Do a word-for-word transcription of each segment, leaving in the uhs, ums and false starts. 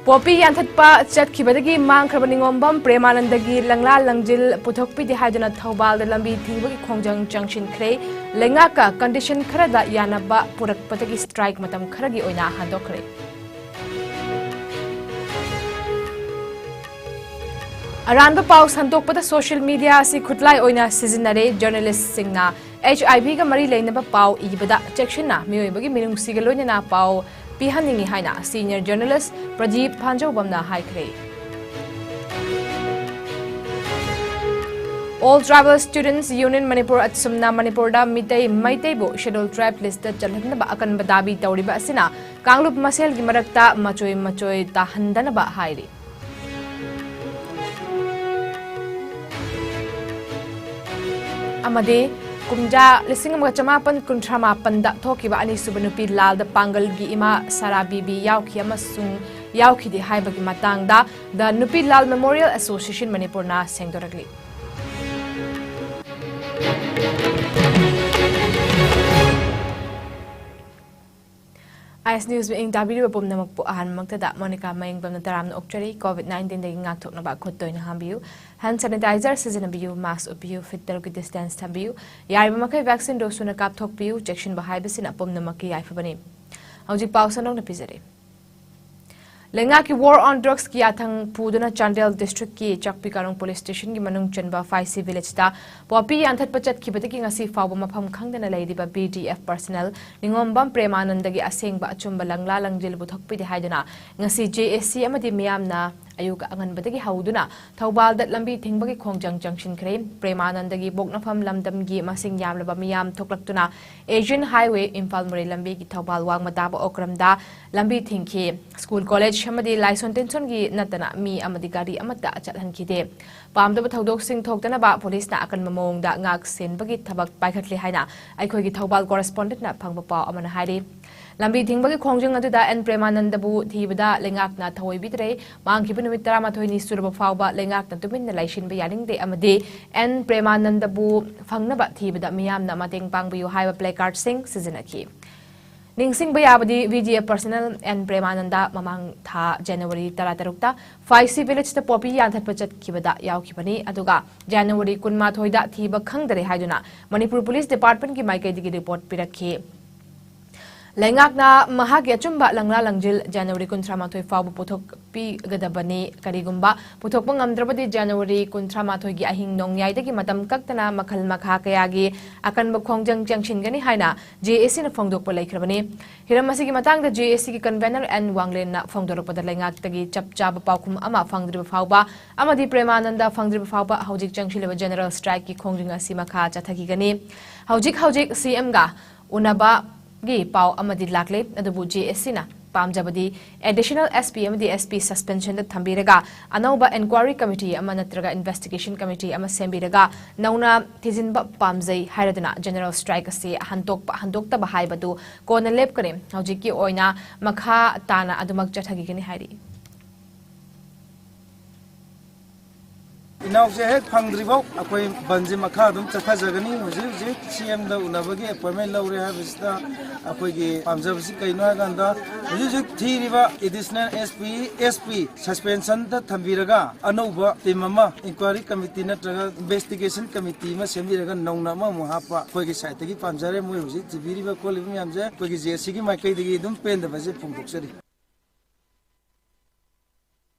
Poppy ꯌꯥꯟꯊꯠꯄ ꯆꯠꯈꯤꯕꯗꯒꯤ ꯃꯥꯡꯈ꯭ꯔꯕ ꯅꯤꯉꯣꯝꯕꯝ ꯄ꯭ꯔꯦꯃꯥꯅꯟꯗꯒꯤ ꯂꯪꯂꯥ ꯂꯪꯖꯤꯜ ꯄꯨꯊꯣꯛꯄꯤꯗꯦ ꯍꯥꯏꯗꯨꯅ ꯊꯧꯕꯥꯜꯗ ꯂꯝꯕꯤ ꯊꯤꯡꯕꯒꯤ ꯈꯣꯡꯖꯪ ꯆꯪꯁꯤꯟꯈ꯭ꯔꯦ꯫ ꯂꯩꯉꯥꯛꯀ condition ꯈꯔꯗ ꯌꯥꯅꯕ ꯄꯨꯔꯛꯄꯗꯒꯤ strike ꯃꯇꯝ ꯈꯔꯒꯤ ꯑꯣꯏꯅ ꯍꯟꯗꯣꯛꯈ꯭ꯔꯦ꯫ ꯑꯔꯥꯟꯕ ꯄꯥꯎ ꯁꯟꯗꯣꯛꯄꯗ social media ꯑꯁꯤ ꯈꯨꯠꯂꯥꯏ ꯑꯣꯏꯅ ꯁꯤꯖꯤꯟꯅꯔꯦ꯫ Journalistꯁꯤꯡꯅ HIV ꯒ ꯃꯔꯤ ꯂꯩꯅꯕ ꯄꯥꯎ ꯏꯕꯗ ꯆꯦꯛꯁꯤꯟꯅ ꯃꯤꯑꯣꯏꯕꯒꯤ ꯃꯤꯅꯨꯡꯁꯤꯒ ꯂꯣꯏꯅꯅ ꯄꯥꯎ ꯄꯤꯍꯟꯅꯤꯡꯏ ꯍꯥꯏꯅ senior journalist ꯄ꯭ꯔꯗꯤꯞ ꯐꯥꯟꯖꯧꯕꯝꯅ ꯍꯥꯏꯈ꯭ꯔꯦ꯫ All Tribal Students Union Manipur ꯑꯁꯨꯝꯅ ꯃꯅꯤꯄꯨꯔꯗ ꯃꯤꯇꯩ ꯃꯩꯇꯩꯕꯨ Scheduled Tribe listꯇ ꯆꯜꯍꯟꯅꯕ ꯑꯀꯟꯕ ꯗꯥꯕꯤ ꯇꯧꯔꯤꯕ ꯑꯁꯤꯅ ꯀꯥꯡꯂꯨꯞ ꯃꯁꯦꯜꯒꯤ ꯃꯔꯛꯇ ꯃꯆꯣꯏ ꯃꯆꯣꯏ ꯇꯥꯍꯟꯗꯅꯕ ꯍꯥꯏꯔꯤ꯫ ꯑꯃꯗꯤ ꯀꯨꯝꯖꯥ ꯂꯤꯁꯤꯡ ꯑꯃꯒ ꯆꯃꯥꯄꯟ ꯀꯨꯟꯊ꯭ꯔꯥ ꯃꯥꯄꯟꯗ ꯊꯣꯛꯈꯤꯕ ꯑꯅꯤꯁꯨꯕ ꯅꯨꯄꯤ ꯂꯥꯜꯗ ꯄꯥꯡꯒꯜꯒꯤ ꯏꯃꯥ ꯁꯥꯔꯥ ꯕꯤꯕꯤ ꯌꯥꯎꯈꯤ ꯑꯃꯁꯨꯡ ꯌꯥꯎꯈꯤꯗꯦ ꯍꯥꯏꯕꯒꯤ ꯃꯇꯥꯡꯗ The ꯅꯨꯄꯤ ꯂꯥꯜ Memorial Association ꯃꯅꯤꯄꯨꯔꯅ ꯁꯦꯡꯗꯣꯔꯛꯂꯤ꯫ ꯑꯥꯏ ꯑꯦꯁ ꯅ꯭ꯌꯨꯁ ꯃꯤꯠꯌꯦꯡ ꯇꯥꯕꯤꯔꯤꯕ ꯄꯨꯝꯅꯃꯛꯄꯨ ꯑꯍꯥꯟꯕꯃꯛꯇꯗ ꯃꯣꯅꯤꯀꯥ ꯃꯌꯦꯡꯕꯝꯅ ꯇꯔꯥꯝꯅ ꯑꯣꯛꯆꯔꯤ꯫ COVID nineteenꯗꯒꯤ ꯉꯥꯛꯊꯣꯛꯅꯕ ꯈꯨꯠ ꯇꯣꯏꯅ ꯍꯥꯝꯕꯤꯌꯨ, hand sanitizer ꯁꯤꯖꯤꯟꯅꯕꯤꯌꯨ, mask ꯎꯞꯄꯤꯌꯨ, feet ꯇꯔꯨꯛꯀꯤ distance ꯊꯝꯕꯤꯌꯨ, ꯌꯥꯔꯤꯕ ꯃꯈꯩ vaccine dose ꯁꯨꯅ ꯀꯥꯞꯊꯣꯛꯄꯤꯌꯨ꯫ ꯆꯦꯛꯁꯤꯟꯕ ꯍꯥꯏꯕꯁꯤꯅ ꯄꯨꯝꯅꯃꯛꯀꯤ ꯌꯥꯏꯐꯕꯅꯤ꯫ ꯍꯧꯖꯤꯛ ꯄꯥꯎ ꯁꯟꯗꯣꯛꯅ ꯄꯤꯖꯔꯤ꯫ ꯂꯩꯉꯥꯛꯀꯤ War on Drugsꯀꯤ ꯌꯥꯊꯪ ꯄꯨꯗꯨꯅ ꯆꯥꯟꯗꯦꯜ districtꯀꯤ ꯆꯥꯛꯄꯤ ꯀꯥꯔꯣꯡ police stationꯒꯤ ꯃꯅꯨꯡ ꯆꯟꯕ ꯐꯥꯏꯁꯤ villageꯇ ꯄꯣꯄꯤ ꯌꯥꯟꯊꯠꯄ ꯆꯠꯈꯤꯕꯗꯒꯤ ꯉꯁꯤ ꯐꯥꯎꯕ ꯃꯐꯝ ꯈꯪꯗꯅ ꯂꯩꯔꯤꯕ BDF personnel ꯅꯤꯉꯣꯝꯕꯝ ꯄ꯭ꯔꯦꯃꯥꯅꯟꯗꯒꯤ ꯑꯁꯦꯡꯕ ꯑꯆꯨꯝꯕ ꯂꯪꯂꯥ ꯂꯪꯖꯤꯜ ꯄꯨꯊꯣꯛꯄꯤꯗꯦ ꯍꯥꯏꯗꯨꯅ ꯉꯁꯤ JAC ꯑꯃꯗꯤ ꯃꯤꯌꯥꯝꯅ ꯑꯌꯨꯛ ꯑꯉꯟꯕꯗꯒꯤ ꯍꯧꯗꯨꯅ ꯊꯧꯕꯥꯜꯗ ꯂꯝꯕꯤ ꯊꯤꯡꯕꯒꯤ ꯈꯣꯡꯖꯪ ꯆꯪꯁꯤꯟꯈ꯭ꯔꯦ꯫ ꯄ꯭ꯔꯦꯃꯥꯅꯟꯗꯒꯤ ꯄꯣꯛꯅꯐꯝ ꯂꯝꯗꯝꯒꯤ ꯃꯁꯤꯡ ꯌꯥꯝꯂꯕ ꯃꯤꯌꯥꯝ ꯊꯣꯛꯂꯛꯇꯨꯅ Asian Highway ꯏꯝꯐꯥꯜ ꯃꯣꯔꯦ ꯂꯝꯕꯤꯒꯤ ꯊꯧꯕꯥꯜ ꯋꯥꯡꯃ ꯇꯥꯕ ꯑꯣꯀ꯭ꯔꯝꯗ ꯂꯝꯕꯤ ꯊꯤꯡꯈꯤ꯫ School, college ꯑꯃꯗꯤ ꯂꯥꯏꯁꯣꯟ ꯇꯤꯟꯁꯣꯟꯒꯤ ꯅꯠꯇꯅ ꯃꯤ ꯑꯃꯗꯤ ꯒꯥꯔꯤ ꯑꯃꯠꯇ ꯆꯠꯍꯟꯈꯤꯗꯦ꯫ ꯄꯥꯝꯗꯕ ꯊꯧꯗꯣꯛꯁꯤꯡ ꯊꯣꯛꯇꯅꯕ ꯄꯨꯂꯤꯁꯅ ꯑꯀꯟꯕ ꯃꯑꯣꯡꯗ ꯉꯥꯛ ꯁꯦꯟꯕꯒꯤ ꯊꯕꯛ ꯄꯥꯏꯈꯠꯂꯤ ꯍꯥꯏꯅ ꯑꯩꯈꯣꯏꯒꯤ ꯊꯧꯕꯥꯜ correspondentꯅ ꯐꯪꯕ ꯄꯥꯎ ꯑꯃꯅ ꯍꯥꯏꯔꯤ꯫ ꯂꯝꯕꯤ ꯊꯤꯡꯕꯒꯤ ꯈꯣꯡꯖꯪ ꯑꯗꯨꯗ ꯑꯦꯟ ꯄ꯭ꯔꯦꯃꯥꯅꯟꯗꯕꯨ ꯊꯤꯕꯗ ꯂꯩꯉꯥꯛꯅ ꯊꯑꯣꯏꯕꯤꯗ꯭ꯔꯦ꯫ ꯃꯥꯡꯈꯤꯕ ꯅꯨꯃꯤꯠ ꯇꯔꯥꯃꯥꯊꯣꯏꯅꯤ ꯁꯨꯔꯕ ꯐꯥꯎꯕ ꯂꯩꯉꯥꯛꯅ ꯇꯨꯃꯤꯟꯅ ꯂꯩꯁꯤꯟꯕ ꯌꯥꯅꯤꯡꯗꯦ ꯑꯃꯗꯤ ꯑꯦꯟ ꯄ꯭ꯔꯦꯃꯥꯅꯟꯗꯕꯨ ꯐꯪꯅꯕ ꯊꯤꯕꯗ ꯃꯤꯌꯥꯝꯅ ꯃꯇꯦꯡ ꯄꯥꯡꯕꯤꯌꯨ ꯍꯥꯏꯕ placardꯁꯤꯡ ꯁꯤꯖꯤꯟꯅꯈꯤ꯫ ꯅꯤꯡꯁꯤꯡꯕ ꯌꯥꯕꯗꯤ, V G F personnel N Premananda ꯃꯃꯥꯡ ꯊꯥ January ꯇꯔꯥꯇꯔꯨꯛꯇ ꯐꯥꯏꯁꯤ village ꯇ ꯄꯣꯄꯤ ꯌꯥꯟꯊꯠꯄ ꯆꯠꯈꯤꯕꯗ ꯌꯥꯎꯈꯤꯕꯅꯤ꯫ ꯑꯗꯨꯒ January ꯀꯨꯟꯃꯥꯊꯣꯏꯗ ꯊꯤꯕ ꯈꯪꯗꯔꯦ ꯍꯥꯏꯗꯨꯅ ꯃꯅꯤꯄꯨꯔ ꯄꯨꯂꯤꯁ ꯗꯤꯄꯥꯔꯠꯃꯦꯟꯠꯀꯤ ꯃꯥꯏꯀꯩꯗꯒꯤ ꯔꯤꯄꯣꯔꯠ ꯄꯤꯔꯛꯈꯤ꯫ ꯂꯩꯉꯥꯛꯅ ꯃꯍꯥꯛꯀꯤ ꯑꯆꯨꯝꯕ ꯂꯪꯂꯥ ꯂꯪꯖꯤꯜ January ꯀꯨꯟꯊ꯭ꯔꯥ ꯃꯥꯊꯣꯏ ꯐꯥꯎꯕ ꯄꯨꯊꯣꯛꯄꯤꯒꯗꯕꯅꯤ꯫ ꯀꯔꯤꯒꯨꯝꯕ ꯄꯨꯊꯣꯛꯄ ꯉꯝꯗ꯭ꯔꯕꯗꯤ January ꯀꯨꯟꯊ꯭ꯔꯥ ꯃꯥꯊꯣꯏꯒꯤ ꯑꯍꯤꯡ ꯅꯣꯡꯌꯥꯏꯗꯒꯤ ꯃꯇꯝ ꯀꯛꯇꯅ ꯃꯈꯜ ꯃꯈꯥ ꯀꯌꯥꯒꯤ ꯑꯀꯟꯕ ꯈꯣꯡꯖꯪ ꯆꯪꯁꯤꯟꯒꯅꯤ ꯍꯥꯏꯅ J A C ꯅ ꯐꯣꯡꯗꯣꯛꯄ ꯂꯩꯈ꯭ꯔꯕꯅꯤ꯫ ꯍꯤꯔꯝ ꯑꯁꯤꯒꯤ ꯃꯇꯥꯡꯗ J A C ꯒꯤ convener ꯑꯦꯟ ꯋꯥꯡꯂꯦꯟꯅ ꯐꯣꯡꯗꯣꯔꯛꯄꯗ, ꯂꯩꯉꯥꯛꯇꯒꯤ ꯆꯞ ꯆꯥꯕ ꯄꯥꯎꯈꯨꯝ ꯑꯃ ꯐꯪꯗ꯭ꯔꯤꯕ ꯐꯥꯎꯕ ꯑꯃꯗꯤ ꯄ꯭ꯔꯦꯃꯥꯅꯟꯗ ꯐꯪꯗ꯭ꯔꯤꯕ ꯐꯥꯎꯕ ꯍꯧꯖꯤꯛ ꯆꯪꯁꯤꯜꯂꯤꯕ general strike ꯀꯤ ꯈꯣꯡꯖꯪ ꯑꯁꯤ ꯃꯈꯥ ꯆꯠꯊꯈꯤꯒꯅꯤ꯫ ꯍꯧꯖꯤꯛ ꯍꯧꯖꯤꯛ C M ꯒ ꯎꯅꯕꯒꯤ ꯄꯥꯎ ꯑꯃꯗꯤ ꯂꯥꯛꯂꯦ, ꯑꯗꯨꯕꯨ J A C ꯅ ꯄꯥꯝꯖꯕꯗꯤ additional S P ꯑꯃꯗꯤ S P suspension ꯗ ꯊꯝꯕꯤꯔꯒ ꯑꯅꯧꯕ inquiry committee ꯑꯃ ꯅꯠꯇ꯭ꯔꯒ investigation committee ꯑꯃ ꯁꯦꯝꯕꯤꯔꯒ ꯅꯧꯅ ꯊꯤꯖꯤꯟꯕ ꯄꯥꯝꯖꯩ ꯍꯥꯏꯔꯗꯨꯅ general strike ꯑꯁꯤ ꯍꯟꯗꯣꯛꯄ ꯍꯟꯗꯣꯛꯇꯕ ꯍꯥꯏꯕꯗꯨ ꯀꯣꯟꯅ ꯂꯦꯞꯀꯅꯤ꯫ ꯍꯧꯖꯤꯛꯀꯤ ꯑꯣꯏꯅ ꯃꯈꯥ ꯇꯥꯅ ꯑꯗꯨꯃꯛ ꯆꯠꯊꯈꯤꯒꯅꯤ ꯍꯥꯏꯔꯤ꯫ ꯏꯅꯥꯎꯁꯦ ꯍꯦꯛ ꯐꯪꯗ꯭ꯔꯤꯐꯥꯎ ꯑꯩꯈꯣꯏ ꯕꯟꯁꯦ ꯃꯈꯥ ꯑꯗꯨꯝ ꯆꯠꯊꯖꯒꯅꯤ꯫ ꯍꯧꯖꯤꯛ ꯍꯧꯖꯤꯛ C M ꯗ ꯎꯅꯕꯒꯤ appointment ꯂꯧꯔꯦ ꯍꯥꯏꯕꯁꯤꯗ ꯑꯩꯈꯣꯏꯒꯤ ꯄꯥꯝꯖꯕꯁꯤ ꯀꯩꯅꯣ ꯍꯥꯏ ꯀꯥꯟꯗ, ꯍꯧꯖꯤꯛ ꯍꯧꯖꯤꯛ ꯊꯤꯔꯤꯕ additional S P, S P suspension ꯗ ꯊꯝꯕꯤꯔꯒ ꯑꯅꯧꯕ team ꯑꯃ, inquiry committee ꯅꯠꯇ꯭ꯔꯒ investigation committee ꯑꯃ ꯁꯦꯝꯕꯤꯔꯒ ꯅꯧꯅ ꯑꯃꯃꯨꯛ ꯍꯥꯞꯄ ꯑꯩꯈꯣꯏꯒꯤ side ꯇꯒꯤ ꯄꯥꯝꯖꯔꯦ꯫ ꯃꯣꯏ ꯍꯧꯖꯤꯛ ꯊꯤꯕꯤꯔꯤꯕ ꯈꯣꯠꯂꯤꯕ ꯃꯌꯥꯝꯁꯦ ꯑꯩꯈꯣꯏꯒꯤ J A C ꯒꯤ ꯃꯥꯏꯀꯩꯗꯒꯤ ꯑꯗꯨꯝ ꯄꯦꯟꯗꯕꯁꯦ ꯐꯣꯡꯗꯣꯛꯆꯔꯤ꯫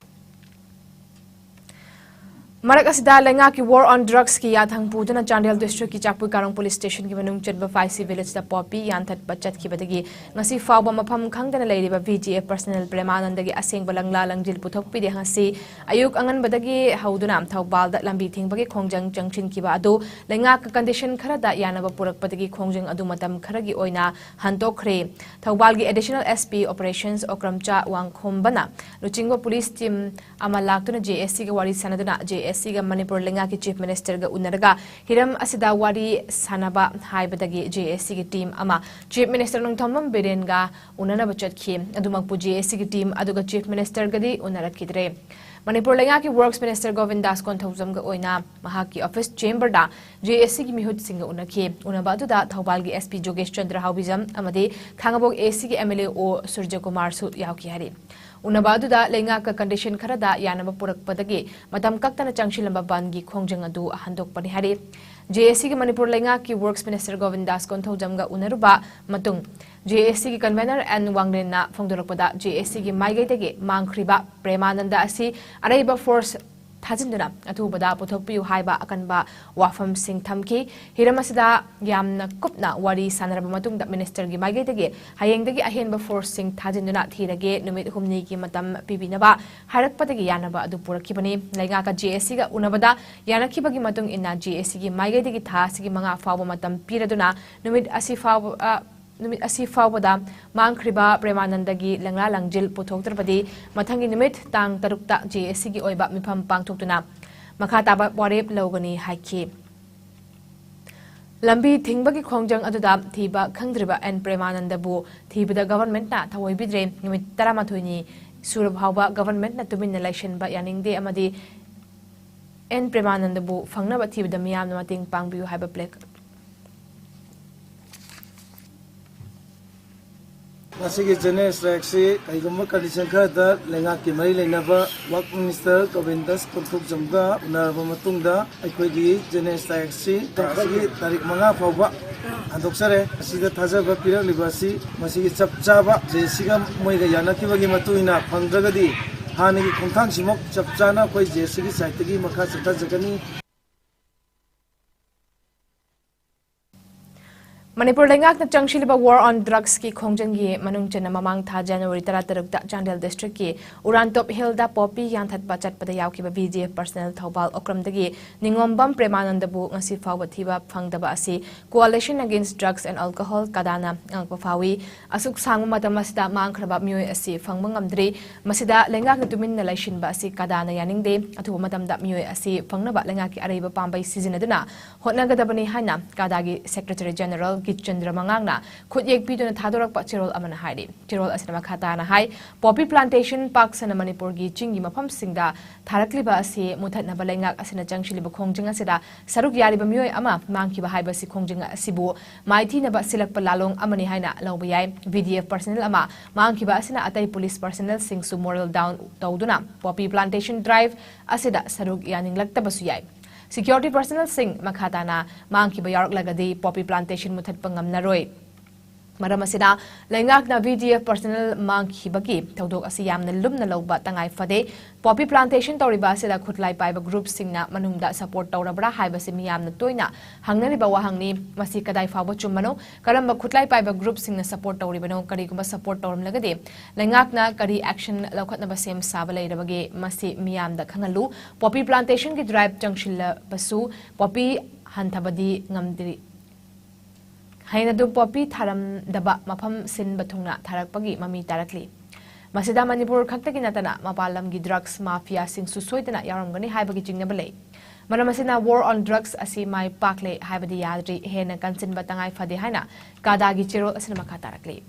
ꯃꯔꯛ ꯑꯁꯤꯗ, ꯂꯩꯉꯥꯛꯀꯤ war on drugs ꯀꯤ ꯌꯥꯊꯪ ꯄꯨꯗꯨꯅ ꯆꯥꯟꯗꯦꯜ district ꯀꯤ ꯆꯥꯛꯄꯨ ꯀꯥꯔꯣꯡ police station ꯒꯤ ꯃꯅꯨꯡ ꯆꯟꯕ ꯐꯥꯏꯁꯤ village ꯇ ꯄꯣꯄꯤ ꯌꯥꯟꯊꯠꯄ ꯆꯠꯈꯤꯕꯗꯒꯤ ꯉꯁꯤ ꯐꯥꯎꯕ ꯃꯐꯝ ꯈꯪꯗꯅ ꯂꯩꯔꯤꯕ V G F personnel ꯄ꯭ꯔꯦꯃꯥꯅꯟꯗꯒꯤ ꯑꯁꯦꯡꯕ ꯂꯪꯂꯥ ꯂꯪꯖꯤꯜ ꯄꯨꯊꯣꯛꯄꯤꯗꯦ꯫ ꯉꯁꯤ ꯑꯌꯨꯛ ꯑꯉꯟꯕꯗꯒꯤ ꯍꯧꯗꯨꯅ ꯊꯧꯕꯥꯜꯗ ꯂꯝꯕꯤ ꯊꯤꯡꯕꯒꯤ ꯈꯣꯡꯖꯪ ꯆꯪꯁꯤꯟꯈꯤꯕ ꯑꯗꯨ ꯂꯩꯉꯥꯛꯀ condition ꯈꯔꯗ ꯌꯥꯅꯕ ꯄꯨꯔꯛꯄꯗꯒꯤ ꯈꯣꯡꯖꯪ ꯑꯗꯨ ꯃꯇꯝ ꯈꯔꯒꯤ ꯑꯣꯏꯅ ꯍꯟꯗꯣꯛꯈ꯭ꯔꯦ꯫ ꯊꯧꯕꯥꯜꯒꯤ additional S P operations ꯑꯣꯀ꯭ꯔꯝꯆꯥ ꯋꯥꯡꯈꯣꯝꯕꯅ ꯂꯨꯆꯤꯡꯕ police team ꯑꯃ ꯂꯥꯛꯇꯨꯅ J A C ꯒ ꯋꯥꯔꯤ ꯁꯥꯟꯅꯗꯨꯅ, J A C ꯒ ꯃꯅꯤꯄꯨꯔ ꯂꯩꯉꯥꯛꯀꯤ Chief Minister ꯒ ꯎꯅꯔꯒ ꯍꯤꯔꯝ ꯑꯁꯤꯗ ꯋꯥꯔꯤ ꯁꯥꯟꯅꯕ ꯍꯥꯏꯕꯗꯒꯤ J A C ꯒꯤ team ꯑꯃ Chief Minister ꯅꯣꯡꯊꯣꯝꯕꯝ ꯕꯤꯔꯦꯟꯒ ꯎꯅꯅꯕ ꯆꯠꯈꯤ꯫ ꯑꯗꯨꯃꯛꯄꯨ J A C ꯒꯤ team ꯑꯗꯨꯒ Chief Minister ꯒꯗꯤ ꯎꯅꯔꯛꯈꯤꯗ꯭ꯔꯦ꯫ ꯃꯅꯤꯄꯨꯔ ꯂꯩꯉꯥꯛꯀꯤ Works Minister ꯒꯣꯕꯤꯟꯗꯥꯁ ꯀꯣꯟꯊꯧꯖꯝꯒ ꯑꯣꯏꯅ ꯃꯍꯥꯛꯀꯤ office chamber ꯗ JAC ꯒꯤ ꯃꯤꯍꯨꯠꯁꯤꯡꯒ ꯎꯅꯈꯤ꯫ ꯎꯅꯕ ꯑꯗꯨꯗ ꯊꯧꯕꯥꯜꯒꯤ SP ꯖꯣꯒꯦꯁ ꯆꯟꯗ꯭ꯔ ꯍꯥꯎꯕꯤꯖꯝ ꯑꯃꯗꯤ ꯈꯥꯉꯕꯣꯛ AC ꯒꯤ MLA ꯑꯣ ꯁꯨꯔꯖꯀꯨꯃꯥꯔꯁꯨ ꯌꯥꯎꯈꯤ ꯍꯥꯏꯔꯤ꯫ ꯎꯅꯕ ꯑꯗꯨꯗ ꯂꯩꯉꯥꯛꯀ condition ꯈꯔꯗ ꯌꯥꯅꯕ ꯄꯨꯔꯛꯄꯗꯒꯤ ꯃꯇꯝ ꯀꯛꯇꯅ ꯆꯪꯁꯤꯜꯂꯝꯕ ꯕꯟꯒꯤ ꯈꯣꯡꯖꯪ ꯑꯗꯨ ꯍꯟꯗꯣꯛꯄꯅꯤ ꯍꯥꯏꯔꯤ꯫ JAC ꯒꯤ ꯃꯅꯤꯄꯨꯔ ꯂꯩꯉꯥꯛꯀꯤ Works Minister ꯒꯣꯕꯤꯟꯗꯥꯁ ꯀꯣꯟꯊꯧꯖꯝꯒ ꯎꯅꯔꯨꯕ ꯃꯇꯨꯡ JAC ꯒꯤ convener ꯑꯦꯟ ꯋꯥꯡꯂꯦꯟꯅ ꯐꯣꯡꯗꯣꯔꯛꯄꯗ, JAC ꯒꯤ ꯃꯥꯏꯀꯩꯗꯒꯤ ꯃꯥꯡꯈ꯭ꯔꯤꯕ ꯄ꯭ꯔꯦꯃꯥꯅꯟꯗ ꯑꯁꯤ ꯑꯔꯩꯕ force ꯊꯥꯖꯤꯟꯗꯨꯅ ꯑꯊꯨꯕꯗ ꯄꯨꯊꯣꯛꯄꯤꯌꯨ ꯍꯥꯏꯕ ꯑꯀꯟꯕ ꯋꯥꯐꯝꯁꯤꯡ ꯊꯝꯈꯤ꯫ ꯍꯤꯔꯝ ꯑꯁꯤꯗ ꯌꯥꯝꯅ ꯀꯨꯞꯅ ꯋꯥꯔꯤ ꯁꯥꯟꯅꯔꯕ ꯃꯇꯨꯡꯗ minister ꯒꯤ ꯃꯥꯏꯀꯩꯗꯒꯤ ꯍꯌꯦꯡꯗꯒꯤ ꯑꯍꯦꯟꯕ force ꯁꯤꯡ ꯊꯥꯖꯤꯟꯗꯨꯅ ꯊꯤꯔꯒꯦ, ꯅꯨꯃꯤꯠ ꯍꯨꯝꯅꯤꯒꯤ ꯃꯇꯝ ꯄꯤꯕꯤꯅꯕ ꯍꯥꯏꯔꯛꯄꯗꯒꯤ ꯌꯥꯅꯕ ꯑꯗꯨ ꯄꯨꯔꯛꯈꯤꯕꯅꯤ꯫ ꯂꯩꯉꯥꯛꯀ JAC ꯒ ꯎꯅꯕꯗ ꯌꯥꯅꯈꯤꯕꯒꯤ ꯃꯇꯨꯡ ꯏꯟꯅ JAC ꯒꯤ ꯃꯥꯏꯀꯩꯗꯒꯤ ꯊꯥ ꯑꯁꯤꯒꯤ ꯃꯉꯥ ꯐꯥꯎꯕ ꯃꯇꯝ ꯄꯤꯔꯗꯨꯅ ꯅꯨꯃꯤꯠ ꯑꯁꯤ ꯐꯥꯎꯕ, ꯑ, ꯅꯨꯃꯤꯠ ꯑꯁꯤ ꯐꯥꯎꯕꯗ ꯃꯥꯡꯈ꯭ꯔꯤꯕ ꯄ꯭ꯔꯦꯃꯥꯅꯟꯗꯒꯤ ꯂꯪꯂꯥ ꯂꯪꯖꯤꯜ ꯄꯨꯊꯣꯛꯇ꯭ꯔꯕꯗꯤ ꯃꯊꯪꯒꯤ ꯅꯨꯃꯤꯠ ꯇꯥꯡ ꯇꯔꯨꯛꯇ JAC ꯒꯤ ꯑꯣꯏꯕ ꯃꯤꯐꯝ ꯄꯥꯡꯊꯣꯛꯇꯨꯅ ꯃꯈꯥ ꯇꯥꯕ ꯋꯥꯔꯦꯞ ꯂꯧꯒꯅꯤ ꯍꯥꯏꯈꯤ꯫ ꯂꯝꯕꯤ ꯊꯤꯡꯕꯒꯤ ꯈꯣꯡꯖꯪ ꯑꯗꯨꯗ ꯊꯤꯕ ꯈꯪꯗ꯭ꯔꯤꯕ ꯑꯦꯟ ꯄ꯭ꯔꯦꯃꯥꯅꯟꯗꯕꯨ ꯊꯤꯕꯗ government ꯅ ꯊꯑꯣꯏꯕꯤꯗ꯭ꯔꯦ꯫ ꯅꯨꯃꯤꯠ ꯇꯔꯥꯃꯥꯊꯣꯏꯅꯤ ꯁꯨꯔꯕ ꯐꯥꯎꯕ government ꯅ ꯇꯨꯃꯤꯟꯅ ꯂꯩꯁꯤꯟꯕ ꯌꯥꯅꯤꯡꯗꯦ ꯑꯃꯗꯤ ꯑꯦꯟ ꯄ꯭ꯔꯦꯃꯥꯅꯟꯗꯕꯨ ꯐꯪꯅꯕ ꯊꯤꯕꯗ ꯃꯤꯌꯥꯝꯅ ꯃꯇꯦꯡ ꯄꯥꯡꯕꯤꯌꯨ ꯍꯥꯏꯕ placard꯫ ꯃꯁꯤꯒꯤ general strike ꯁꯤ ꯀꯩꯒꯨꯝꯕ condition ꯈꯔꯗ ꯂꯩꯉꯥꯛꯀꯤ ꯃꯔꯤ ꯂꯩꯅꯕ Works Minister ꯒꯣꯕꯤꯟꯗꯥꯁ ꯀꯣꯟꯊꯧꯖꯝꯒ ꯎꯅꯔꯕ ꯃꯇꯨꯡꯗ ꯑꯩꯈꯣꯏꯒꯤ general strike ꯁꯤ ꯃꯊꯪꯒꯤ ꯇꯥꯔꯤꯛ ꯃꯉꯥ ꯐꯥꯎꯕ ꯍꯟꯗꯣꯛꯆꯔꯦ꯫ ꯑꯁꯤꯗ ꯊꯥꯖꯕ ꯄꯤꯔꯛꯂꯤꯕ ꯑꯁꯤ ꯃꯁꯤꯒꯤ ꯆꯞ ꯆꯥꯕ JAC ꯒ ꯃꯣꯏꯒ ꯌꯥꯅꯈꯤꯕꯒꯤ ꯃꯇꯨꯡ ꯏꯟꯅ ꯐꯪꯗ꯭ꯔꯒꯗꯤ ꯍꯥꯟꯅꯒꯤ ꯈꯣꯡꯊꯥꯡꯁꯤꯃꯛ ꯆꯞ ꯆꯥꯅ ꯑꯩꯈꯣꯏ JAC ꯒꯤ side ꯇꯒꯤ ꯃꯈꯥ ꯆꯠꯊꯖꯒꯅꯤ꯫ ꯃꯅꯤꯄꯨꯔ ꯂꯩꯉꯥꯛꯅ ꯆꯪꯁꯤꯜꯂꯤꯕ war on drugs ꯀꯤ ꯈꯣꯡꯖꯪꯒꯤ ꯃꯅꯨꯡ ꯆꯟꯅ ꯃꯃꯥꯡ ꯊꯥ January ꯇꯔꯥꯇꯔꯨꯛꯇ ꯆꯥꯟꯗꯦꯜ district ꯀꯤ ꯎꯔꯥꯟꯇꯣꯞ hill ꯗ poppy ꯌꯥꯟꯊꯠꯄ ꯆꯠꯄꯗ ꯌꯥꯎꯈꯤꯕ BGF personnel ꯊꯧꯕꯥꯜ ꯑꯣꯀ꯭ꯔꯝꯗꯒꯤ ꯅꯤꯉꯣꯝꯕꯝ ꯄ꯭ꯔꯦꯃꯥꯅꯟꯗꯕꯨ ꯉꯁꯤ ꯐꯥꯎꯕ ꯊꯤꯕ ꯐꯪꯗꯕ ꯑꯁꯤ Coalition Against Drugs and Alcohol, ꯀꯗꯥꯅ ꯑꯉꯛꯄ ꯐꯥꯎꯏ꯫ ꯑꯁꯨꯛ ꯁꯥꯡꯕ ꯃꯇꯝ ꯑꯁꯤꯗ ꯃꯥꯡꯈ꯭ꯔꯕ ꯃꯤꯑꯣꯏ ꯑꯁꯤ ꯐꯪꯕ ꯉꯝꯗ꯭ꯔꯤ꯫ ꯃꯁꯤꯗ ꯂꯩꯉꯥꯛꯅ ꯇꯨꯃꯤꯟꯅ ꯂꯩꯁꯤꯟꯕ ꯑꯁꯤ ꯀꯗꯥꯅ ꯌꯥꯅꯤꯡꯗꯦ꯫ ꯑꯊꯨꯕ ꯃꯇꯝꯗ ꯃꯤꯑꯣꯏ ꯑꯁꯤ ꯐꯪꯅꯕ ꯂꯩꯉꯥꯛꯀꯤ ꯑꯔꯩꯕ ꯄꯥꯝꯕꯩ ꯁꯤꯖꯤꯟꯅꯗꯨꯅ ꯍꯣꯠꯅꯒꯗꯕꯅꯤ ꯍꯥꯏꯅ ꯀꯗꯥꯒꯤ Secretary General ꯆꯟꯗ꯭ꯔ ꯃꯉꯥꯡꯅ ꯈꯨꯠꯌꯦꯛ ꯄꯤꯗꯨꯅ ꯊꯥꯗꯣꯔꯛꯄ ꯆꯦꯔꯣꯜ ꯑꯃꯅ ꯍꯥꯏꯔꯤ꯫ ꯆꯦꯔꯣꯜ ꯑꯁꯤꯗ ꯃꯈꯥ ꯇꯥꯅ ꯍꯥꯏ, ꯄꯣꯄꯤ ꯄ꯭ꯂꯥꯟꯇꯦꯁꯟ ꯄꯥꯛ ꯁꯟꯅ ꯃꯅꯤꯄꯨꯔꯒꯤ ꯆꯤꯡꯒꯤ ꯃꯐꯝꯁꯤꯡꯗ ꯊꯥꯔꯛꯂꯤꯕ ꯑꯁꯤ ꯃꯨꯊꯠꯅꯕ ꯂꯩꯉꯥꯛ ꯑꯁꯤꯅ ꯆꯪꯁꯤꯜꯂꯤꯕ ꯈꯣꯡꯖꯪ ꯑꯁꯤꯗ ꯁꯔꯨꯛ ꯌꯥꯔꯤꯕ ꯃꯤꯑꯣꯏ ꯑꯃ ꯃꯥꯡꯈꯤꯕ ꯍꯥꯏꯕꯁꯤ ꯈꯣꯡꯖꯪ ꯑꯁꯤꯕꯨ ꯃꯥꯏꯊꯤꯅꯕ ꯁꯤꯜꯂꯛꯄ ꯂꯥꯂꯣꯡ ꯑꯃꯅꯤ ꯍꯥꯏꯅ ꯂꯧꯕ ꯌꯥꯏ꯫ ꯚꯤ ꯗꯤ ꯑꯦꯐ ꯄꯔꯁꯅꯦꯜ ꯑꯃ ꯃꯥꯡꯈꯤꯕ ꯑꯁꯤꯅ ꯑꯇꯩ ꯄꯨꯂꯤꯁ ꯄꯔꯁꯅꯦꯜꯁꯤꯡꯁꯨ ꯃꯣꯔꯦꯜ ꯗꯥꯎꯟ ꯇꯧꯗꯨꯅ ꯄꯣꯄꯤ ꯄ꯭ꯂꯥꯟꯇꯦꯁꯟ ꯗ꯭ꯔꯥꯏꯚ ꯑꯁꯤꯗ ꯁꯔꯨꯛ ꯌꯥꯅꯤꯡꯂꯛꯇꯕꯁꯨ ꯌꯥꯏ꯫ ꯁꯦꯀ꯭ꯌꯨꯔꯤꯇꯤ ꯄꯔꯁꯅꯦꯜꯁꯤꯡ ꯃꯈꯥ ꯇꯥꯅ ꯃꯥꯡꯈꯤꯕ ꯌꯥꯎꯔꯛꯂꯒꯗꯤ ꯄꯣꯄꯤ ꯄ꯭ꯂꯥꯟꯇꯦꯁꯟ ꯃꯨꯊꯠꯄ ꯉꯝꯅꯔꯣꯏ꯫ ꯃꯔꯝ ꯑꯁꯤꯅ ꯂꯩꯉꯥꯛꯅ ꯚꯤ ꯗꯤ ꯑꯦꯐ ꯄꯔꯁꯅꯦꯜ ꯃꯥꯡꯈꯤꯕꯒꯤ ꯊꯧꯗꯣꯛ ꯑꯁꯤ ꯌꯥꯝꯅ ꯂꯨꯝꯅ ꯂꯧꯕ ꯇꯉꯥꯏ ꯐꯗꯦ꯫ ꯄꯣꯄꯤ ꯄ꯭ꯂꯥꯟꯇꯦꯁꯟ ꯇꯧꯔꯤꯕ ꯑꯁꯤꯗ ꯈꯨꯠꯂꯥꯏ ꯄꯥꯏꯕ ꯒ꯭ꯔꯨꯞꯁꯤꯡꯅ ꯃꯅꯨꯡꯗ ꯁꯄꯣꯔꯠ ꯇꯧꯔꯕ꯭ꯔꯥ ꯍꯥꯏꯕꯁꯤ ꯃꯤꯌꯥꯝꯅ ꯇꯣꯏꯅ ꯍꯪꯅꯔꯤꯕ ꯋꯥꯍꯪꯅꯤ꯫ ꯃꯁꯤ ꯀꯗꯥꯏ ꯐꯥꯎꯕ ꯆꯨꯝꯕꯅꯣ? ꯀꯔꯝꯕ ꯈꯨꯠꯂꯥꯏ ꯄꯥꯏꯕ ꯒ꯭ꯔꯨꯞꯁꯤꯡꯅ ꯁꯄꯣꯔꯠ ꯇꯧꯔꯤꯕꯅꯣ? ꯀꯔꯤꯒꯨꯝꯕ ꯁꯄꯣꯔꯠ ꯇꯧꯔꯝꯂꯒꯗꯤ ꯂꯩꯉꯥꯛꯅ ꯀꯔꯤ ꯑꯦꯛꯁꯟ ꯂꯧꯈꯠꯅꯕ ꯁꯦꯝ ꯁꯥꯕ ꯂꯩꯔꯕꯒꯦ? ꯃꯁꯤ ꯃꯤꯌꯥꯝꯗ ꯈꯪꯍꯜꯂꯨ꯫ ꯄꯣꯄꯤ ꯄ꯭ꯂꯥꯟꯇꯦꯁꯟꯒꯤ ꯗ꯭ꯔꯥꯏꯚ ꯆꯪꯁꯤꯜꯂꯕꯁꯨ ꯄꯣꯄꯤ ꯍꯟꯊꯕꯗꯤ ꯉꯝꯗ꯭ꯔꯤ꯫ ꯍꯦꯟꯅ ꯑꯗꯨꯝ ꯄꯣꯄꯤ ꯊꯥꯔꯝꯗꯕ ꯃꯐꯝ ꯁꯤꯟꯕ ꯊꯨꯡꯅ ꯊꯥꯔꯛꯄꯒꯤ ꯃꯃꯤ ꯇꯥꯔꯛꯂꯤ꯫ ꯃꯁꯤꯗ ꯃꯅꯤꯄꯨꯔ ꯈꯛꯇꯒꯤ ꯅꯠꯇꯅ ꯃꯄꯥꯟ ꯂꯝꯒꯤ ꯗ꯭ꯔꯒꯁ ꯃꯥꯐꯤꯌꯥꯁꯤꯡꯁꯨ ꯁꯣꯏꯗꯅ ꯌꯥꯎꯔꯝꯒꯅꯤ ꯍꯥꯏꯕꯒꯤ ꯆꯤꯡꯅꯕ ꯂꯩ꯫ ꯃꯔꯝ ꯑꯁꯤꯅ War on Drugs ꯑꯁꯤ ꯃꯥꯏ ꯄꯥꯛꯂꯦ ꯍꯥꯏꯕꯗꯤ ꯌꯥꯗ꯭ꯔꯤ, ꯍꯦꯟꯅ ꯀꯟꯁꯤꯟꯕ ꯇꯉꯥꯏ ꯐꯗꯦ ꯍꯥꯏꯅ ꯀꯥꯗꯥꯒꯤ ꯆꯦꯔꯣꯜ ꯑꯁꯤꯅ ꯃꯈꯥ ꯇꯥꯔꯛꯂꯤ꯫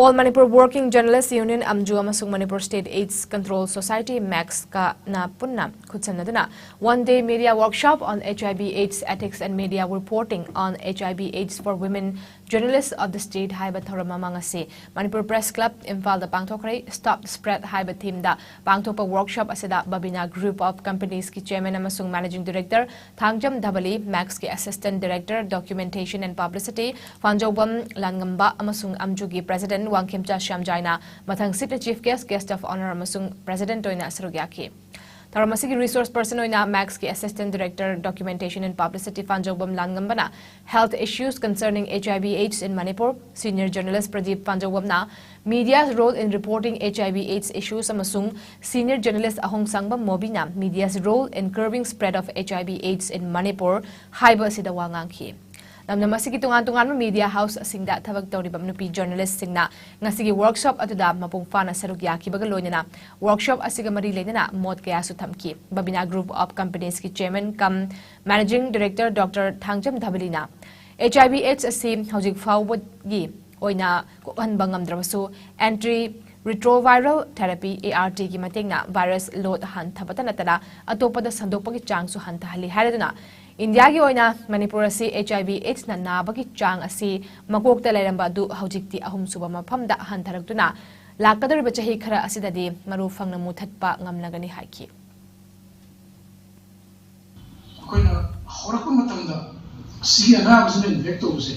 All Manipur Working Journalists Union, ꯑꯝꯖꯨ, ꯑꯃꯁꯨꯡ Manipur State AIDS Control Society, ꯃꯦꯛꯁꯀꯅ ꯄꯨꯟꯅ ꯈꯨꯠꯁꯝꯅꯗꯨꯅ One Day Media Workshop on H I V AIDS Ethics and Media Reporting on H I V AIDS for Women Journalists of the State ꯍꯥꯏꯕ ꯊꯧꯔꯝ ꯑꯃ ꯉꯁꯤ Manipur press club, ꯏꯝꯐꯥꯜꯗ ꯄꯥꯡꯊꯣꯛꯈ꯭ꯔꯦ꯫ Stop Spread ꯍꯥꯏꯕ ꯊꯤꯝꯗ ꯄꯥꯡꯊꯣꯛꯄ workshop ꯑꯁꯤꯗ Babina Group of Companies ꯀꯤ chairman ꯑꯃꯁꯨꯡ ꯃꯦꯅꯦꯖꯤꯡ ꯗꯤꯔꯦꯛꯇꯔ ꯊꯥꯡꯖꯝ ꯙꯕꯂꯤ, ꯃꯦꯛꯁꯀꯤ assistant director, Documentation and Publicity, Phanjoubam Lanngamba ꯑꯃꯁꯨꯡ ꯑꯝꯖꯨꯒꯤ ꯄ꯭ꯔꯦꯁꯤꯗꯦꯟꯠ ꯋꯥꯡꯈꯦꯝꯆꯥ ꯁ꯭ꯌꯥꯝꯖꯥꯏꯅ ꯃꯊꯪꯁꯤꯠꯅ chief guest, guest of honour ꯑꯃꯁꯨꯡ ꯄ꯭ꯔꯦꯁꯤꯗꯦꯟꯠ ꯑꯣꯏꯅ ꯁꯔꯨꯛ ꯌꯥꯈꯤ꯫ ꯊꯧꯔꯝ ꯑꯁꯤꯒꯤ ꯔꯤꯁꯣꯔꯁ ꯄꯔꯁꯟ ꯑꯣꯏꯅ ꯃꯦꯛꯁꯀꯤ assistant director, Documentation and Publicity Phanjoubam ꯂꯥꯟꯉꯝꯕꯅ Health Issues Concerning H I V AIDS in Manipur, senior journalist Pradip ꯐꯥꯟꯖꯧꯕꯝꯅ Media's Role in Reporting H I V AIDS Issues ꯑꯃꯁꯨꯡ senior ꯖꯔꯅꯦꯂꯤꯁ꯭ꯠ Ahongshangbam ꯃꯣꯕꯤꯅ Media's Role in Curbing Spread of H I V AIDS in Manipur ꯍꯥꯏꯕ ꯑꯁꯤꯗ ꯋꯥ ꯉꯥꯡꯈꯤ꯫ ꯂꯝꯗꯝ ꯑꯁꯤꯒꯤ ꯇꯣꯉꯥꯟ ꯇꯣꯉꯥꯟꯕ media house ꯁꯤꯡꯗ ꯊꯕꯛ ꯇꯧꯔꯤꯕ ꯅꯨꯄꯤ journalist ꯁꯤꯡꯅ ꯉꯁꯤꯒꯤ workshop ꯑꯗꯨꯗ ꯃꯄꯨꯡ ꯐꯥꯅ ꯁꯔꯨꯛ ꯌꯥꯈꯤꯕꯒ ꯂꯣꯏꯅꯅ workshop ꯑꯁꯤꯒ ꯃꯔꯤ ꯂꯩꯅꯅ ꯃꯣꯠ ꯀꯌꯥꯁꯨ ꯊꯝꯈꯤ꯫ Babina Group of Companies ꯀꯤ chairman cum managing director Doctor Thangjam ꯙꯕꯂꯤꯅ HIV AIDS ꯑꯁꯤ ꯍꯧꯖꯤꯛ ꯐꯥꯎꯕꯒꯤ ꯑꯣꯏꯅ ꯀꯣꯛꯍꯟꯕ ꯉꯝꯗ꯭ꯔꯕꯁꯨ anti retroviral therapy, ART ꯒꯤ ꯃꯇꯦꯡꯅ virus load ꯍꯟꯊꯕꯇ ꯅꯠꯇꯅ ꯑꯇꯣꯞꯄꯗ ꯁꯟꯗꯣꯛꯄꯒꯤ ꯆꯥꯡꯁꯨ ꯍꯟꯊꯍꯜꯂꯤ ꯍꯥꯏꯔꯗꯨꯅ, ꯏꯟꯗꯤꯌꯥꯒꯤ ꯑꯣꯏꯅ ꯃꯅꯤꯄꯨꯔ ꯑꯁꯤ HIV AIDS ꯅ ꯅꯥꯕꯒꯤ ꯆꯥꯡ ꯑꯁꯤ ꯃꯀꯣꯛꯇ ꯂꯩꯔꯝꯕ ꯑꯗꯨ ꯍꯧꯖꯤꯛꯇꯤ ꯑꯍꯨꯝꯁꯨꯕ ꯃꯐꯝꯗ ꯍꯟꯊꯔꯛꯇꯨꯅ ꯂꯥꯛꯀꯗꯧꯔꯤꯕ ꯆꯍꯤ ꯈꯔ ꯑꯁꯤꯗꯗꯤ ꯃꯔꯨ ꯐꯪꯅ ꯃꯨꯊꯠꯄ ꯉꯝꯂꯒꯅꯤ ꯍꯥꯏꯈꯤ꯫ ꯑꯩꯈꯣꯏꯅ ꯍꯧꯔꯛꯄ ꯃꯇꯝꯗ ꯑꯁꯤꯒꯤ ꯑꯅꯥꯕꯁꯤꯅ infect ꯇꯧꯕꯁꯦ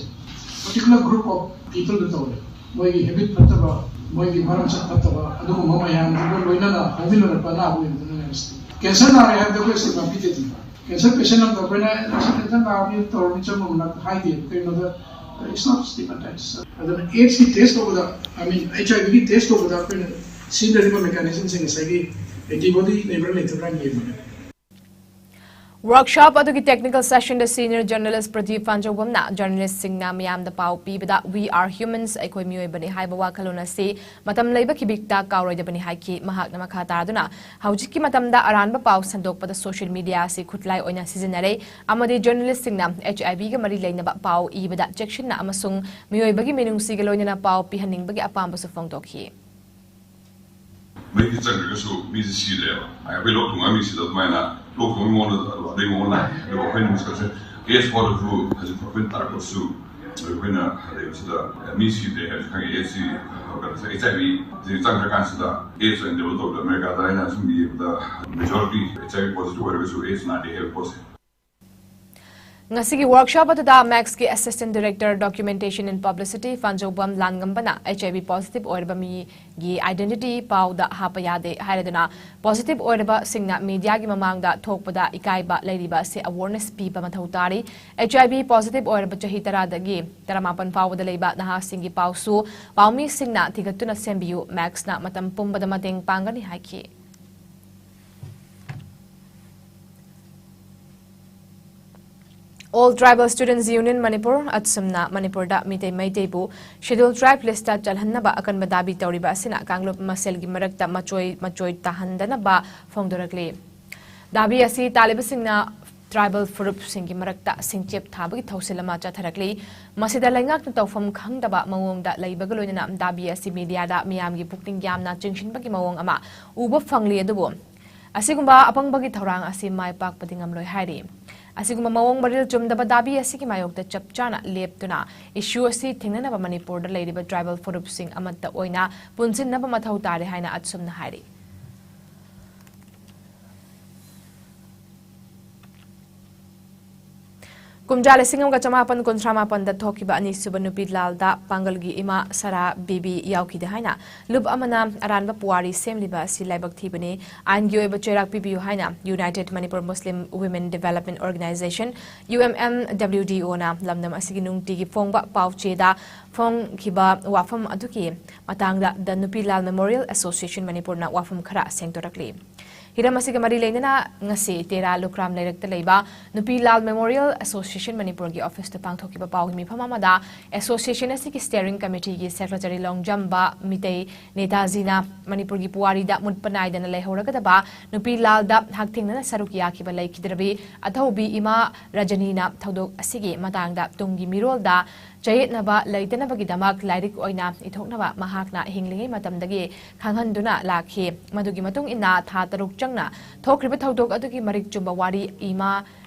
particular group of people ꯗ ꯇꯧꯔꯦ꯫ ꯃꯣꯏꯒꯤ habit ꯐꯠꯇꯕ, ꯃꯣꯏꯒꯤ ꯃꯔꯝꯆꯠ ꯐꯠꯇꯕ, ꯑꯗꯨꯒꯨꯝꯕ ꯃꯌꯥꯝꯗꯨꯒ ꯂꯣꯏꯅꯅ ꯍꯧꯃꯤꯟꯅꯔꯛꯄ ꯑꯅꯥꯕ ꯑꯣꯏꯕꯗꯨꯅ ꯁꯤ꯫ Cancer ꯅꯥꯔꯦ ꯍꯥꯏꯕꯗ ꯑꯩꯈꯣꯏ stigma ꯄꯤꯗꯦꯗꯅ꯫ Cancer patient ꯑꯃꯗ ꯑꯩꯈꯣꯏꯅ "ꯑꯁꯤ cancer ꯅꯥꯕꯅꯤ, ꯇꯧꯔꯅꯤ, ꯆꯪꯉꯨ" ꯃꯅꯥꯛꯇ ꯍꯥꯏꯗꯦ꯫ ꯀꯩꯅꯣꯗ, it's not stigmatized꯫ ꯑꯗꯨꯅ AIDS ꯀꯤ test ꯇꯧꯕꯗ, I mean, HIV ꯒꯤ test ꯇꯧꯕꯗ ꯑꯩꯈꯣꯏꯅ ꯁꯤꯖꯤꯟꯅꯔꯤꯕ mechanism ꯁꯤꯡ ꯉꯁꯥꯏꯒꯤ antibody ꯂꯩꯕ꯭ꯔꯥ ꯂꯩꯇꯕ꯭ꯔꯥ ꯌꯦꯡꯕꯅꯦ꯫ Workshop ꯑꯗꯨꯒꯤ technical session ꯗ senior journalist ꯄ꯭ꯔꯗꯤꯞ ꯄꯥꯟꯖꯧꯕꯝꯅ journalist ꯁꯤꯡꯅ ꯃꯤꯌꯥꯝꯗ ꯄꯥꯎ ꯄꯤꯕꯗ "We are humans, ꯑꯩꯈꯣꯏ ꯃꯤꯑꯣꯏꯕꯅꯤ" ꯍꯥꯏꯕ ꯋꯥꯈꯜꯂꯣꯟ ꯑꯁꯤ ꯃꯇꯝ ꯂꯩꯕ ꯈꯤꯕꯤꯛꯇ ꯀꯥꯎꯔꯣꯏꯗꯕꯅꯤ ꯍꯥꯏꯈꯤ꯫ ꯃꯍꯥꯛꯅ ꯃꯈꯥ ꯇꯥꯗꯨꯅ, ꯍꯧꯖꯤꯛꯀꯤ ꯃꯇꯝꯗ ꯑꯔꯥꯟꯕ ꯄꯥꯎ ꯁꯟꯗꯣꯛꯄꯗ social media ꯑꯁꯤ ꯈꯨꯠꯂꯥꯏ ꯑꯣꯏꯅ ꯁꯤꯖꯤꯟꯅꯔꯦ ꯑꯃꯗꯤ journalist ꯁꯤꯡꯅ HIV ꯒ ꯃꯔꯤ ꯂꯩꯅꯕ ꯄꯥꯎ ꯏꯕꯗ ꯆꯦꯛꯁꯤꯟꯅ ꯑꯃꯁꯨꯡ ꯃꯤꯑꯣꯏꯕꯒꯤ ꯃꯤꯅꯨꯡꯁꯤꯒ ꯂꯣꯏꯅꯅ ꯄꯥꯎ ꯄꯤꯍꯟꯅꯤꯡꯕꯒꯤ ꯑꯄꯥꯝꯕꯁꯨ ꯐꯣꯡꯗꯣꯛꯈꯤ꯫ ꯃꯩꯗꯤ ꯆꯪꯗ꯭ꯔꯒꯁꯨ ꯃꯤꯁꯦ ꯁꯤꯗ꯭ꯔꯦꯕ꯫ ꯑꯩꯈꯣꯏ ꯂꯧ ꯊꯣꯡꯕ ꯃꯤꯁꯤꯗ ꯑꯗꯨꯃꯥꯏꯅ ꯂꯧ ꯊꯣꯡꯕꯒꯤ ꯃꯑꯣꯡꯗ ꯑꯗꯩ ꯃꯑꯣꯡ ꯂꯥꯛꯑꯦ꯫ ꯑꯗꯨꯒ ꯑꯩꯈꯣꯏꯅ ꯃꯁꯛꯁꯦ AIDS ꯐꯥꯎꯗꯁꯨ ꯍꯧꯖꯤꯛ ꯑꯩꯈꯣꯏꯅ ꯇꯥꯔꯛꯄꯁꯨ ꯑꯩꯈꯣꯏꯅ ꯍꯥꯏꯔꯛꯏꯕꯁꯤꯗ ꯃꯤ ꯁꯤꯗ꯭ꯔꯦ ꯍꯥꯏꯕꯁꯤ ꯈꯪꯉꯦ꯫ AIDS ꯁꯤ HIV ꯁꯤ ꯆꯪꯈ꯭ꯔꯀꯥꯟꯁꯤꯗ AIDS ꯑꯣꯏꯅ develop ꯇꯧꯕꯗ ꯑꯃꯦꯔꯤꯀꯥꯗ ꯑꯩꯅ ꯁꯨꯝ ꯌꯦꯡꯕꯗ majority HIV positive ꯑꯣꯏꯔꯒꯁꯨ AIDS ꯅꯥꯗꯦ ꯍꯥꯏꯕ ꯄꯣꯠꯁꯦ꯫ ꯉꯁꯤꯒꯤ workshop ꯑꯗꯨꯗ ꯃꯦꯛꯁꯀꯤ assistant director documentation and publicity ꯄꯥꯟꯖꯧꯕꯝ ꯂꯥꯟꯉꯝꯕꯅ HIV positive ꯑꯣꯏꯔꯕ ꯃꯤꯒꯤ identity ꯄꯥꯎꯗ ꯍꯥꯞꯄ ꯌꯥꯗꯦ ꯍꯥꯏꯔꯗꯨꯅ, positive ꯑꯣꯏꯔꯕꯁꯤꯡꯅ media ꯒꯤ ꯃꯃꯥꯡꯗ ꯊꯣꯛꯄꯗ ꯏꯀꯥꯏꯕ ꯂꯩꯔꯤꯕ ꯑꯁꯤ awareness ꯄꯤꯕ ꯃꯊꯧ ꯇꯥꯔꯤ꯫ HIV positive ꯑꯣꯏꯔꯕ ꯆꯍꯤ ꯇꯔꯥꯗꯒꯤ ꯇꯔꯥꯃꯥꯄꯟ ꯐꯥꯎꯕꯗ ꯂꯩꯕ ꯅꯍꯥꯁꯤꯡꯒꯤ ꯄꯥꯎꯁꯨ ꯄꯥꯎꯃꯤꯁꯤꯡꯅ ꯊꯤꯒꯠꯇꯨꯅ ꯁꯦꯝꯕꯤꯌꯨ, ꯃꯦꯛꯁꯅ ꯃꯇꯝ ꯄꯨꯝꯕꯗ ꯃꯇꯦꯡ ꯄꯥꯡꯒꯅꯤ ꯍꯥꯏꯈꯤ꯫ All Tribal Students Union Manipur ꯑꯠꯁꯨꯝꯅ ꯃꯅꯤꯄꯨꯔꯗ ꯃꯤꯇꯩ ꯃꯩꯇꯩꯕꯨ Scheduled Tribe list ꯆꯜꯍꯟꯅꯕ ꯑꯀꯟꯕ ꯗꯥꯕꯤ ꯇꯧꯔꯤꯕ ꯑꯁꯤꯅ ꯀꯥꯡꯂꯨꯞ ꯃꯁꯦꯜꯒꯤ ꯃꯔꯛꯇ ꯃꯆꯣꯏ ꯃꯆꯣꯏ ꯇꯥꯍꯟꯗꯅꯕ ꯐꯣꯡꯗꯣꯔꯛꯂꯤ꯫ ꯗꯥꯕꯤ ꯑꯁꯤ ꯇꯥꯜꯂꯤꯕꯁꯤꯡꯅ tribal ꯐꯨꯔꯨꯞꯁꯤꯡꯒꯤ ꯃꯔꯛꯇ ꯁꯤꯡꯆꯦꯞ ꯊꯥꯕꯒꯤ ꯊꯧꯁꯤꯜ ꯑꯃ ꯆꯠꯊꯔꯛꯂꯤ꯫ ꯃꯁꯤꯗ ꯂꯩꯉꯥꯛꯅ ꯇꯧꯐꯝ ꯈꯪꯗꯕ ꯃꯑꯣꯡꯗ ꯂꯩꯕꯒ ꯂꯣꯏꯅꯅ ꯗꯥꯕꯤ ꯑꯁꯤ ꯃꯤꯗꯤꯌꯥꯗ ꯃꯤꯌꯥꯝꯒꯤ ꯄꯨꯛꯅꯤꯡ ꯌꯥꯝꯅ ꯆꯤꯡꯁꯤꯟꯕꯒꯤ ꯃꯑꯣꯡ ꯑꯃ ꯎꯕ ꯐꯪꯂꯤ꯫ ꯑꯗꯨꯕꯨ ꯑꯁꯤꯒꯨꯝꯕ ꯑꯄꯪꯕꯒꯤ ꯊꯧꯔꯥꯡ ꯑꯁꯤ ꯃꯥꯏ ꯄꯥꯛꯄꯗꯤ ꯉꯝꯂꯣꯏ ꯍꯥꯏꯔꯤ꯫ ꯑꯁꯤꯒꯨꯝꯕ ꯃꯑꯣꯡ ꯃꯔꯤꯜ ꯆꯨꯝꯗꯕ ꯗꯥꯕꯤ ꯑꯁꯤꯒꯤ ꯃꯥꯌꯣꯛꯇ ꯆꯞ ꯆꯥꯅ ꯂꯦꯞꯇꯨꯅ issue ꯑꯁꯤ ꯊꯦꯡꯅꯅꯕ ꯃꯅꯤꯄꯨꯔꯗ ꯂꯩꯔꯤꯕ tribal ꯐꯨꯔꯨꯞꯁꯤꯡ ꯑꯃꯠꯇ ꯑꯣꯏꯅ ꯄꯨꯟꯁꯤꯟꯅꯕ ꯃꯊꯧ ꯇꯥꯔꯦ ꯍꯥꯏꯅ ꯑꯠꯁꯨꯝꯅ ꯍꯥꯏꯔꯤ꯫ ꯀꯨꯝꯖꯥ ꯂꯤꯁꯤꯡ ꯑꯃꯒ ꯆꯃꯥꯄꯟ ꯀꯨꯟꯊ꯭ꯔꯥ ꯃꯥꯄꯟꯗ ꯊꯣꯛꯈꯤꯕ ꯑꯅꯤꯁꯨꯕ ꯅꯨꯄꯤ ꯂꯥꯜꯗ ꯄꯥꯡꯒꯜꯒꯤ ꯏꯃꯥ ꯁꯔꯥ ꯕꯤꯕꯤ ꯌꯥꯎꯈꯤꯗꯦ ꯍꯥꯏꯅ ꯂꯨꯞ ꯑꯃꯅ ꯑꯔꯥꯟꯕ ꯄꯨꯋꯥꯔꯤ ꯁꯦꯝꯂꯤꯕ ꯑꯁꯤ ꯂꯥꯏꯕꯛ ꯊꯤꯕꯅꯤ꯫ ꯑꯥꯏꯟꯒꯤ ꯑꯣꯏꯕ ꯆꯩꯔꯥꯛ ꯄꯤꯕꯤꯌꯨ ꯍꯥꯏꯅ United Manipur Muslim Women Development Organization, UMMWDOꯅ ꯂꯝꯗꯝ ꯑꯁꯤꯒꯤ ꯅꯨꯡꯇꯤꯒꯤ ꯐꯣꯡꯕ ꯄꯥꯎꯆꯦꯗ ꯐꯣꯡꯈꯤꯕ ꯋꯥꯐꯝ ꯑꯗꯨꯒꯤ ꯃꯇꯥꯡꯗ The ꯅꯨꯄꯤ ꯂꯥꯜ Memorial Association ꯃꯅꯤꯄꯨꯔꯅ ꯋꯥꯐꯝ ꯈꯔ ꯁꯦꯡꯗꯣꯔꯛꯂꯤ꯫ ꯍꯤꯔꯝ ꯑꯁꯤꯒ ꯃꯔꯤ ꯂꯩꯅꯅ ꯉꯁꯤ ꯇꯦꯔꯥ ꯂꯨꯈ꯭ꯔꯥꯝ ꯂꯩꯔꯛꯇ ꯂꯩꯕ ꯅꯨꯄꯤ ꯂꯥꯜ Memorial Association ꯃꯅꯤꯄꯨꯔꯒꯤ ꯑꯣꯐꯤꯁꯇ ꯄꯥꯡꯊꯣꯛꯈꯤꯕ ꯄꯥꯎꯒꯤ ꯃꯤꯐꯝ ꯑꯃꯗ association ꯑꯁꯤꯒꯤ steering committeeꯒꯤ secretary ꯂꯣꯡꯖꯝꯕ ꯃꯤꯇꯩ ꯅꯦꯇꯥꯖꯤꯅ ꯃꯅꯤꯄꯨꯔꯒꯤ ꯄꯨꯋꯥꯔꯤꯗ ꯃꯨꯠꯄ ꯅꯥꯏꯗꯅ ꯂꯩꯍꯧꯔꯒꯗꯕ ꯅꯨꯄꯤ ꯂꯥꯜꯗ ꯍꯛꯊꯦꯡꯅꯅ ꯁꯔꯨꯛ ꯌꯥꯈꯤꯕ ꯂꯩꯈꯤꯗ꯭ꯔꯕꯤ ꯑꯊꯧꯕꯤ ꯏꯃꯥ ꯔꯖꯅꯤꯅ ꯊꯧꯗꯣꯛ ꯑꯁꯤꯒꯤ ꯃꯇꯥꯡꯗ ꯇꯨꯡꯒꯤ ꯃꯤꯔꯣꯜꯗ ꯆꯌꯦꯠꯅꯕ ꯂꯩꯇꯅꯕꯒꯤꯗꯃꯛ ꯂꯥꯏꯔꯤꯛ ꯑꯣꯏꯅ ꯏꯊꯣꯛꯅꯕ ꯃꯍꯥꯛꯅ ꯍꯤꯡꯂꯤꯉꯩ ꯃꯇꯝꯗꯒꯤ ꯈꯪꯍꯟꯗꯨꯅ ꯂꯥꯛꯈꯤ꯫ ꯃꯗꯨꯒꯤ ꯃꯇꯨꯡ ꯏꯟꯅ ꯊꯥ ꯇꯔꯨꯛ ꯆꯪꯅ ꯊꯣꯛꯈ꯭ꯔꯤꯕ ꯊꯧꯗꯣꯛ ꯑꯗꯨꯒꯤ ꯃꯔꯤꯛ ꯆꯨꯝꯕ ꯋꯥꯔꯤ ꯏꯃꯥ,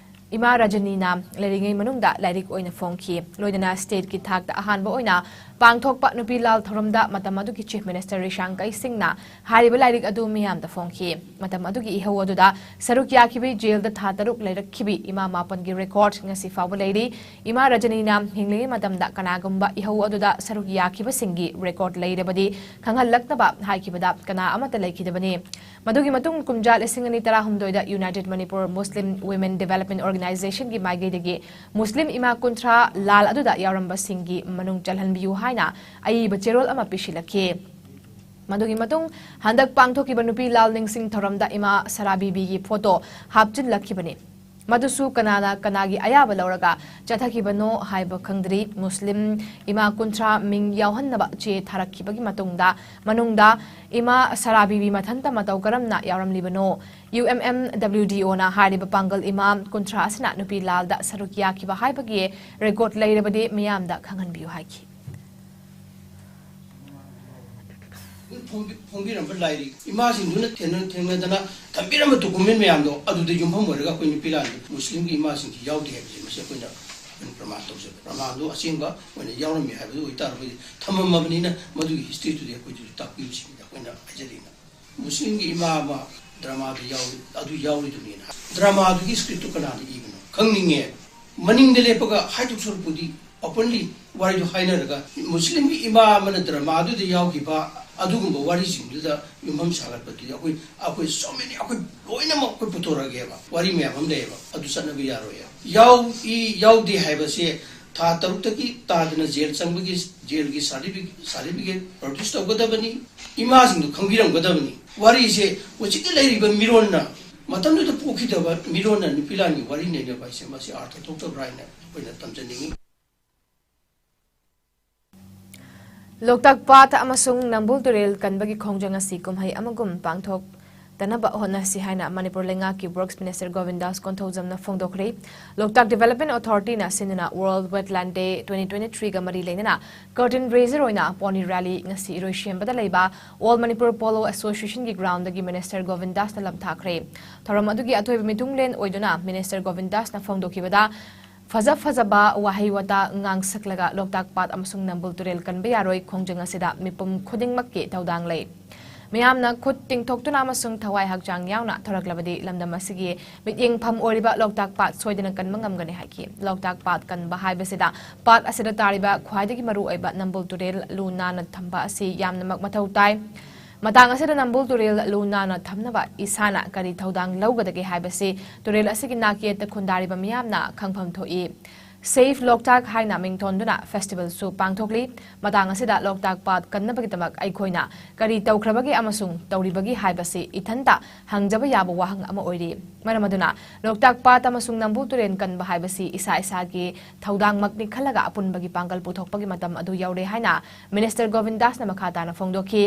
ꯏꯃꯥ ꯔꯖꯅꯤꯅ ꯂꯩꯔꯤꯉꯩ ꯃꯅꯨꯡꯗ ꯂꯥꯏꯔꯤꯛ ꯑꯣꯏꯅ ꯐꯣꯡꯈꯤ꯫ ꯂꯣꯏꯅꯅ stateꯀꯤ ꯊꯥꯛꯇ ꯑꯍꯥꯟꯕ ꯑꯣꯏꯅ ꯄꯥꯡꯊꯣꯛꯄ ꯅꯨꯄꯤ ꯂꯥꯜ ꯊꯧꯔꯝꯗ ꯃꯇꯝ ꯑꯗꯨꯒꯤ Chief Minister ꯔꯤꯁꯥꯡ ꯀꯩꯁꯤꯡꯅ ꯍꯥꯏꯔꯤꯕ ꯂꯥꯏꯔꯤꯛ ꯑꯗꯨ ꯃꯤꯌꯥꯝꯗ ꯐꯣꯡꯈꯤ꯫ ꯃꯇꯝ ꯑꯗꯨꯒꯤ ꯏꯍꯧ ꯑꯗꯨꯗ ꯁꯔꯨꯛ ꯌꯥꯈꯤꯕꯤ, ꯖꯦꯜꯗ ꯊꯥ ꯇꯔꯨꯛ ꯂꯩꯔꯛꯈꯤꯕꯤ ꯏꯃꯥ ꯃꯥꯄꯟꯒꯤ record ꯉꯁꯤ ꯐꯥꯎꯕ ꯂꯩꯔꯤ꯫ ꯏꯃꯥ ꯔꯖꯅꯤꯅ ꯍꯤꯡꯂꯤꯉꯩ ꯃꯇꯝꯗ ꯀꯅꯥꯒꯨꯝꯕ ꯏꯍꯧ ꯑꯗꯨꯗ ꯁꯔꯨꯛ ꯌꯥꯈꯤꯕꯁꯤꯡꯒꯤ record ꯂꯩꯔꯕꯗꯤ ꯈꯪꯍꯜꯂꯛꯅꯕ ꯍꯥꯏꯈꯤꯕꯗ ꯀꯅꯥ ꯑꯃꯠꯇ ꯂꯩꯈꯤꯗꯕꯅꯤ꯫ ꯃꯗꯨꯒꯤ ꯃꯇꯨꯡ ꯀꯨꯝꯖꯥ ꯂꯤꯁꯤꯡ ꯑꯅꯤ ꯇꯔꯥꯍꯨꯝꯗꯣꯏꯗ United Manipur Muslim Women Development Organizationꯒꯤ ꯃꯥꯏꯀꯩꯗꯒꯤ ꯃꯨꯁꯂꯤꯝ ꯏꯃꯥ ꯀꯨꯟꯊ꯭ꯔꯥ ꯂꯥꯜ ꯑꯗꯨꯗ ꯌꯥꯎꯔꯝꯕꯁꯤꯡꯒꯤ ꯃꯅꯨꯡ ꯆꯜꯍꯟꯕꯤꯌꯨ ꯍꯥꯏꯅ ꯑꯏꯕ ꯆꯦꯔꯣꯜ ꯑꯃ ꯄꯤꯁꯤꯜꯂꯛꯈꯤ꯫ ꯃꯗꯨꯒꯤ ꯃꯇꯨꯡ ꯍꯟꯗꯛ ꯄꯥꯡꯊꯣꯛꯈꯤꯕ ꯅꯨꯄꯤ ꯂꯥꯜ ꯅꯤꯡꯁꯤꯡ ꯊꯧꯔꯝꯗ ꯏꯃꯥ ꯁꯔꯥ ꯕꯤꯕꯤꯒꯤ photo ꯍꯥꯞꯆꯤꯜꯂꯛꯈꯤꯕꯅꯤ꯫ ꯃꯗꯨꯁꯨ ꯀꯅꯥꯅ ꯀꯅꯥꯒꯤ ꯑꯌꯥꯕ ꯂꯧꯔꯒ ꯆꯠꯊꯈꯤꯕꯅꯣ ꯍꯥꯏꯕ ꯈꯪꯗ꯭ꯔꯤ꯫ ꯃꯨꯁꯂꯤꯝ ꯏꯃꯥ ꯀꯨꯟꯊ꯭ꯔꯥ ꯃꯤꯡ ꯌꯥꯎꯍꯟꯅꯕ ꯆꯦ ꯊꯥꯔꯛꯈꯤꯕꯒꯤ ꯃꯇꯨꯡꯗ, ꯃꯅꯨꯡꯗ ꯏꯃꯥ ꯁꯔꯥꯕꯤꯕꯤ ꯃꯊꯟꯇ ꯃꯇꯧ ꯀꯔꯝꯅ ꯌꯥꯎꯔꯝꯂꯤꯕꯅꯣ? UMMWDOꯅ ꯍꯥꯏꯔꯤꯕ ꯄꯥꯡꯒꯜ ꯏꯃꯥ ꯀꯨꯟꯊ꯭ꯔꯥ ꯑꯁꯤꯅ ꯅꯨꯄꯤ ꯂꯥꯜꯗ ꯁꯔꯨꯛ ꯌꯥꯈꯤꯕ ꯍꯥꯏꯕꯒꯤ ꯔꯦꯀꯣꯔꯗ ꯂꯩꯔꯕꯗꯤ ꯃꯤꯌꯥꯝꯗ ꯈꯪꯍꯟꯕꯤꯌꯨ ꯍꯥꯏꯈꯤ꯫ ꯐꯣꯡꯕꯤ- ꯐꯣꯡꯕꯤꯔꯝꯕ ꯂꯥꯏꯔꯤꯛ, ꯏꯃꯥꯁꯤꯡꯗꯨꯅ ꯊꯦꯡꯅ- ꯊꯦꯡꯅꯗꯅ ꯊꯝꯕꯤꯔꯝꯕ ꯗꯣꯀꯨꯃꯦꯟ ꯃꯌꯥꯝꯗꯣ ꯑꯗꯨꯗ ꯌꯨꯝꯐꯝ ꯑꯣꯏꯔꯒ ꯑꯩꯈꯣꯏ ꯅꯨꯄꯤ ꯂꯥꯟꯗꯤ ꯃꯨꯁꯂꯤꯝꯒꯤ ꯏꯃꯥꯁꯤꯡꯁꯤ ꯌꯥꯎꯗꯦ ꯍꯥꯏꯕꯁꯦ ꯃꯁꯤ ꯑꯩꯈꯣꯏꯅ ꯑꯩꯈꯣꯏꯅ ꯄ꯭ꯔꯃꯥꯟ ꯇꯧꯖꯕ꯫ ꯄ꯭ꯔꯃꯥꯟꯗꯨ ꯑꯁꯦꯡꯕ ꯑꯣꯏꯅ ꯌꯥꯎꯔꯝꯃꯤ ꯍꯥꯏꯕꯗꯨ ꯑꯣꯏꯇꯥꯔꯒꯗꯤ ꯊꯝꯃꯝꯃꯕꯅꯤꯅ ꯃꯗꯨꯒꯤ ꯍꯤꯁꯇ꯭ꯔꯤꯗꯨꯗꯤ ꯑꯩꯈꯣꯏꯗꯁꯨ ꯇꯥꯛꯄꯤꯌꯨ ꯁꯤꯅꯤꯗ ꯑꯩꯈꯣꯏꯅ ꯍꯥꯏꯖꯅꯤꯡꯕ꯫ ꯃꯨꯁꯂꯤꯝꯒꯤ ꯏꯃꯥ ꯑꯃ ꯗ꯭ꯔꯃꯥꯗ ꯌꯥꯎꯔꯤ, ꯑꯗꯨ ꯌꯥꯎꯔꯤꯗꯨꯅꯤꯅ꯫ ꯗ꯭ꯔꯃꯥꯗꯨꯒꯤ ꯁ꯭ꯀ꯭ꯔꯤꯞꯇꯨ ꯀꯅꯥꯅ ꯏꯕꯅꯣ ꯈꯪꯅꯤꯡꯉꯦ꯫ ꯃꯅꯤꯡꯗ ꯂꯦꯞꯄꯒ ꯍꯥꯏꯗꯣꯛ ꯁꯔꯨꯛꯄꯨꯗꯤ ꯑꯣꯄꯟꯂꯤ ꯋꯥꯔꯤꯗꯨ ꯍꯥꯏꯅꯔꯒ ꯃꯨꯁꯂꯤꯝꯒꯤ ꯏꯃꯥ ꯑꯃꯅ ꯗ꯭ꯔꯃꯥꯗꯨꯗ ꯌꯥꯎꯈꯤꯕ ꯑꯗꯨꯒꯨꯝꯕ ꯋꯥꯔꯤꯁꯤꯡꯗꯨꯗ ꯌꯨꯝꯐꯝ ꯁꯥꯒꯠꯄꯗꯨꯗꯤ ꯑꯩꯈꯣꯏ, ꯑꯩꯈꯣꯏ so many, ꯑꯩꯈꯣꯏ ꯂꯣꯏꯅꯃꯛ ꯑꯩꯈꯣꯏ ꯄꯨꯊꯣꯔꯛꯑꯒꯦꯕ꯫ ꯋꯥꯔꯤ ꯃꯌꯥꯝ ꯑꯃ ꯂꯩꯌꯦꯕ, ꯑꯗꯨ ꯆꯠꯅꯕ ꯌꯥꯔꯣꯏꯌꯦ꯫ ꯌꯥꯎꯏ ꯌꯥꯎꯗꯦ ꯍꯥꯏꯕꯁꯦ ꯊꯥ ꯇꯔꯨꯛꯇꯒꯤ ꯇꯥꯗꯅ ꯖꯦꯜ ꯆꯪꯕꯒꯤ ꯖꯦꯜꯒꯤ ꯁꯥꯔꯇꯤꯐꯤꯀꯦꯠ produce ꯇꯧꯒꯗꯕꯅꯤ꯫ ꯏꯃꯥꯁꯤꯡꯗꯨ ꯈꯪꯕꯤꯔꯝꯒꯗꯕꯅꯤ꯫ ꯋꯥꯔꯤꯁꯦ ꯍꯧꯖꯤꯛꯀꯤ ꯂꯩꯔꯤꯕ ꯃꯤꯔꯣꯟꯅ, ꯃꯇꯝꯗꯨꯗ ꯄꯣꯛꯈꯤꯗꯕ ꯃꯤꯔꯣꯟꯅ ꯅꯨꯄꯤ ꯂꯥꯟꯒꯤ ꯋꯥꯔꯤ ꯅꯩꯅꯕ ꯍꯥꯏꯁꯦ ꯃꯁꯤ ꯑꯥꯔꯊ ꯊꯣꯛꯇꯕ꯭ꯔꯥ ꯍꯥꯏꯅ ꯑꯩꯈꯣꯏꯅ ꯇꯝꯖꯅꯤꯡꯏ꯫ ꯂꯣꯛꯇꯥꯛ ꯄꯥꯠ ꯑꯃꯁꯨꯡ ꯅꯝꯕꯨꯜ ꯇꯨꯔꯦꯜ ꯀꯟꯕꯒꯤ ꯈꯣꯡꯖꯪ ꯑꯁꯤ ꯀꯨꯝꯍꯩ ꯑꯃꯒꯨꯝ ꯄꯥꯡꯊꯣꯛꯇꯅꯕ ꯍꯣꯠꯅꯁꯤ ꯍꯥꯏꯅ ꯃꯅꯤꯄꯨꯔ ꯂꯩꯉꯥꯛꯀꯤ Works Minister ꯒꯣꯕꯤꯟꯗꯥꯁ ꯀꯣꯟꯊꯧꯖꯝꯅ ꯐꯣꯡꯗꯣꯛꯈ꯭ꯔꯦ꯫ ꯂꯣꯛꯇꯥꯛ Development Authorityꯅ ꯁꯤꯟꯗꯨꯅ World Wetland Day twenty twenty-threeꯒ ꯃꯔꯤ ꯂꯩꯅꯅ curtain raiser ꯑꯣꯏꯅ pony rally ꯉꯁꯤ ꯏꯔꯣꯏꯁꯦꯝꯕꯗ ꯂꯩꯕ All Manipur Polo Associationꯒꯤ groundꯗꯒꯤ Minister ꯒꯣꯕꯤꯟꯗꯥꯁꯅ ꯂꯝꯊꯥꯈ꯭ꯔꯦ꯫ ꯊꯧꯔꯝ ꯑꯗꯨꯒꯤ ꯑꯊꯣꯏꯕ ꯃꯤꯊꯨꯡꯂꯦꯟ ꯑꯣꯏꯗꯨꯅ Minister ꯒꯣꯕꯤꯟꯗꯥꯁꯅ ꯐꯣꯡꯗꯣꯛꯈꯤꯕꯗ, ꯐꯖ ꯐꯖꯕ ꯋꯥꯍꯩ ꯋꯥꯇꯥ ꯉꯥꯡꯁꯛꯂꯒ ꯂꯣꯛꯇꯥꯛ ꯄꯥꯠ ꯑꯃꯁꯨꯡ ꯅꯝꯕꯨꯜ ꯇꯨꯔꯦꯜ ꯀꯟꯕ ꯌꯥꯔꯣꯏ ꯈꯣꯡꯖꯪ ꯑꯁꯤꯗ ꯃꯤꯄꯨꯝ ꯈꯨꯗꯤꯡꯃꯛꯀꯤ ꯊꯧꯗꯥꯡ ꯂꯩ꯫ ꯃꯤꯌꯥꯝꯅ ꯈꯨꯠ ꯇꯤꯡꯊꯣꯛꯇꯨꯅ ꯑꯃꯁꯨꯡ ꯊꯋꯥꯏ ꯍꯛꯆꯥꯡ ꯌꯥꯎꯅ ꯊꯣꯔꯛꯂꯕꯗꯤ ꯂꯝꯗꯝ ꯑꯁꯤꯒꯤ ꯃꯤꯠꯌꯦꯡꯐꯝ ꯑꯣꯏꯔꯤꯕ ꯂꯣꯛꯇꯥꯛ ꯄꯥꯠ ꯁꯣꯏꯗꯅ ꯀꯟꯕ ꯉꯝꯒꯅꯤ ꯍꯥꯏꯈꯤ꯫ ꯂꯣꯛꯇꯥꯛ ꯄꯥꯠ ꯀꯟꯕ ꯍꯥꯏꯕꯁꯤꯗ ꯄꯥꯠ ꯑꯁꯤꯗ ꯇꯥꯔꯤꯕ ꯈ꯭ꯋꯥꯏꯗꯒꯤ ꯃꯔꯨꯑꯣꯏꯕ ꯅꯝꯕꯨꯜ ꯇꯨꯔꯦꯜ ꯂꯨ ꯅꯥꯟꯅ ꯊꯝꯕ ꯑꯁꯤ ꯌꯥꯝꯅꯃꯛ ꯃꯊꯧ ꯇꯥꯏ꯫ ꯃꯇꯥꯡ ꯑꯁꯤꯗ ꯅꯝꯕꯨꯜ ꯇꯨꯔꯦꯜ ꯂꯨ ꯅꯥꯟꯅ ꯊꯝꯅꯕ ꯏꯁꯥꯅ ꯀꯔꯤ ꯊꯧꯗꯥꯡ ꯂꯧꯒꯗꯒꯦ ꯍꯥꯏꯕꯁꯤ ꯇꯨꯔꯦꯜ ꯑꯁꯤꯒꯤ ꯅꯥꯛꯌꯦꯠꯇ ꯈꯨꯟꯗꯥꯔꯤꯕ ꯃꯤꯌꯥꯝꯅ ꯈꯪꯐꯝ ꯊꯣꯛꯏ꯫ Save Loktak ꯍꯥꯏꯅ ꯃꯤꯡꯊꯣꯟꯗꯨꯅ festivalꯁꯨ ꯄꯥꯡꯊꯣꯛꯂꯤ꯫ ꯃꯇꯥꯡ ꯑꯁꯤꯗ ꯂꯣꯛꯇꯥꯛ ꯄꯥꯠ ꯀꯟꯅꯕꯒꯤꯗꯃꯛ ꯑꯩꯈꯣꯏꯅ ꯀꯔꯤ ꯇꯧꯈ꯭ꯔꯕꯒꯦ ꯑꯃꯁꯨꯡ ꯇꯧꯔꯤꯕꯒꯦ ꯍꯥꯏꯕꯁꯤ ꯏꯊꯟꯇ ꯍꯪꯖꯕ ꯌꯥꯕ ꯋꯥꯍꯪ ꯑꯃ ꯑꯣꯏꯔꯤ꯫ ꯃꯔꯝ ꯑꯗꯨꯅ ꯂꯣꯛꯇꯥꯛ ꯄꯥꯠ ꯑꯃꯁꯨꯡ ꯅꯝꯕꯨꯜ ꯇꯨꯔꯦꯜ ꯀꯟꯕ ꯍꯥꯏꯕꯁꯤ ꯏꯁꯥ ꯏꯁꯥꯒꯤ ꯊꯧꯗꯥꯡꯃꯛꯅꯤ ꯈꯜꯂꯒ ꯑꯄꯨꯟꯕꯒꯤ ꯄꯥꯡꯒꯜ ꯄꯨꯊꯣꯛꯄꯒꯤ ꯃꯇꯝ ꯑꯗꯨ ꯌꯧꯔꯦ ꯍꯥꯏꯅ Minister ꯒꯣꯕꯤꯟꯗꯥꯁꯅ ꯃꯈꯥ ꯇꯥꯅ ꯐꯣꯡꯗꯣꯛꯈꯤ꯫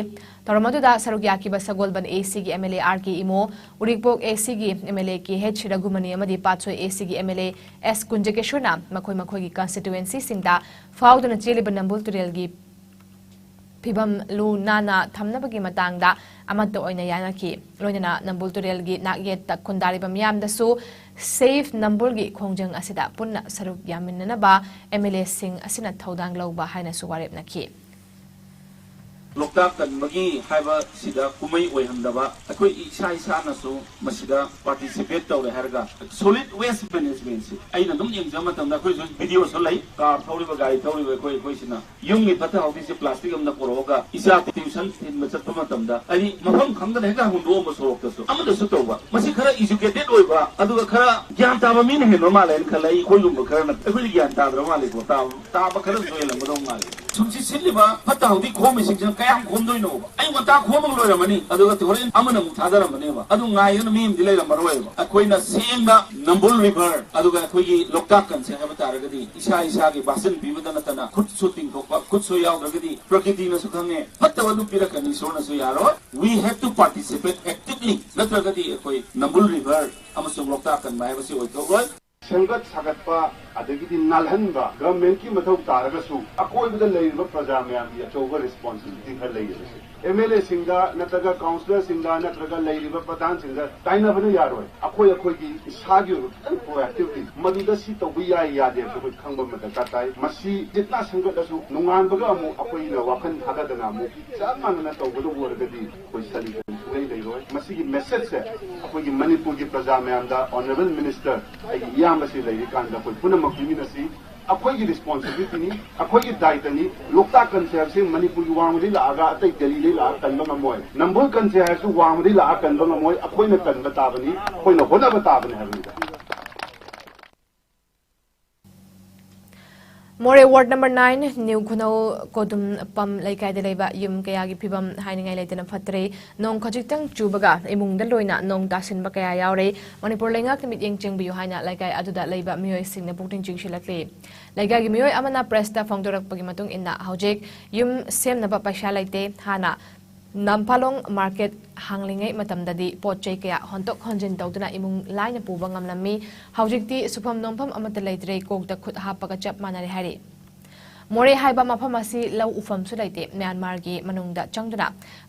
ꯊꯧꯔꯝ ꯑꯗꯨꯗ ꯁꯔꯨꯛ ꯌꯥꯈꯤꯕ ꯁꯒꯣꯜꯕꯟ ACꯒꯤ MLA R K ꯏꯃꯣ, ꯎꯔꯤꯄꯣꯛ ACꯒꯤ MLA K H ꯔꯘꯨꯃꯅꯤ ꯑꯃꯗꯤ ꯄꯥꯠꯁꯣꯏ ACꯒꯤ MLA S ꯀꯨꯟꯖꯀꯦꯁꯣꯔꯅ ꯃꯈꯣꯏ ꯃꯈꯣꯏꯒꯤ constituencyꯁꯤꯡꯗ ꯐꯥꯎꯗꯨꯅ ꯆꯦꯜꯂꯤꯕ ꯅꯝꯕꯨꯜ ꯇꯨꯔꯦꯜꯒꯤ ꯐꯤꯕꯝ ꯂꯨ ꯅꯥꯟꯅ ꯊꯝꯅꯕꯒꯤ ꯃꯇꯥꯡꯗ ꯑꯃꯠꯇ ꯑꯣꯏꯅ ꯌꯥꯅꯈꯤ꯫ ꯂꯣꯏꯅꯅ ꯅꯝꯕꯨꯜ ꯇꯨꯔꯦꯜꯒꯤ ꯅꯥꯛꯌꯦꯠꯇ ꯈꯨꯟꯗꯥꯔꯤꯕ ꯃꯤꯌꯥꯝꯗꯁꯨ Save ꯅꯝꯕꯨꯜꯒꯤ ꯈꯣꯡꯖꯪ ꯑꯁꯤꯗ ꯄꯨꯟꯅ ꯁꯔꯨꯛ ꯌꯥꯃꯤꯟꯅꯅꯕ MLAꯁꯤꯡ ꯑꯁꯤꯅ ꯊꯧꯗꯥꯡ ꯂꯧꯕ ꯍꯥꯏꯅꯁꯨ ꯋꯥꯔꯦꯞꯅꯈꯤ꯫ ꯂꯣꯛꯇꯥꯛ ꯀꯟꯕꯒꯤ ꯍꯥꯏꯕꯁꯤꯗ ꯀꯨꯝꯍꯩ ꯑꯣꯏꯍꯟꯗꯕ, ꯑꯩꯈꯣꯏ ꯏꯁꯥ ꯏꯁꯥꯅꯁꯨ ꯃꯁꯤꯗ participate ꯇꯧꯔꯦ ꯍꯥꯏꯔꯒ, solid waste managementꯁꯤ ꯑꯩꯅ ꯑꯗꯨꯝ ꯌꯦꯡꯖꯕ ꯃꯇꯝꯗ ꯑꯩꯈꯣꯏꯁꯨ videoꯁꯨ ꯂꯩ, car ꯊꯧꯔꯤꯕ, ꯒꯥꯔꯤ ꯊꯧꯔꯤꯕ ꯑꯩꯈꯣꯏ, ꯑꯩꯈꯣꯏꯁꯤꯅ ꯌꯨꯝꯒꯤ ꯐꯠꯇ ꯍꯥꯎꯗꯤꯁꯦ plastic ꯑꯃꯗ ꯄꯨꯔꯛꯑꯒ ꯏꯆꯥ tuition ꯊꯤꯟꯕ ꯆꯠꯄ ꯃꯇꯝꯗ, ꯍꯥꯏꯗꯤ, ꯃꯐꯝ ꯈꯪꯗꯅ ꯍꯦꯛꯇ ꯍꯨꯟꯗꯣꯛꯑꯝꯕ ꯁꯣꯔꯣꯛꯇꯁꯨ ꯑꯃꯗꯁꯨ ꯇꯧꯕ꯫ ꯃꯁꯤ ꯈꯔ educated ꯑꯣꯏꯕ, ꯑꯗꯨꯒ ꯈꯔ ꯒ꯭ꯌꯥꯟ ꯇꯥꯕ ꯃꯤꯅ ꯍꯦꯟꯕ ꯃꯥꯜꯂꯦꯅ ꯈꯜꯂꯦ꯫ ꯑꯩꯈꯣꯏꯒꯨꯝꯕ ꯈꯔꯅ, ꯑꯩꯈꯣꯏꯗꯤ ꯒ꯭ꯌꯥꯟ ꯇꯥꯗ꯭ꯔꯕ ꯃꯥꯜꯂꯦꯀꯣ꯫ ꯇꯥꯕ, ꯇꯥꯕ ꯈꯔꯁꯨ ꯍꯦꯜꯂꯝꯒꯗꯧ ꯃꯥꯜꯂꯦ꯫ ꯁꯨꯝꯁꯤ ꯁꯤꯠꯂꯤꯕ ꯐꯠꯇ ꯍꯥꯎꯗꯤ ꯈꯣꯝꯃꯤꯁꯤꯡꯁꯤꯅ ꯀꯌꯥꯝ ꯈꯣꯝꯗꯣꯏꯅꯣꯕ? ꯑꯌꯨꯛ ꯉꯟꯇꯥ ꯈꯣꯝꯃꯒ ꯂꯣꯏꯔꯝꯃꯅꯤ, ꯑꯗꯨꯒ ꯍꯣꯔꯦꯟ ꯑꯃꯅ ꯑꯃꯨꯛ ꯊꯥꯗꯔꯝꯃꯅꯦꯕ꯫ ꯑꯗꯨ ꯉꯥꯏꯗꯅ ꯃꯤ ꯑꯃꯗꯤ ꯂꯩꯔꯝꯃꯔꯣꯏꯕ꯫ ꯑꯩꯈꯣꯏꯅ ꯁꯦꯡꯅ ꯅꯝꯕꯨꯜ river, ꯑꯗꯨꯒ ꯑꯩꯈꯣꯏꯒꯤ ꯂꯣꯛꯇꯥꯛ ꯀꯟꯁꯦ ꯍꯥꯏꯕ ꯇꯥꯔꯒꯗꯤ, ꯏꯁꯥ ꯏꯁꯥꯒꯤ ꯚꯥꯁꯟ ꯄꯤꯕꯗ ꯅꯠꯇꯅ, ꯈꯨꯠꯁꯨ ꯇꯤꯡꯊꯣꯛꯄ, ꯈꯨꯠꯁꯨ ꯌꯥꯎꯗ꯭ꯔꯒꯗꯤ ꯄ꯭ꯔꯀꯤꯇꯤꯅꯁꯨ ꯈꯪꯉꯦ, ꯐꯠꯇꯕ ꯑꯗꯨ ꯄꯤꯔꯛꯀꯅꯤ, ꯏꯁꯣꯔꯅꯁꯨ ꯌꯥꯔꯣꯏ꯫ We have to participate actively, ꯅꯠꯇ꯭ꯔꯒꯗꯤ ꯑꯩꯈꯣꯏ ꯅꯝꯕꯨꯜ river ꯑꯃꯁꯨꯡ ꯂꯣꯛꯇꯥꯛ ꯀꯟꯕ ꯍꯥꯏꯕꯁꯤ ꯑꯣꯏꯊꯣꯛꯂꯣꯏ꯫ ꯁꯦꯝꯒꯠ ꯁꯥꯒꯠꯄ, ꯑꯗꯒꯤꯗꯤ ꯅꯥꯜꯍꯟꯕ governmentꯀꯤ ꯃꯊꯧ ꯇꯥꯔꯒꯁꯨ, ꯑꯀꯣꯏꯕꯗ ꯂꯩꯔꯤꯕ ꯄ꯭ꯔꯖꯥ ꯃꯌꯥꯝꯒꯤ ꯑꯆꯧꯕ responsibility ꯈꯔ ꯂꯩꯌꯦꯕꯁꯦ꯫ MLAꯁꯤꯡꯗ ꯅꯠꯇ꯭ꯔꯒ councillorꯁꯤꯡꯗ ꯅꯠꯇ꯭ꯔꯒ ꯂꯩꯔꯤꯕ ꯄ꯭ꯔꯙꯥꯟꯁꯤꯡꯗ ꯇꯥꯏꯅꯕꯅ ꯌꯥꯔꯣꯏ꯫ ꯑꯩꯈꯣꯏ ꯑꯩꯈꯣꯏꯒꯤ ꯏꯁꯥꯒꯤ ꯑꯣꯏꯕ ꯈꯤꯇꯪ proactively ꯃꯗꯨꯗ ꯁꯤ ꯇꯧꯕ ꯌꯥꯏ ꯌꯥꯗꯦ ꯍꯥꯏꯕꯁꯦ ꯑꯩꯈꯣꯏ ꯈꯪꯕ ꯑꯃ ꯗꯔꯀꯥꯔ ꯇꯥꯏ꯫ ꯃꯁꯤ ꯖꯤꯠꯅ ꯁꯦꯝꯒꯠꯂꯁꯨ ꯅꯣꯡꯉꯥꯟꯕꯒ ꯑꯃꯨꯛ ꯑꯩꯈꯣꯏꯅ ꯋꯥꯈꯜ ꯊꯥꯗꯗꯅ ꯑꯃꯨꯛ ꯆꯞ ꯃꯥꯟꯅꯅ ꯇꯧꯒꯗꯕ ꯑꯣꯏꯔꯒꯗꯤ ꯑꯩꯈꯣꯏ solution ꯁꯨꯡꯂꯩ ꯂꯩꯔꯣꯏ꯫ ꯃꯁꯤꯒꯤ messageꯁꯦ ꯑꯩꯈꯣꯏꯒꯤ ꯃꯅꯤꯄꯨꯔꯒꯤ ꯄ꯭ꯔꯖꯥ ꯃꯌꯥꯝꯗ, honourable minister, ꯑꯩꯒꯤ ꯏꯌꯥꯝꯕꯁꯤ ꯂꯩꯔꯤꯀꯥꯟꯗ ꯑꯩꯈꯣꯏ ꯄꯨꯝꯅꯃꯛ ꯄꯤꯃꯤꯟꯅꯁꯤ꯫ ꯑꯩꯈꯣꯏꯒꯤ responsibilityꯅꯤ, ꯑꯩꯈꯣꯏꯒꯤ ꯗꯥꯏꯇꯅꯤ꯫ ꯂꯣꯛꯇꯥꯛ ꯀꯟꯁꯦ ꯍꯥꯏꯕꯁꯤ ꯃꯅꯤꯄꯨꯔꯒꯤ ꯋꯥꯡꯃꯗꯒꯤ ꯂꯥꯛꯑꯒ ꯑꯇꯩ ꯗꯦꯜꯂꯤꯗꯒꯤ ꯂꯥꯛꯑꯒ ꯀꯟꯕ ꯉꯝꯃꯣꯏ꯫ ꯅꯝꯕꯨꯜ ꯀꯟꯁꯦ ꯍꯥꯏꯔꯁꯨ ꯋꯥꯡꯃꯗꯒꯤ ꯂꯥꯛꯑꯒ ꯀꯟꯕ ꯉꯝꯃꯣꯏ꯫ ꯑꯩꯈꯣꯏꯅ ꯀꯟꯕ ꯇꯥꯕꯅꯤ, ꯑꯩꯈꯣꯏꯅ ꯍꯣꯠꯅꯕ ꯇꯥꯕꯅꯤ ꯍꯥꯏꯕꯅꯤꯗ꯫ ꯃꯣꯔꯦ ꯋꯥꯔꯗ ꯅꯝꯕꯔ ꯅꯥꯏꯟ, ꯅ꯭ꯌꯨ ꯈꯨꯅꯧ ꯀꯣꯗꯨꯝꯄꯝ ꯂꯩꯀꯥꯏꯗ ꯂꯩꯕ ꯌꯨꯝ ꯀꯌꯥꯒꯤ ꯐꯤꯕꯝ ꯍꯥꯏꯅꯤꯡꯉꯥꯏ ꯂꯩꯇꯅ ꯐꯠꯇ꯭ꯔꯦ꯫ ꯅꯣꯡ ꯈꯖꯤꯛꯇꯪ ꯆꯨꯕꯒ ꯏꯃꯨꯡꯗ ꯂꯣꯏꯅ ꯅꯣꯡ ꯇꯥꯁꯤꯟꯕ ꯀꯌꯥ ꯌꯥꯎꯔꯦ꯫ ꯃꯅꯤꯄꯨꯔ ꯂꯩꯉꯥꯛꯅ ꯃꯤꯠꯌꯦꯡ ꯆꯪꯕꯤꯌꯨ ꯍꯥꯏꯅ ꯂꯩꯀꯥꯏ ꯑꯗꯨꯗ ꯂꯩꯕ ꯃꯤꯑꯣꯏꯁꯤꯡꯅ ꯄꯨꯛꯅꯤꯡ ꯆꯤꯡꯁꯤꯜꯂꯛꯂꯤ꯫ ꯂꯩꯀꯥꯏꯒꯤ ꯃꯤꯑꯣꯏ ꯑꯃꯅ ꯄ꯭ꯔꯦꯁꯇ ꯐꯣꯡꯗꯣꯔꯛꯄꯒꯤ ꯃꯇꯨꯡ ꯏꯟꯅ, ꯍꯧꯖꯤꯛ ꯌꯨꯝ ꯁꯦꯝꯅꯕ ꯄꯩꯁꯥ ꯂꯩꯇꯦ꯫ ꯍꯥꯟꯅ ꯅꯝꯐꯥꯂꯣꯡ ꯃꯥꯔꯀꯦꯠ ꯍꯥꯡꯂꯤꯉꯩ ꯃꯇꯝꯗꯗꯤ ꯄꯣꯠ ꯆꯩ ꯀꯌꯥ ꯍꯣꯟꯗꯣꯛ ꯍꯣꯟꯖꯤꯟ ꯇꯧꯗꯨꯅ ꯏꯃꯨꯡ ꯂꯥꯏꯅ ꯄꯨꯕ ꯉꯝꯂꯝꯃꯤ꯫ ꯍꯧꯖꯤꯛꯇꯤ ꯁꯨꯐꯝ ꯅꯣꯝꯐꯝ ꯑꯃꯠꯇ ꯂꯩꯇ꯭ꯔꯦ, ꯀꯣꯛꯇ ꯈꯨꯠ ꯍꯥꯞꯄꯒ ꯆꯞ ꯃꯥꯟꯅꯔꯦ ꯍꯥꯏꯔꯤ꯫ ꯃꯣꯔꯦ ꯍꯥꯏꯕ ꯃꯐꯝ ꯑꯁꯤ ꯂꯧ ꯎꯐꯝꯁꯨ ꯂꯩꯇꯦ꯫ ꯃ꯭ꯌꯥꯟꯃꯥꯔꯒꯤ ꯃꯅꯨꯡꯗ ꯆꯪꯗꯨꯅ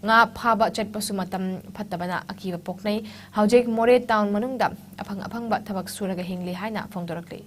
ꯉꯥ ꯐꯥꯕ ꯆꯠꯄꯁꯨ ꯃꯇꯝ ꯐꯠꯇꯕꯅ ꯑꯀꯤꯕ ꯄꯣꯛꯅꯩ꯫ ꯍꯧꯖꯤꯛ ꯃꯣꯔꯦ ꯇꯥꯎꯟ ꯃꯅꯨꯡꯗ ꯑꯐꯪ ꯑꯐꯪꯕ ꯊꯕꯛ ꯁꯨꯔꯒ ꯍꯤꯡꯂꯤ ꯍꯥꯏꯅ ꯐꯣꯡꯗꯣꯔꯛꯂꯤ꯫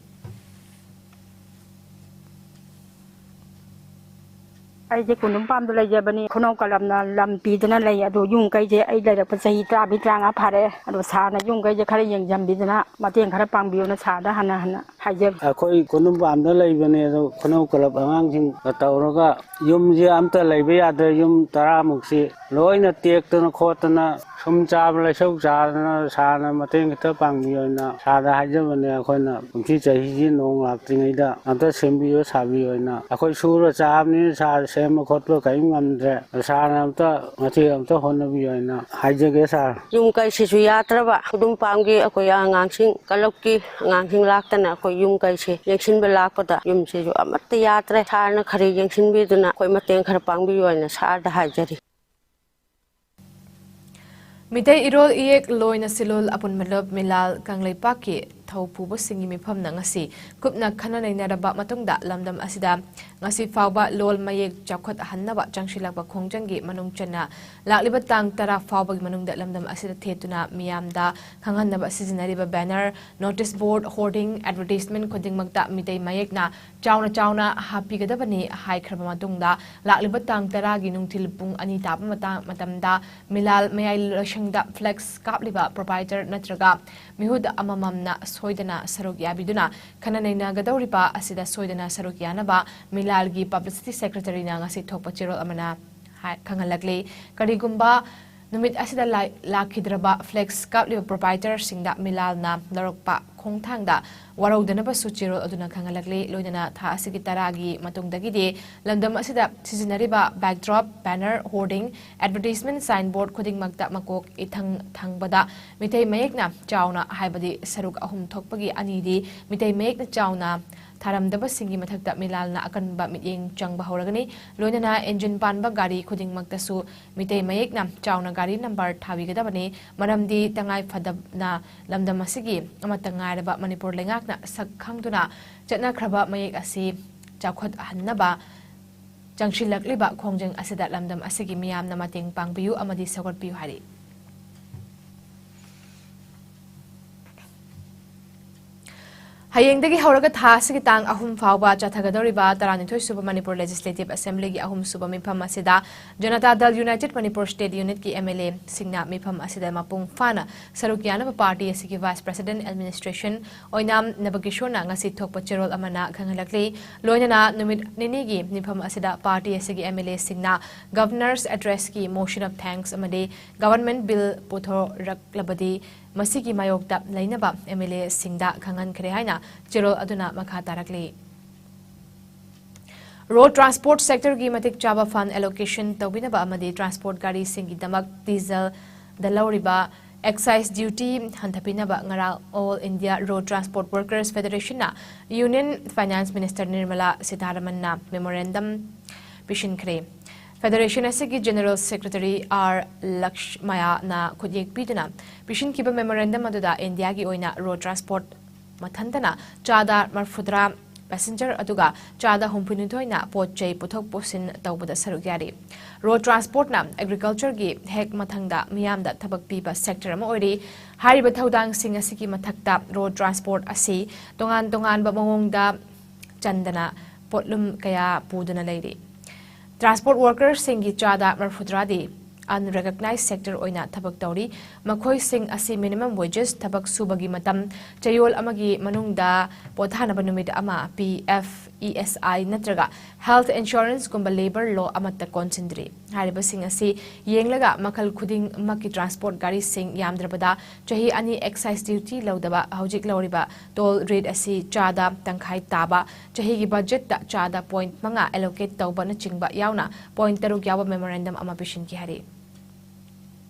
ꯑꯩꯁꯦ ꯀꯣꯅꯨꯡꯄꯥꯝꯗ ꯂꯩꯖꯕꯅꯤ꯫ ꯈꯨꯅꯧ ꯀꯂꯝꯅ ꯂꯝ ꯄꯤꯗꯅ ꯂꯩ꯫ ꯑꯗꯣ ꯌꯨꯝ ꯀꯩꯁꯦ ꯑꯩ ꯂꯩꯔꯛꯄ ꯆꯍꯤ ꯇꯔꯥꯃꯔꯤ ꯇꯔꯥꯃꯉꯥ ꯐꯥꯔꯦ꯫ ꯑꯗꯣ ꯁꯥꯔꯅ ꯌꯨꯝ ꯀꯩꯁꯦ ꯈꯔ ꯌꯦꯡꯁꯤꯟꯕꯤꯗꯅ ꯃꯇꯦꯡ ꯈꯔ ꯄꯥꯡꯕꯤꯌꯣꯅ ꯁꯥꯔꯗ ꯍꯟꯅ ꯍꯟꯅ ꯍꯥꯏꯖꯔꯤ꯫ ꯑꯩꯈꯣꯏ ꯀꯣꯅꯨꯡꯄꯥꯝꯗ ꯂꯩꯕꯅꯦ꯫ ꯑꯗꯣ ꯈꯨꯅꯧ ꯀꯂꯕ ꯑꯉꯥꯡꯁꯤꯡꯒ ꯇꯧꯔꯒ ꯌꯨꯝꯁꯦ ꯑꯝꯇ ꯂꯩꯕ ꯌꯥꯗ꯭ꯔꯦ꯫ ꯌꯨꯝ ꯇꯔꯥꯃꯨꯛꯁꯤ ꯂꯣꯏꯅ ꯇꯦꯛꯇꯅ ꯈꯣꯠꯇꯅ ꯁꯨꯝ ꯆꯥꯕ ꯂꯩꯁꯧ ꯆꯥꯗꯅ ꯁꯥꯔꯅ ꯃꯇꯦꯡ ꯈꯤꯇ ꯄꯥꯡꯕꯤꯌꯣꯅ ꯁꯥꯔꯗ ꯍꯥꯏꯖꯕꯅꯦ꯫ ꯑꯩꯈꯣꯏꯅ ꯀꯨꯝꯁꯤ ꯆꯍꯤꯁꯤ ꯅꯣꯡ ꯂꯥꯛꯇ꯭ꯔꯤꯉꯩꯗ ꯑꯝꯇ ꯁꯦꯝꯕꯤꯌꯣ ꯁꯥꯕꯤꯌꯣꯅ꯫ ꯑꯩꯈꯣꯏ ꯁꯨꯔ ꯆꯥꯕꯅꯤꯅ ꯁꯥꯔ ꯁꯦꯝꯕ ꯈꯣꯠꯄ ꯀꯔꯤꯝ ꯉꯝꯗ꯭ꯔꯦ꯫ ꯁꯥꯔꯅ ꯑꯝꯇ ꯃꯇꯦꯡ ꯑꯝꯇ ꯍꯣꯠꯅꯕꯤꯌꯣꯅ ꯍꯥꯏꯖꯒꯦ ꯁꯥꯔ꯫ ꯌꯨꯝ ꯀꯩꯁꯤꯁꯨ ꯌꯥꯗ꯭ꯔꯕ, ꯈꯨꯗꯨꯝ ꯄꯥꯝꯒꯤ ꯑꯩꯈꯣꯏ ꯑꯉꯥꯡꯁꯤꯡ ꯀꯂꯕꯀꯤ ꯑꯉꯥꯡꯁꯤꯡ ꯂꯥꯛꯇꯅ ꯑꯩꯈꯣꯏ ꯌꯨꯝ ꯀꯩꯁꯤ ꯌꯦꯡꯁꯤꯟꯕ ꯂꯥꯛꯄꯗ ꯌꯨꯝꯁꯤꯁꯨ ꯑꯃꯠꯇ ꯌꯥꯗ꯭ꯔꯦ꯫ ꯁꯥꯔꯅ ꯈꯔ ꯌꯦꯡꯁꯤꯟꯕꯤꯗꯨꯅ ꯑꯩꯈꯣꯏ ꯃꯇꯦꯡ ꯈꯔ ꯄꯥꯡꯕꯤꯌꯣ ꯍꯥꯏꯅ ꯁꯥꯔꯗ ꯍꯥꯏꯖꯔꯤ꯫ ꯃꯤꯇꯩ ꯏꯔꯣꯜ ꯏꯌꯦꯛ ꯂꯣꯏꯅ ꯁꯤꯂꯣꯜ ꯑꯄꯨꯟꯕ ꯂꯨꯞ ꯃꯤꯂꯥꯜ ꯀꯪꯂꯩꯄꯥꯛꯀꯤ ꯊꯧꯄꯨꯕꯁꯤꯡꯒꯤ ꯃꯤꯐꯝꯅ ꯉꯁꯤ ꯀꯨꯞꯅ ꯈꯟꯅ ꯅꯩꯅꯔꯕ ꯃꯇꯨꯡꯗ ꯂꯝꯗꯝ ꯑꯁꯤꯗ ꯉꯁꯤ ꯐꯥꯎꯕ ꯂꯣꯜ ꯃꯌꯦꯛ ꯆꯥꯎꯈꯠꯍꯟꯅꯕ ꯆꯪꯁꯤꯜꯂꯛꯄ ꯈꯣꯡꯖꯪꯒꯤ ꯃꯅꯨꯡ ꯆꯟꯅ ꯂꯥꯛꯂꯤꯕ ꯇꯥꯡ ꯇꯔꯥ ꯐꯥꯎꯕꯒꯤ ꯃꯅꯨꯡꯗ ꯂꯝꯗꯝ ꯑꯁꯤꯗ ꯊꯦꯠꯇꯨꯅ ꯃꯤꯌꯥꯝꯗ ꯈꯪꯍꯟꯅꯕ ꯁꯤꯖꯤꯟꯅꯔꯤꯕ ꯕꯦꯅꯔ, ꯅꯣꯇꯤꯁ ꯕꯣꯔꯗ, ꯍꯣꯔꯗꯤꯡ, ꯑꯦꯗꯚꯔꯇꯤꯁꯃꯦꯟ ꯈꯨꯗꯤꯡꯃꯛꯇ ꯃꯤꯇꯩ ꯃꯌꯦꯛꯅ ꯆꯥꯎꯅ ꯆꯥꯎꯅ ꯍꯥꯞꯄꯤꯒꯗꯕꯅꯤ ꯍꯥꯏꯈ꯭ꯔꯕ ꯃꯇꯨꯡꯗ, ꯂꯥꯛꯂꯤꯕ ꯇꯥꯡ ꯇꯔꯥꯒꯤ ꯅꯨꯡꯊꯤꯜ ꯄꯨꯡ ꯑꯅꯤ ꯇꯥꯕ ꯃꯇꯥꯡ, ꯃꯇꯝꯗ ꯃꯤꯂꯥꯜ ꯃꯌꯥꯏ ꯂꯣꯏꯁꯪꯗ ꯐ꯭ꯂꯦꯛꯁ ꯀꯥꯞꯂꯤꯕ ꯄ꯭ꯔꯣꯄꯥꯏꯇꯔ ꯅꯠꯇ꯭ꯔꯒ ꯃꯤꯍꯨꯠ ꯑꯃꯃꯝꯅ ꯁꯣꯏꯗꯅ ꯁꯔꯨꯛ ꯌꯥꯕꯤꯗꯨꯅ ꯈꯟꯅ ꯅꯩꯅꯒꯗꯧꯔꯤꯕ ꯑꯁꯤꯗ ꯁꯣꯏꯗꯅ ꯁꯔꯨꯛ ꯌꯥꯅꯕ ꯃꯤꯂꯥꯜꯒꯤ ꯄꯕ꯭ꯂꯤꯁꯤꯇꯤ ꯁꯦꯀ꯭ꯔꯦꯇꯔꯤꯅ ꯉꯁꯤ ꯊꯣꯛꯄ ꯆꯦꯔꯣꯜ ꯑꯃꯅ ꯍꯥꯏ-, ꯈꯪꯍꯜꯂꯛꯂꯤ꯫ ꯀꯔꯤꯒꯨꯝꯕ ꯅꯨꯃꯤꯠ ꯑꯁꯤꯗ ꯂꯥꯏ-, ꯂꯥꯛꯈꯤꯗ꯭ꯔꯕ ꯐ꯭ꯂꯦꯛꯁ ꯀꯥꯞꯂꯤꯕ ꯄ꯭ꯔꯣꯄꯥꯏꯇꯔꯁꯤꯡꯗ ꯃꯤꯂꯥꯜꯅ ꯂꯧꯔꯛꯄ ꯈꯣꯡꯊꯥꯡꯗ ꯋꯥꯔꯧꯗꯅꯕꯁꯨ ꯆꯦꯔꯣꯜ ꯑꯗꯨꯅ ꯈꯪꯍꯜꯂꯛꯂꯤ꯫ ꯂꯣꯏꯅꯅ ꯊꯥ ꯑꯁꯤꯒꯤ ꯇꯔꯥꯒꯤ ꯃꯇꯨꯡꯗꯒꯤꯗꯤ ꯂꯝꯗꯝ ꯑꯁꯤꯗ ꯁꯤꯖꯤꯟꯅꯔꯤꯕ backdrop, banner, hoarding, advertisement, signboard ꯈꯨꯗꯤꯡꯃꯛꯇ ꯃꯀꯣꯛ ꯏꯊꯪ ꯊꯪꯕꯗ ꯃꯤꯇꯩ ꯃꯌꯦꯛꯅ ꯆꯥꯎꯅ, ꯍꯥꯏꯕꯗꯤ ꯁꯔꯨꯛ ꯑꯍꯨꯝ ꯊꯣꯛꯄꯒꯤ ꯑꯅꯤꯗꯤ ꯃꯤꯇꯩ ꯃꯌꯦꯛꯅ ꯆꯥꯎꯅ ꯊꯥꯔꯝꯗꯕꯁꯤꯡꯒꯤ ꯃꯊꯛꯇ ꯃꯤꯂꯥꯜꯅ ꯑꯀꯟꯕ ꯃꯤꯠꯌꯦꯡ ꯆꯪꯕ ꯍꯧꯔꯒꯅꯤ꯫ ꯂꯣꯏꯅꯅ engine ꯄꯥꯟꯕ ꯒꯥꯔꯤ ꯈꯨꯗꯤꯡꯃꯛꯇꯁꯨ ꯃꯤꯇꯩ ꯃꯌꯦꯛꯅ ꯆꯥꯎꯅ ꯒꯥꯔꯤ number ꯊꯥꯕꯤꯒꯗꯕꯅꯤ꯫ ꯃꯔꯝꯗꯤ ꯇꯉꯥꯏ ꯐꯗꯅ ꯂꯝꯗꯝ ꯑꯁꯤꯒꯤ ꯑꯃꯠꯇ ꯉꯥꯏꯔꯕ ꯃꯅꯤꯄꯨꯔ ꯂꯩꯉꯥꯛꯅ ꯁꯛ ꯈꯪꯗꯨꯅ ꯆꯠꯅꯈ꯭ꯔꯕ ꯃꯌꯦꯛ ꯑꯁꯤ ꯆꯥꯎꯈꯠꯍꯟꯅꯕ ꯆꯪꯁꯤꯜꯂꯛꯂꯤꯕ ꯈꯣꯡꯖꯪ ꯑꯁꯤꯗ ꯂꯝꯗꯝ ꯑꯁꯤꯒꯤ ꯃꯤꯌꯥꯝꯅ ꯃꯇꯦꯡ ꯄꯥꯡꯕꯤꯌꯨ ꯑꯃꯗꯤ ꯁꯧꯒꯠꯄꯤꯌꯨ ꯍꯥꯏꯔꯤ꯫ ꯍꯌꯦꯡꯗꯒꯤ ꯍꯧꯔꯒ ꯊꯥ ꯑꯁꯤꯒꯤ ꯇꯥꯡ ꯑꯍꯨꯝ ꯐꯥꯎꯕ ꯆꯠꯊꯒꯗꯧꯔꯤꯕ ꯇꯔꯥꯅꯤꯊꯣꯏ ꯁꯨꯕ ꯃꯅꯤꯄꯨꯔ Legislative Assembly ꯒꯤ ꯑꯍꯨꯝ ꯁꯨꯕ ꯃꯤꯐꯝ ꯑꯁꯤꯗ ꯖꯅꯇꯥ ꯗꯜ United ꯃꯅꯤꯄꯨꯔ State Unit ꯀꯤ M L A ꯁꯤꯡꯅ ꯃꯤꯐꯝ ꯑꯁꯤꯗ ꯃꯄꯨꯡ ꯐꯥꯅ ꯁꯔꯨꯛ ꯌꯥꯅꯕ party ꯑꯁꯤꯒꯤ Vice President Administration ꯑꯣꯏꯅꯥꯝ ꯅꯕꯀꯤꯁꯣꯔꯅ ꯉꯁꯤ ꯊꯣꯛꯄ ꯆꯦꯔꯣꯜ ꯑꯃꯅ ꯈꯪꯍꯜꯂꯛꯂꯤ꯫ ꯂꯣꯏꯅꯅ ꯅꯨꯃꯤꯠ ꯅꯤꯅꯤꯒꯤ ꯃꯤꯐꯝ ꯑꯁꯤꯗ party ꯑꯁꯤꯒꯤ M L A ꯁꯤꯡꯅ Governor's Address ꯀꯤ Motion of Thanks ꯑꯃꯗꯤ Government Bill ꯄꯨꯊꯣꯔꯛꯂꯕꯗꯤ ꯃꯁꯤꯒꯤ ꯃꯥꯌꯣꯛꯇ ꯂꯩꯅꯕ M L A ꯁꯤꯡꯗ ꯈꯪꯍꯟꯈ꯭ꯔꯦ ꯍꯥꯏꯅ ꯆꯦꯔꯣꯜ ꯑꯗꯨꯅ ꯃꯈꯥ ꯇꯥꯔꯛꯂꯤ꯫ Road transport sector ꯒꯤ ꯃꯇꯤꯛ ꯆꯥꯕ fund allocation ꯇꯧꯕꯤꯅꯕ ꯑꯃꯗꯤ transport ꯒꯥꯔꯤꯁꯤꯡꯒꯤꯗꯃꯛ diesel ꯗ ꯂꯧꯔꯤꯕ excise duty ꯍꯟꯊꯄꯤꯅꯕ ꯉꯔꯥꯡ All India Road Transport Workers Federation ꯅ Union Finance Minister Nirmala Sitharaman ꯅ memorandum ꯄꯤꯁꯤꯟꯈ꯭ꯔꯦ꯫ Federation ꯑꯁꯤꯒꯤ General Secretary R ꯂꯛꯁꯃꯌꯥꯅ ꯈꯨꯠꯌꯦꯛ ꯄꯤꯗꯨꯅ ꯄꯤꯁꯤꯟꯈꯤꯕ memorandum ꯑꯗꯨꯗ ꯏꯟꯗꯤꯌꯥꯒꯤ ꯑꯣꯏꯅ road transport ꯃꯊꯟꯇꯅ ꯆꯥꯗ ꯃꯔꯐꯨꯇꯔꯥ passenger ꯑꯗꯨꯒ ꯆꯥꯗ ꯍꯨꯝꯐꯨꯅꯤꯊꯣꯏꯅ ꯄꯣꯠ ꯆꯩ ꯄꯨꯊꯣꯛ ꯄꯨꯁꯤꯟ ꯇꯧꯕꯗ ꯁꯔꯨꯛ ꯌꯥꯔꯤ꯫ Road transport ꯅ agriculture ꯒꯤ ꯍꯦꯛ ꯃꯊꯪꯗ ꯃꯤꯌꯥꯝꯗ ꯊꯕꯛ ꯄꯤꯕ sector ꯑꯃ ꯑꯣꯏꯔꯤ꯫ ꯍꯥꯏꯔꯤꯕ ꯊꯧꯗꯥꯡꯁꯤꯡ ꯑꯁꯤꯒꯤ ꯃꯊꯛꯇ road transport ꯑꯁꯤ ꯇꯣꯉꯥꯟ ꯇꯣꯉꯥꯟꯕ ꯃꯑꯣꯡꯗ ꯆꯟꯗꯅ ꯄꯣꯠꯂꯨꯝ ꯀꯌꯥ ꯄꯨꯗꯨꯅ ꯂꯩꯔꯤ꯫ Transport worker ꯁꯤꯡꯒꯤ ꯆꯥꯗ ꯃꯔꯐꯨꯇꯔꯥꯗꯤ unrecognized sector ꯑꯣꯏꯅ ꯊꯕꯛ ꯇꯧꯔꯤ꯫ ꯃꯈꯣꯏꯁꯤꯡ ꯑꯁꯤ minimum wages, ꯊꯕꯛ ꯁꯨꯕꯒꯤ ꯃꯇꯝ, ꯆꯌꯣꯜ ꯑꯃꯒꯤ ꯃꯅꯨꯡꯗ ꯄꯣꯊꯥꯅꯕ ꯅꯨꯃꯤꯠ ꯑꯃ, P F, E S I ꯅꯠꯇ꯭ꯔꯒ health insuranceꯒꯨꯝꯕ labour law ꯑꯃꯠꯇ ꯀꯣꯟꯁꯤꯟꯗ꯭ꯔꯤ꯫ ꯍꯥꯏꯔꯤꯕꯁꯤꯡ ꯑꯁꯤ ꯌꯦꯡꯂꯒ ꯃꯈꯜ ꯈꯨꯗꯤꯡꯃꯛꯀꯤ transport ꯒꯥꯔꯤꯁꯤꯡ, ꯌꯥꯝꯗ꯭ꯔꯕꯗ ꯆꯍꯤ ꯑꯅꯤ excise duty ꯂꯧꯗꯕ, ꯍꯧꯖꯤꯛ ꯂꯧꯔꯤꯕ toll rate ꯑꯁꯤ ꯆꯥꯗ ꯇꯪꯈꯥꯏ ꯇꯥꯕ, ꯆꯍꯤꯒꯤ budgetꯇ ꯆꯥꯗ point ꯃꯉꯥ allocate ꯇꯧꯕꯅꯆꯤꯡꯕ ꯌꯥꯎꯅ point ꯇꯔꯨꯛ ꯌꯥꯎꯕ memorandum ꯑꯃ ꯄꯤꯁꯤꯟꯈꯤ ꯍꯥꯏꯔꯤ꯫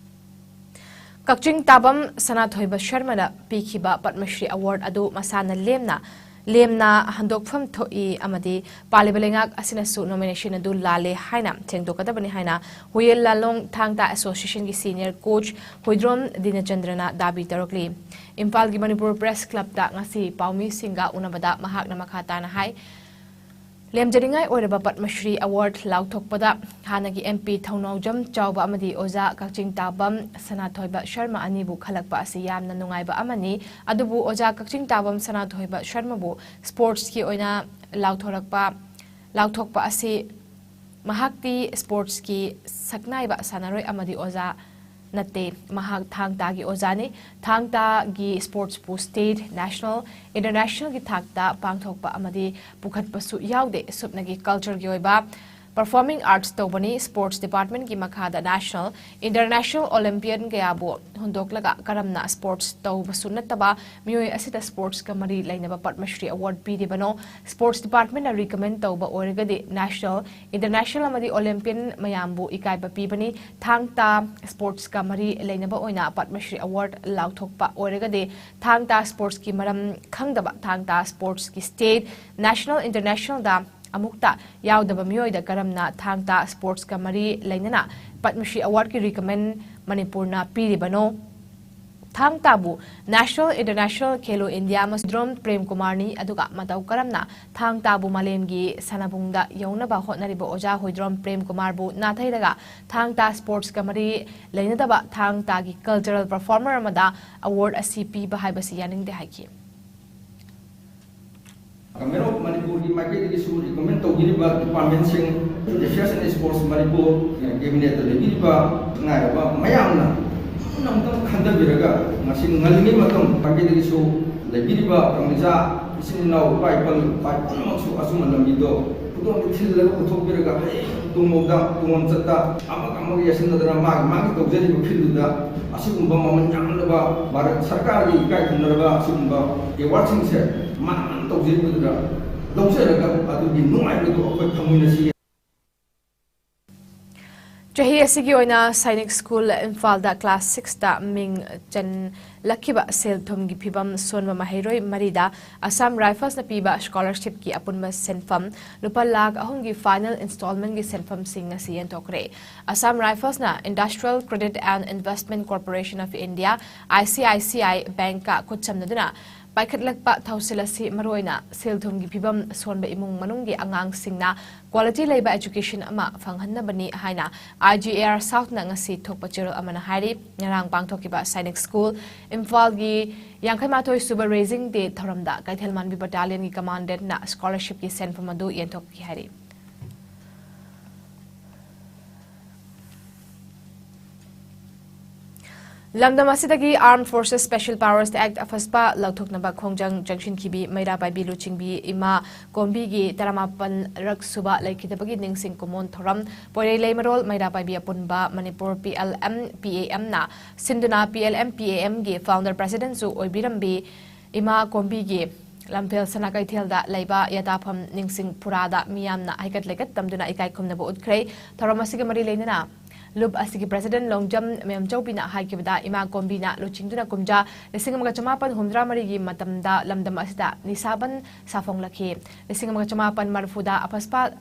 ꯀꯛꯆꯤꯡ ꯇꯥꯕꯝ ꯁꯅꯥꯊꯣꯏꯕ ꯁꯔꯃꯅ ꯄꯤꯈꯤꯕ ꯄꯗꯃ ꯁ꯭ꯔꯤ award ꯑꯗꯨ ꯃꯁꯥꯅ ꯂꯦꯝꯅ, ꯂꯦꯝꯅ ꯍꯟꯗꯣꯛꯐꯝ ꯊꯣꯛꯏ ꯑꯃꯗꯤ ꯄꯥꯜꯂꯤꯕ ꯂꯩꯉꯥꯛ ꯑꯁꯤꯅꯁꯨ nomination ꯑꯗꯨ ꯂꯥꯜꯂꯦ ꯍꯥꯏꯅ ꯁꯦꯡꯗꯣꯛꯀꯗꯕꯅꯤ ꯍꯥꯏꯅ ꯍꯨꯌꯦꯜ ꯂꯥꯂꯣꯡ ꯊꯥꯡ ꯇꯥ Associationꯒꯤ senior coach ꯍꯨꯏꯗ꯭ꯔꯣꯝ ꯗꯤꯅꯆꯟꯗ꯭ꯔꯅ ꯗꯥꯕꯤ ꯇꯧꯔꯛꯂꯤ꯫ ꯏꯝꯐꯥꯜꯒꯤ ꯃꯅꯤꯄꯨꯔ Press Clubꯇ ꯉꯁꯤ ꯄꯥꯎꯃꯤꯁꯤꯡꯒ ꯎꯅꯕꯗ ꯃꯍꯥꯛꯅ ꯃꯈꯥ ꯇꯥꯅ ꯍꯥꯏ, ꯂꯦꯝꯖꯅꯤꯡꯉꯥꯏ ꯑꯣꯏꯔꯕ ꯄꯗꯃ ꯁ꯭ꯔꯤ award ꯂꯥꯎꯊꯣꯛꯄꯗ ꯍꯥꯟꯅꯒꯤ M P ꯊꯧꯅꯥꯎꯖꯝ ꯆꯥꯎꯕ ꯑꯃꯗꯤ ꯑꯣꯖꯥ ꯀꯛꯆꯤꯡ ꯇꯥꯕꯝ ꯁꯅꯥꯊꯣꯏꯕ ꯁꯔꯃ ꯑꯅꯤꯕꯨ ꯈꯜꯂꯛꯄ ꯑꯁꯤ ꯌꯥꯝꯅ ꯅꯨꯡꯉꯥꯏꯕ ꯑꯃꯅꯤ꯫ ꯑꯗꯨꯕꯨ ꯑꯣꯖꯥ ꯀꯛꯆꯤꯡ ꯇꯥꯕꯝ ꯁꯅꯥꯊꯣꯏꯕ ꯁꯔꯃꯕꯨ sportsꯀꯤ ꯑꯣꯏꯅ ꯂꯥꯎꯊꯣꯔꯛꯄ, ꯂꯥꯎꯊꯣꯛꯄ ꯑꯁꯤ ꯃꯍꯥꯛꯇꯤ sportsꯀꯤ ꯁꯛꯅꯥꯏꯕ ꯁꯥꯟꯅꯔꯣꯏ ꯑꯃꯗꯤ ꯑꯣꯖꯥ ꯅꯠꯇꯦ꯫ ꯃꯍꯥꯛ ꯊꯥꯡ ꯇꯥꯒꯤ ꯑꯣꯖꯥꯅꯤ꯫ ꯊꯥꯡ ꯇꯥꯒꯤ sportsꯄꯨ state, national, internationalꯒꯤ ꯊꯥꯛꯇ ꯄꯥꯡꯊꯣꯛꯄ ꯑꯃꯗꯤ ꯄꯨꯈꯠꯄꯁꯨ ꯌꯥꯎꯗꯦ꯫ ꯁꯨꯞꯅꯒꯤ cultureꯒꯤ ꯑꯣꯏꯕ performing arts ꯇꯧꯕꯅꯤ꯫ Sports departmentꯀꯤ ꯃꯈꯥꯗ national, international Olympian ꯀꯌꯥꯕꯨ ꯍꯨꯟꯗꯣꯛꯂꯒ ꯀꯔꯝꯅ sports ꯇꯧꯕꯁꯨ ꯅꯠꯇꯕ ꯃꯤꯑꯣꯏ ꯑꯁꯤꯗ sportsꯀ ꯃꯔꯤ ꯂꯩꯅꯕ Padma Shri award ꯄꯤꯔꯤꯕꯅꯣ? Sports departmentꯅ recommend ꯇꯧꯕ ꯑꯣꯏꯔꯒꯗꯤ national, international ꯑꯃꯗꯤ Olympian ꯃꯌꯥꯝꯕꯨ ꯏꯀꯥꯏꯕ ꯄꯤꯕꯅꯤ꯫ ꯊꯥꯡ ꯇꯥ sportsꯀ ꯃꯔꯤ ꯂꯩꯅꯕ ꯑꯣꯏꯅ ꯄꯗꯃ ꯁ꯭ꯔꯤ award ꯂꯥꯎꯊꯣꯛꯄ ꯑꯣꯏꯔꯒꯗꯤ ꯊꯥꯡ ꯇꯥ sportsꯀꯤ ꯃꯔꯝ ꯈꯪꯗꯕ, ꯊꯥꯡ ꯇꯥ sportsꯀꯤ state, national, internationalꯗ ꯑꯃꯨꯛꯇ ꯌꯥꯎꯗꯕ ꯃꯤꯑꯣꯏꯗ ꯀꯔꯝꯅ ꯊꯥꯡ ꯇꯥ sportsꯀ ꯃꯔꯤ ꯂꯩꯅꯅ ꯄꯗꯃ ꯁ꯭ꯔꯤ awardꯀꯤ recommend ꯃꯅꯤꯄꯨꯔꯅ ꯄꯤꯔꯤꯕꯅꯣ? ꯊꯥꯡ ꯇꯥꯕꯨ national, international, ꯈꯦꯂꯣ ꯏꯟꯗꯤꯌꯥ ꯑꯃꯁꯨꯡ ꯍꯨꯏꯗ꯭ꯔꯣꯝ ꯄ꯭ꯔꯦꯝ ꯀꯨꯃꯥꯔꯅꯤ꯫ ꯑꯗꯨꯒ ꯃꯇꯧ ꯀꯔꯝꯅ ꯊꯥꯡ ꯇꯥꯕꯨ ꯃꯥꯂꯦꯝꯒꯤ ꯁꯥꯟꯅꯕꯨꯡꯗ ꯌꯧꯅꯕ ꯍꯣꯠꯅꯔꯤꯕ ꯑꯣꯖꯥ ꯍꯨꯏꯗ꯭ꯔꯣꯝ ꯄ꯭ꯔꯦꯝ ꯀꯨꯃꯥꯔꯕꯨ ꯅꯥꯊꯩꯔꯒ ꯊꯥꯡ ꯇꯥ sportsꯀ ꯃꯔꯤ ꯂꯩꯅꯗꯕ ꯊꯥꯡ ꯇꯥꯒꯤ cultural performer ꯑꯃꯗ award ꯑꯁꯤ ꯄꯤꯕ ꯍꯥꯏꯕꯁꯤ ꯌꯥꯅꯤꯡꯗꯦ ꯍꯥꯏꯈꯤ꯫ Government of ꯃꯅꯤꯄꯨꯔꯒꯤ ꯃꯥꯏꯀꯩꯗꯒꯤꯁꯨ recommend ꯇꯧꯕꯤꯔꯤꯕ departmentꯁꯤꯡ Youth Affairs and Sports Manipur ꯀꯦꯕꯤꯅꯦꯠꯇ ꯂꯩꯕꯤꯔꯤꯕ ꯉꯥꯏꯔꯕ ꯃꯌꯥꯝꯅ ꯄꯨꯟꯅ ꯑꯃꯨꯛꯇꯪ ꯈꯟꯊꯕꯤꯔꯒ, ꯉꯁꯤ ꯉꯜꯂꯤꯉꯩ ꯃꯇꯝ ꯄꯥꯡꯒꯩꯗꯒꯤꯁꯨ ꯂꯩꯕꯤꯔꯤꯕ ꯀꯪꯂꯩꯆꯥ ꯏꯆꯤꯟ ꯏꯅꯥꯎ ꯏꯄꯥ ꯏꯄꯨ ꯏꯄꯥ ꯄꯨꯝꯅꯃꯛꯁꯨ ꯑꯆꯨꯝꯕ ꯂꯝꯕꯤꯗꯣ ꯈꯨꯗꯣꯡ ꯊꯤꯜꯂꯒ ꯄꯨꯊꯣꯛꯄꯤꯔꯒ, ꯍꯌꯦꯡ ꯇꯨꯡꯂꯣꯝꯗ ꯇꯨꯡꯂꯣꯝ ꯆꯠꯇ ꯑꯃꯒ ꯑꯃꯒ ꯌꯦꯠꯁꯤꯟꯅꯗꯅ ꯃꯥꯒꯤ ꯃꯥꯒꯤ ꯇꯧꯖꯔꯤꯕ ꯐꯤꯜꯗꯨꯗ ꯑꯁꯤꯒꯨꯝꯕ ꯃꯃꯜ ꯌꯥꯝꯂꯕ ꯚꯥꯔꯠ ꯁꯔꯀꯥꯔꯒꯤ ꯏꯀꯥꯏ ꯈꯨꯝꯅꯔꯕ ꯑꯁꯤꯒꯨꯝꯕ ꯑꯦꯋꯥꯔꯗꯁꯤꯡꯁꯦ ꯃꯥꯅ ꯇꯧꯖꯔꯤꯕꯗꯨꯗ ꯂꯧꯖꯔꯒ ꯑꯗꯨꯒꯤ ꯅꯨꯡꯉꯥꯏꯕꯗꯨ ꯑꯩꯈꯣꯏ ꯐꯪꯃꯤꯟꯅꯁꯤ꯫ ꯆꯍꯤ ꯑꯁꯤꯒꯤ ꯑꯣꯏꯅ ꯁꯥꯏꯅꯤꯛ ꯁ꯭ꯀꯨꯜ ꯏꯝꯐꯥꯜꯗ ꯀ꯭ꯂꯥꯁ ꯁꯤꯛꯁꯇ ꯃꯤꯡ ꯆꯟꯂꯛꯈꯤꯕ ꯁꯦꯜ ꯊꯨꯝꯒꯤ ꯐꯤꯕꯝ ꯁꯣꯟꯕ ꯃꯍꯩꯔꯣꯏ ꯃꯔꯤꯗ ꯑꯁꯥꯝ ꯔꯥꯏꯐꯜꯁꯅ ꯄꯤꯕ ꯁ꯭ꯀꯣꯂꯔꯁꯤꯞꯀꯤ ꯑꯄꯨꯟꯕ ꯁꯦꯟꯐꯝ ꯂꯨꯄꯥ ꯂꯥꯈ ꯑꯍꯨꯝꯒꯤ ꯐꯥꯏꯅꯦꯜ ꯏꯟꯁꯇꯣꯜꯃꯦꯟꯒꯤ ꯁꯦꯟꯐꯝꯁꯤꯡ ꯉꯁꯤ ꯌꯦꯟꯊꯣꯛꯈ꯭ꯔꯦ꯫ Assam ꯔꯥꯏꯐꯜꯁꯅ Industrial Credit and Investment Corporation of India, I C I C I Bankꯀ ꯈꯨꯠꯁꯝꯅꯗꯨꯅ ꯄꯥꯏꯈꯠꯂꯛꯄ ꯊꯧꯁꯤꯜ ꯑꯁꯤ ꯃꯔꯨꯑꯣꯏꯅ ꯁꯦꯜ ꯊꯨꯝꯒꯤ ꯐꯤꯕꯝ ꯁꯣꯟꯕ ꯏꯃꯨꯡ ꯃꯅꯨꯡꯒꯤ ꯑꯉꯥꯡꯁꯤꯡꯅ ꯀ꯭ꯋꯥꯂꯤꯇꯤ ꯂꯩꯕ ꯑꯦꯖꯨꯀꯦꯁꯟ ꯑꯃ ꯐꯪꯍꯟꯅꯕꯅꯤ ꯍꯥꯏꯅ I G A R Southꯅ ꯉꯁꯤ ꯊꯣꯛꯄ ꯆꯦꯔꯣꯜ ꯑꯃꯅ ꯍꯥꯏꯔꯤ꯫ ꯉꯔꯥꯡ ꯄꯥꯡꯊꯣꯛꯈꯤꯕ ꯁꯥꯏꯅꯤꯛ ꯁ꯭ꯀꯨꯜ ꯏꯝꯐꯥꯜꯒꯤ ꯌꯥꯡꯈꯩ ꯃꯥꯊꯣꯏ ꯁꯨꯕ Raising Day ꯊꯧꯔꯝꯗ ꯀꯩꯊꯦꯜꯃꯥꯟꯕꯤ ꯕꯠꯇꯥꯂꯤꯌꯟꯒꯤ ꯀꯃꯥꯟꯗꯦꯟꯠꯅ ꯁ꯭ꯀꯣꯂꯔꯁꯤꯞꯀꯤ ꯁꯦꯟꯐꯝ ꯑꯗꯨ ꯌꯦꯟꯊꯣꯛꯈꯤ ꯍꯥꯏꯔꯤ꯫ ꯂꯝꯗꯝ ꯑꯁꯤꯗꯒꯤ Armed Forces Special Powers Act, ꯑꯐꯁꯄꯥ, ꯂꯧꯊꯣꯛꯅꯕ ꯈꯣꯡꯖꯪ ꯆꯪꯁꯤꯟꯈꯤꯕꯤ ꯃꯩꯔꯥ ꯄꯥꯏꯕꯤ ꯂꯨꯆꯤꯡꯕꯤ ꯏꯃꯥ ꯀꯣꯝꯕꯤꯒꯤ ꯇꯔꯥꯃꯥꯄꯟ ꯔꯛ ꯁꯨꯕ ꯂꯩꯈꯤꯗꯕꯒꯤ ꯅꯤꯡꯁꯤꯡ ꯀꯨꯝꯑꯣꯟ ꯊꯧꯔꯝ ꯄꯣꯏꯔꯩ ꯂꯩꯃꯔꯣꯜ ꯃꯩꯔꯥ ꯄꯥꯏꯕꯤ ꯑꯄꯨꯟꯕ Manipur P L M P A Mꯅ ꯁꯤꯟꯗꯨꯅ P L M P A Mꯒꯤ founder presidentꯁꯨ ꯑꯣꯏꯕꯤꯔꯝꯕꯤ ꯏꯃꯥ ꯀꯣꯝꯕꯤꯒꯤ ꯂꯝꯐꯦꯜ ꯁꯅꯥ ꯀꯩꯊꯦꯜꯗ ꯂꯩꯕ ꯌꯥꯇꯥꯐꯝ ꯅꯤꯡꯁꯤꯡ ꯐꯨꯔꯥꯗ ꯃꯤꯌꯥꯝꯅ ꯍꯩꯀꯠ ꯂꯩꯀꯠ ꯇꯝꯗꯨꯅ ꯏꯀꯥꯏ ꯈꯨꯝꯅꯕ ꯎꯠꯈ꯭ꯔꯦ꯫ ꯊꯧꯔꯝ ꯑꯁꯤꯒ ꯃꯔꯤ ꯂꯩꯅꯅ ꯂꯨꯞ ꯑꯁꯤꯒꯤ president ꯂꯣꯡꯖꯝ ꯃꯦꯝꯆꯧꯕꯤꯅ ꯍꯥꯏꯈꯤꯕꯗ, ꯏꯃꯥ ꯀꯣꯝꯕꯤꯅ ꯂꯨꯆꯤꯡꯗꯨꯅ ꯀꯨꯝꯖꯥ ꯂꯤꯁꯤꯡ ꯑꯃꯒ ꯆꯃꯥꯄꯟ ꯍꯨꯝꯗ꯭ꯔꯥ ꯃꯔꯤꯒꯤ ꯃꯇꯝꯗ ꯂꯝꯗꯝ ꯑꯁꯤꯗ ꯅꯤꯁꯥꯕꯟ ꯁꯥꯐꯣꯡꯂꯛꯈꯤ꯫ ꯂꯤꯁꯤꯡ ꯑꯃꯒ ꯆꯃꯥꯄꯟ ꯃꯔꯤꯐꯨꯗ ꯑꯐꯁꯄꯥ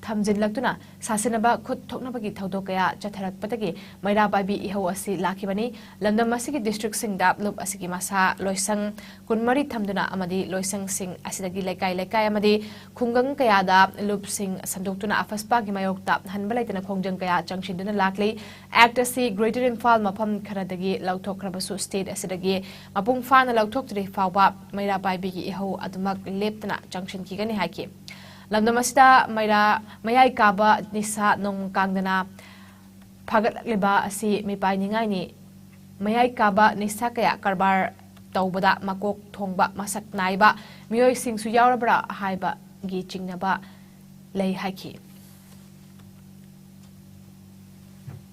ꯊꯝꯖꯤꯜꯂꯛꯇꯨꯅ ꯁꯥꯁꯤꯟꯅꯕ ꯈꯨꯠ ꯊꯣꯛꯅꯕꯒꯤ ꯊꯧꯗꯣꯛ ꯀꯌꯥ ꯆꯠꯊꯔꯛꯄꯗꯒꯤ ꯃꯩꯔꯥ ꯄꯥꯏꯕꯤ ꯏꯍꯧ ꯑꯁꯤ ꯂꯥꯛꯈꯤꯕꯅꯤ꯫ ꯂꯝꯗꯝ ꯑꯁꯤꯒꯤ districtꯁꯤꯡꯗ ꯂꯨꯞ ꯑꯁꯤꯒꯤ ꯃꯁꯥ ꯂꯣꯏꯁꯪ ꯀꯨꯟꯃꯔꯤ ꯊꯝꯗꯨꯅ ꯑꯃꯗꯤ ꯂꯣꯏꯁꯪꯁꯤꯡ ꯑꯁꯤꯗꯒꯤ ꯂꯩꯀꯥꯏ ꯂꯩꯀꯥꯏ ꯑꯃꯗꯤ ꯈꯨꯡꯒꯪ ꯀꯌꯥꯗ ꯂꯨꯞꯁꯤꯡ ꯁꯟꯗꯣꯛꯇꯨꯅ ꯑꯐꯁꯄꯥꯒꯤ ꯃꯥꯌꯣꯛꯇ ꯍꯟꯕ ꯂꯩꯇꯅ ꯈꯣꯡꯖꯪ ꯀꯌꯥ ꯆꯪꯁꯤꯟꯗꯨꯅ ꯂꯥꯛꯂꯤ꯫ Act ꯑꯁꯤ Greater ꯏꯝꯐꯥꯜ ꯃꯐꯝ ꯈꯔꯗꯒꯤ ꯂꯧꯊꯣꯛꯈ꯭ꯔꯕꯁꯨ, state ꯑꯁꯤꯗꯒꯤ ꯃꯄꯨꯡ ꯐꯥꯅ ꯂꯧꯊꯣꯛꯇ꯭ꯔꯤ ꯐꯥꯎꯕ ꯃꯩꯔꯥ ꯄꯥꯏꯕꯤꯒꯤ ꯏꯍꯧ ꯑꯗꯨꯃꯛ ꯂꯦꯞꯇꯅ ꯆꯪꯁꯤꯟꯈꯤꯒꯅꯤ ꯍꯥꯏꯈꯤ꯫ ꯂꯝꯗꯝ ꯑꯁꯤꯗ ꯃꯩꯔꯥ ꯃꯌꯥꯏ ꯀꯥꯕ ꯅꯤꯁꯥ ꯅꯣꯡꯃ ꯀꯥꯡꯗꯅ ꯐꯒꯠꯂꯛꯂꯤꯕ ꯑꯁꯤ ꯃꯤꯄꯥꯏꯅꯤꯡꯉꯥꯏꯅꯤ꯫ ꯃꯌꯥꯏ ꯀꯥꯕ ꯅꯤꯁꯥ ꯀꯌꯥ ꯀꯔꯕꯥꯔ ꯇꯧꯕꯗ ꯃꯀꯣꯛ ꯊꯣꯡꯕ ꯃꯁꯛ ꯅꯥꯏꯕ ꯃꯤꯑꯣꯏꯁꯤꯡꯁꯨ ꯌꯥꯎꯔꯕ꯭ꯔꯥ ꯍꯥꯏꯕꯒꯤ ꯆꯤꯡꯅꯕ ꯂꯩ ꯍꯥꯏꯈꯤ꯫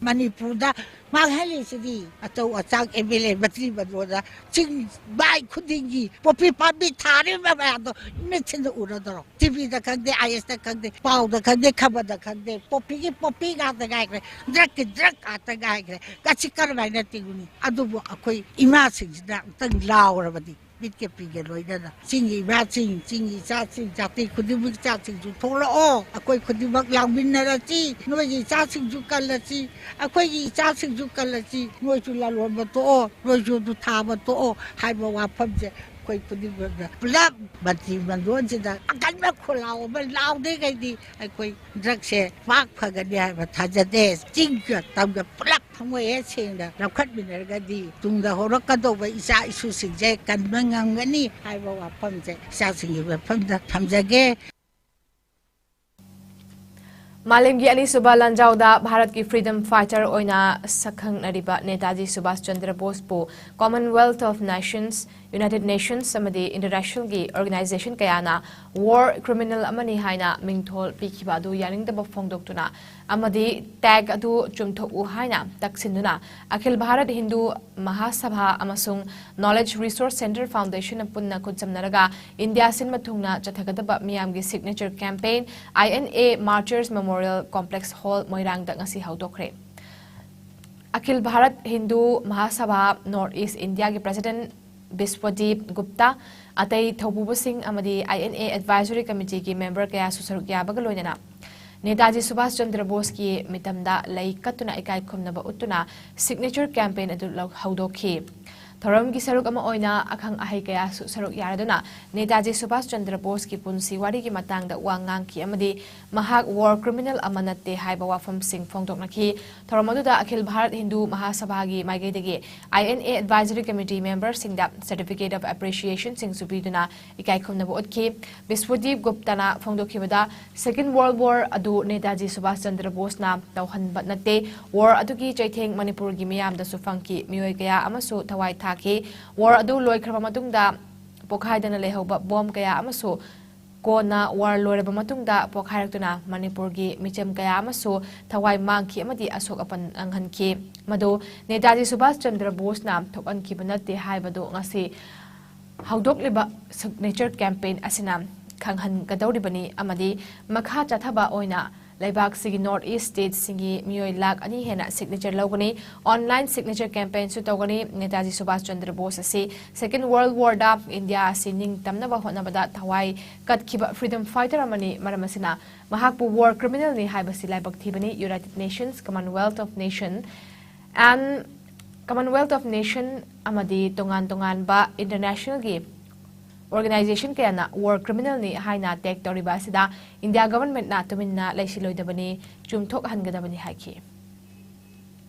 ꯃꯅꯤꯄꯨꯔꯗ ꯃꯥꯡꯍꯜꯂꯤꯁꯤꯗꯤ ꯑꯆꯧ ꯑꯆꯥꯡ ꯑꯦꯝ ꯑꯦꯜ ꯑꯦ ꯃꯇ꯭ꯔꯤ ꯃꯟꯗꯣꯟꯗ ꯆꯤꯡ ꯃꯥꯏ ꯈꯨꯗꯤꯡꯒꯤ ꯄꯣꯄꯤ ꯄꯥꯝꯕꯤ ꯊꯥꯔꯤꯕ ꯃꯌꯥꯝꯗꯣ ꯃꯤꯠꯁꯤꯗ ꯎꯔꯗ꯭ꯔꯣ? ꯇꯤꯚꯤꯗ ꯈꯪꯗꯦ, ꯑꯥꯏ ꯑꯦꯁꯇ ꯈꯪꯗꯦ, ꯄꯥꯎꯗ ꯈꯪꯗꯦ, ꯈꯕꯔꯗ ꯈꯪꯗꯦ, ꯄꯣꯄꯤꯒꯤ ꯄꯣꯄꯤ ꯉꯥꯛꯇ ꯉꯥꯏꯈ꯭ꯔꯦ, ꯗ꯭ꯔꯛꯀꯤ ꯗ꯭ꯔꯛ ꯉꯥꯛꯇ ꯉꯥꯏꯈ꯭ꯔꯦ꯫ ꯀꯁꯤ ꯀꯔꯝꯍꯥꯏꯅ ꯇꯤꯡꯒꯅꯤ? ꯑꯗꯨꯕꯨ ꯑꯩꯈꯣꯏ ꯏꯃꯥꯁꯤꯡꯁꯤꯅ ꯑꯃꯨꯛꯇꯪ ꯂꯥꯎꯔꯕꯗꯤ ꯃꯤꯠꯀ ꯄꯤꯒ ꯂꯣꯏꯅꯅ ꯆꯤꯡꯒꯤ ꯏꯃꯥꯁꯤꯡ, ꯆꯤꯡꯒꯤ ꯏꯆꯥꯁꯤꯡ, ꯖꯥꯇꯤ ꯈꯨꯗꯤꯡꯃꯛ ꯏꯆꯥꯁꯤꯡꯁꯨ ꯊꯣꯛꯂꯛꯑꯣ, ꯑꯩꯈꯣꯏ ꯈꯨꯗꯤꯡꯃꯛ ꯂꯥꯡꯃꯤꯟꯅꯔꯁꯤ, ꯅꯣꯏꯒꯤ ꯏꯆꯥꯁꯤꯡꯁꯨ ꯀꯜꯂꯁꯤ, ꯑꯩꯈꯣꯏꯒꯤ ꯏꯆꯥꯁꯤꯡꯁꯨ ꯀꯜꯂꯁꯤ, ꯅꯣꯏꯁꯨ ꯂꯂꯣꯟꯕ ꯊꯣꯛꯑꯣ, ꯅꯣꯏꯁꯨ ꯑꯗꯨ ꯊꯥꯕ ꯊꯣꯛꯑꯣ ꯍꯥꯏꯕ ꯋꯥꯐꯝꯁꯦ ꯑꯩꯈꯣꯏ ꯈꯨꯗꯤꯡꯃꯛꯅ ꯄꯨꯂꯞ ꯃꯟꯇ꯭ꯔꯤ ꯃꯟꯗꯣꯟꯁꯤꯗ ꯑꯀꯟꯕ ꯈꯣꯜꯂꯥꯎ ꯑꯃ ꯂꯥꯎꯗ꯭ꯔꯤꯉꯩꯗꯤ ꯑꯩꯈꯣꯏ ꯗ꯭ꯔꯛꯁꯦ ꯄꯥꯛ ꯐꯒꯅꯤ ꯍꯥꯏꯕ ꯊꯥꯖꯗꯦ꯫ ꯆꯤꯡꯒ ꯇꯝꯒ ꯄꯨꯂꯞ ꯊꯃꯣꯏ ꯍꯦꯛ ꯁꯦꯡꯅ ꯂꯧꯈꯠꯃꯤꯟꯅꯔꯒꯗꯤ ꯇꯨꯡꯗ ꯍꯧꯔꯛꯀꯗꯧꯕ ꯏꯆꯥ ꯏꯁꯨꯁꯤꯡꯁꯦ ꯀꯟꯕ ꯉꯝꯒꯅꯤ ꯍꯥꯏꯕ ꯋꯥꯐꯝꯁꯦ ꯏꯆꯥꯁꯤꯡꯒꯤ ꯃꯐꯝꯗ ꯊꯝꯖꯒꯦ꯫ ꯃꯥꯂꯦꯝꯒꯤ ꯑꯅꯤꯁꯨꯕ ꯂꯥꯟꯖꯥꯎꯗ ꯚꯥꯔꯠꯀꯤ freedom fighter ꯑꯣꯏꯅ ꯁꯛꯈꯪꯅꯔꯤꯕ Netaji Subhash Chandra ꯕꯣꯁꯄꯨ Commonwealth of Nations, United Nations ꯑꯃꯗꯤ internationalꯒꯤ organization ꯀꯌꯥꯅ war criminal ꯑꯃꯅꯤ ꯍꯥꯏꯅ ꯃꯤꯡꯊꯣꯜ ꯄꯤꯈꯤꯕ ꯑꯗꯨ ꯌꯥꯅꯤꯡꯗꯕ ꯐꯣꯡꯗꯣꯛꯇꯨꯅ ꯑꯃꯗꯤ tag ꯑꯗꯨ ꯆꯨꯝꯊꯣꯛꯎ ꯍꯥꯏꯅ ꯇꯛꯁꯤꯟꯗꯨꯅ ꯑꯈꯤꯜ ꯚꯥꯔꯠ ꯍꯤꯟꯗꯨ ꯃꯍꯥꯁꯚꯥ ꯑꯃꯁꯨꯡ Knowledge Resource Centre Foundationꯅ ꯄꯨꯟꯅ ꯈꯨꯠꯁꯝꯅꯔꯒ ꯏꯟꯗꯤꯌꯥ ꯁꯤꯟꯕ ꯊꯨꯡꯅ ꯆꯠꯊꯒꯗꯕ ꯃꯤꯌꯥꯝꯒꯤ signature campaign I N A Martyrs Memorial Complex Hall ꯃꯣꯏꯔꯥꯡꯗ ꯉꯁꯤ ꯍꯧꯗꯣꯛꯈ꯭ꯔꯦ꯫ ꯑꯈꯤꯜ Bharat Hindu ꯃꯍꯥꯁꯚꯥ North East Indiaꯒꯤ president ꯕꯤꯁ꯭ꯋꯗꯤꯞ Gupta, ꯑꯇꯩ ꯊꯧꯄꯨꯕꯁꯤꯡ ꯑꯃꯗꯤ I N A Advisory Committeeꯒꯤ member ꯀꯌꯥꯁꯨ ꯁꯔꯨꯛ ꯌꯥꯕꯒ ꯂꯣꯏꯅꯅ ꯅꯦꯇꯥꯖꯤ ꯁꯨꯚꯥꯁ ꯆꯟꯗ꯭ꯔ ꯕꯣꯁꯀꯤ ꯃꯤꯇꯝꯗ ꯂꯩ ꯀꯠꯇꯨꯅ ꯏꯀꯥꯏ ꯈꯨꯝꯅꯕ ꯎꯠꯇꯨꯅ signature campaign ꯑꯗꯨ ꯂꯧ-, ꯍꯧꯗꯣꯛꯈꯤ꯫ ꯊꯧꯔꯝꯒꯤ ꯁꯔꯨꯛ ꯑꯃ ꯑꯣꯏꯅ ꯑꯈꯪ ꯑꯍꯩ ꯀꯌꯥꯁꯨ ꯁꯔꯨꯛ ꯌꯥꯔꯗꯨꯅ ꯅꯦꯇꯥꯖꯤ ꯁꯨꯚꯥꯁ ꯆꯟꯗ꯭ꯔ ꯕꯣꯁꯀꯤ ꯄꯨꯟꯁꯤ ꯋꯥꯔꯤꯒꯤ ꯃꯇꯥꯡꯗ ꯋꯥ ꯉꯥꯡꯈꯤ ꯑꯃꯗꯤ ꯃꯍꯥꯛ ꯋꯥꯔ ꯀ꯭ꯔꯤꯃꯤꯅꯦꯜ ꯑꯃ ꯅꯠꯇꯦ ꯍꯥꯏꯕ ꯋꯥꯐꯝꯁꯤꯡ ꯐꯣꯡꯗꯣꯛꯅꯈꯤ꯫ ꯊꯧꯔꯝ ꯑꯗꯨꯗ ꯑꯈꯤꯜ ꯚꯥꯔꯠ ꯍꯤꯟꯗꯨ ꯃꯍꯥꯁꯚꯥꯒꯤ ꯃꯥꯏꯀꯩꯗꯒꯤ I N A advisory committee ꯃꯦꯝꯕꯔꯁꯤꯡꯗ ꯁꯔꯇꯤꯐꯤꯀꯦꯠ ꯑꯣꯐ ꯑꯦꯄ꯭ꯔꯤꯁꯤꯌꯦꯁꯟꯁꯤꯡꯁꯨ ꯄꯤꯗꯨꯅ ꯏꯀꯥꯏ ꯈꯨꯝꯅꯕ ꯎꯠꯈꯤ꯫ ꯕꯤꯁ꯭ꯋꯗꯤꯞ ꯒꯨꯞꯇꯅ ꯐꯣꯡꯗꯣꯛꯈꯤꯕꯗ, ꯁꯦꯀꯦꯟ ꯋꯥꯔꯜ ꯋꯥꯔ ꯑꯗꯨ ꯅꯦꯇꯥꯖꯤ ꯁꯨꯚꯥꯁ ꯆꯟꯗ꯭ꯔ ꯕꯣꯁꯅ ꯇꯧꯍꯟꯕ ꯅꯠꯇꯦ꯫ ꯋꯥꯔ ꯑꯗꯨꯒꯤ ꯆꯩꯊꯦꯡ ꯃꯅꯤꯄꯨꯔꯒꯤ ꯃꯤꯌꯥꯝꯗꯁꯨ ꯐꯪꯈꯤ꯫ ꯃꯤꯑꯣꯏ ꯀꯌꯥ ꯑꯃꯁꯨ ꯊꯋꯥꯏ ꯊꯥꯈꯤ꯫ ꯋꯥꯔ ꯑꯗꯨ ꯂꯣꯏꯈ꯭ꯔꯕ ꯃꯇꯨꯡꯗ ꯄꯣꯈꯥꯏꯗꯅ ꯂꯩꯍꯧꯕ ꯕꯣꯝ ꯀꯌꯥ ꯑꯃꯁꯨ ꯀꯣꯟꯅ ꯋꯥꯔ ꯂꯣꯏꯔꯕ ꯃꯇꯨꯡꯗ ꯄꯣꯈꯥꯏꯔꯛꯇꯨꯅ ꯃꯅꯤꯄꯨꯔꯒꯤ ꯃꯤꯆꯝ ꯀꯌꯥ ꯑꯃꯁꯨ ꯊꯋꯥꯏ ꯃꯥꯡꯈꯤ ꯑꯃꯗꯤ ꯑꯁꯣꯛ ꯑꯄꯟ ꯅꯪꯍꯟꯈꯤ꯫ ꯃꯗꯨ ꯅꯦꯇꯥꯖꯤ ꯁꯨꯚꯥꯁ ꯆꯟꯗ꯭ꯔ ꯕꯣꯁꯅ ꯊꯣꯛꯍꯟꯈꯤꯕ ꯅꯠꯇꯦ ꯍꯥꯏꯕꯗꯨ ꯉꯁꯤ ꯍꯧꯗꯣꯛꯂꯤꯕ ꯁꯤꯒꯅꯦꯆꯔ ꯀꯦꯝꯄꯦꯟ ꯑꯁꯤꯅ ꯈꯪꯍꯟꯒꯗꯧꯔꯤꯕꯅꯤ ꯑꯃꯗꯤ ꯃꯈꯥ ꯆꯠꯊꯕ ꯑꯣꯏꯅ ꯂꯩꯕꯥꯛꯁꯤꯒꯤ ꯅꯣꯔꯠ ꯏꯁ ꯁ꯭ꯇꯦꯠꯁꯤꯡꯒꯤ ꯃꯤꯑꯣꯏ ꯂꯥꯈ ꯑꯅꯤ ꯍꯦꯟꯅ ꯁꯤꯒꯅꯦꯆꯔ ꯂꯧꯒꯅꯤ꯫ ꯑꯣꯟꯂꯥꯏꯟ ꯁꯤꯒꯅꯦꯆꯔ ꯀꯦꯝꯄꯦꯟꯁꯨ ꯇꯧꯒꯅꯤ꯫ ꯅꯦꯇꯥꯖꯤ ꯁꯨꯚꯥꯁ ꯆꯟꯗ꯭ꯔ ꯕꯣꯁ ꯑꯁꯤ ꯁꯦꯀꯦꯟ ꯋꯥꯔꯜ ꯋꯥꯔꯗ ꯏꯟꯗꯤꯌꯥ ꯑꯁꯤ ꯅꯤꯡꯇꯝꯅꯕ ꯍꯣꯠꯅꯕꯗ ꯊꯋꯥꯏ ꯀꯠꯈꯤꯕ ꯐ꯭ꯔꯤꯗꯝ ꯐꯥꯏꯇꯔ ꯑꯃꯅꯤ꯫ ꯃꯔꯝ ꯑꯁꯤꯅ ꯃꯍꯥꯛꯄꯨ ꯋꯥꯔ ꯀ꯭ꯔꯤꯃꯤꯅꯦꯜꯅꯤ ꯍꯥꯏꯕꯁꯤ ꯂꯥꯏꯕꯛ ꯊꯤꯕꯅꯤ꯫ United Nations, Commonwealth of Nation and Commonwealth of Nation ꯑꯃꯗꯤ ꯇꯣꯉꯥꯟ ꯇꯣꯉꯥꯟꯕ ꯏꯟꯇꯔꯅꯦꯁꯅꯦꯜꯒꯤ ꯑꯣꯔꯒꯅꯥꯏꯖꯦꯁꯟ ꯀꯌꯥꯅ ꯋꯥꯔ ꯀ꯭ꯔꯤꯃꯤꯅꯦꯜꯅꯤ ꯍꯥꯏꯅ ꯇꯦꯒ ꯇꯧꯔꯤꯕ ꯑꯁꯤꯗ ꯏꯟꯗꯤꯌꯥ ꯒꯚꯔꯟꯃꯦꯟꯠꯅ ꯇꯨꯃꯤꯟꯅ ꯂꯩꯁꯤꯜꯂꯣꯏꯗꯕꯅꯤ, ꯆꯨꯝꯊꯣꯛꯍꯟꯒꯗꯕꯅꯤ ꯍꯥꯏꯈꯤ꯫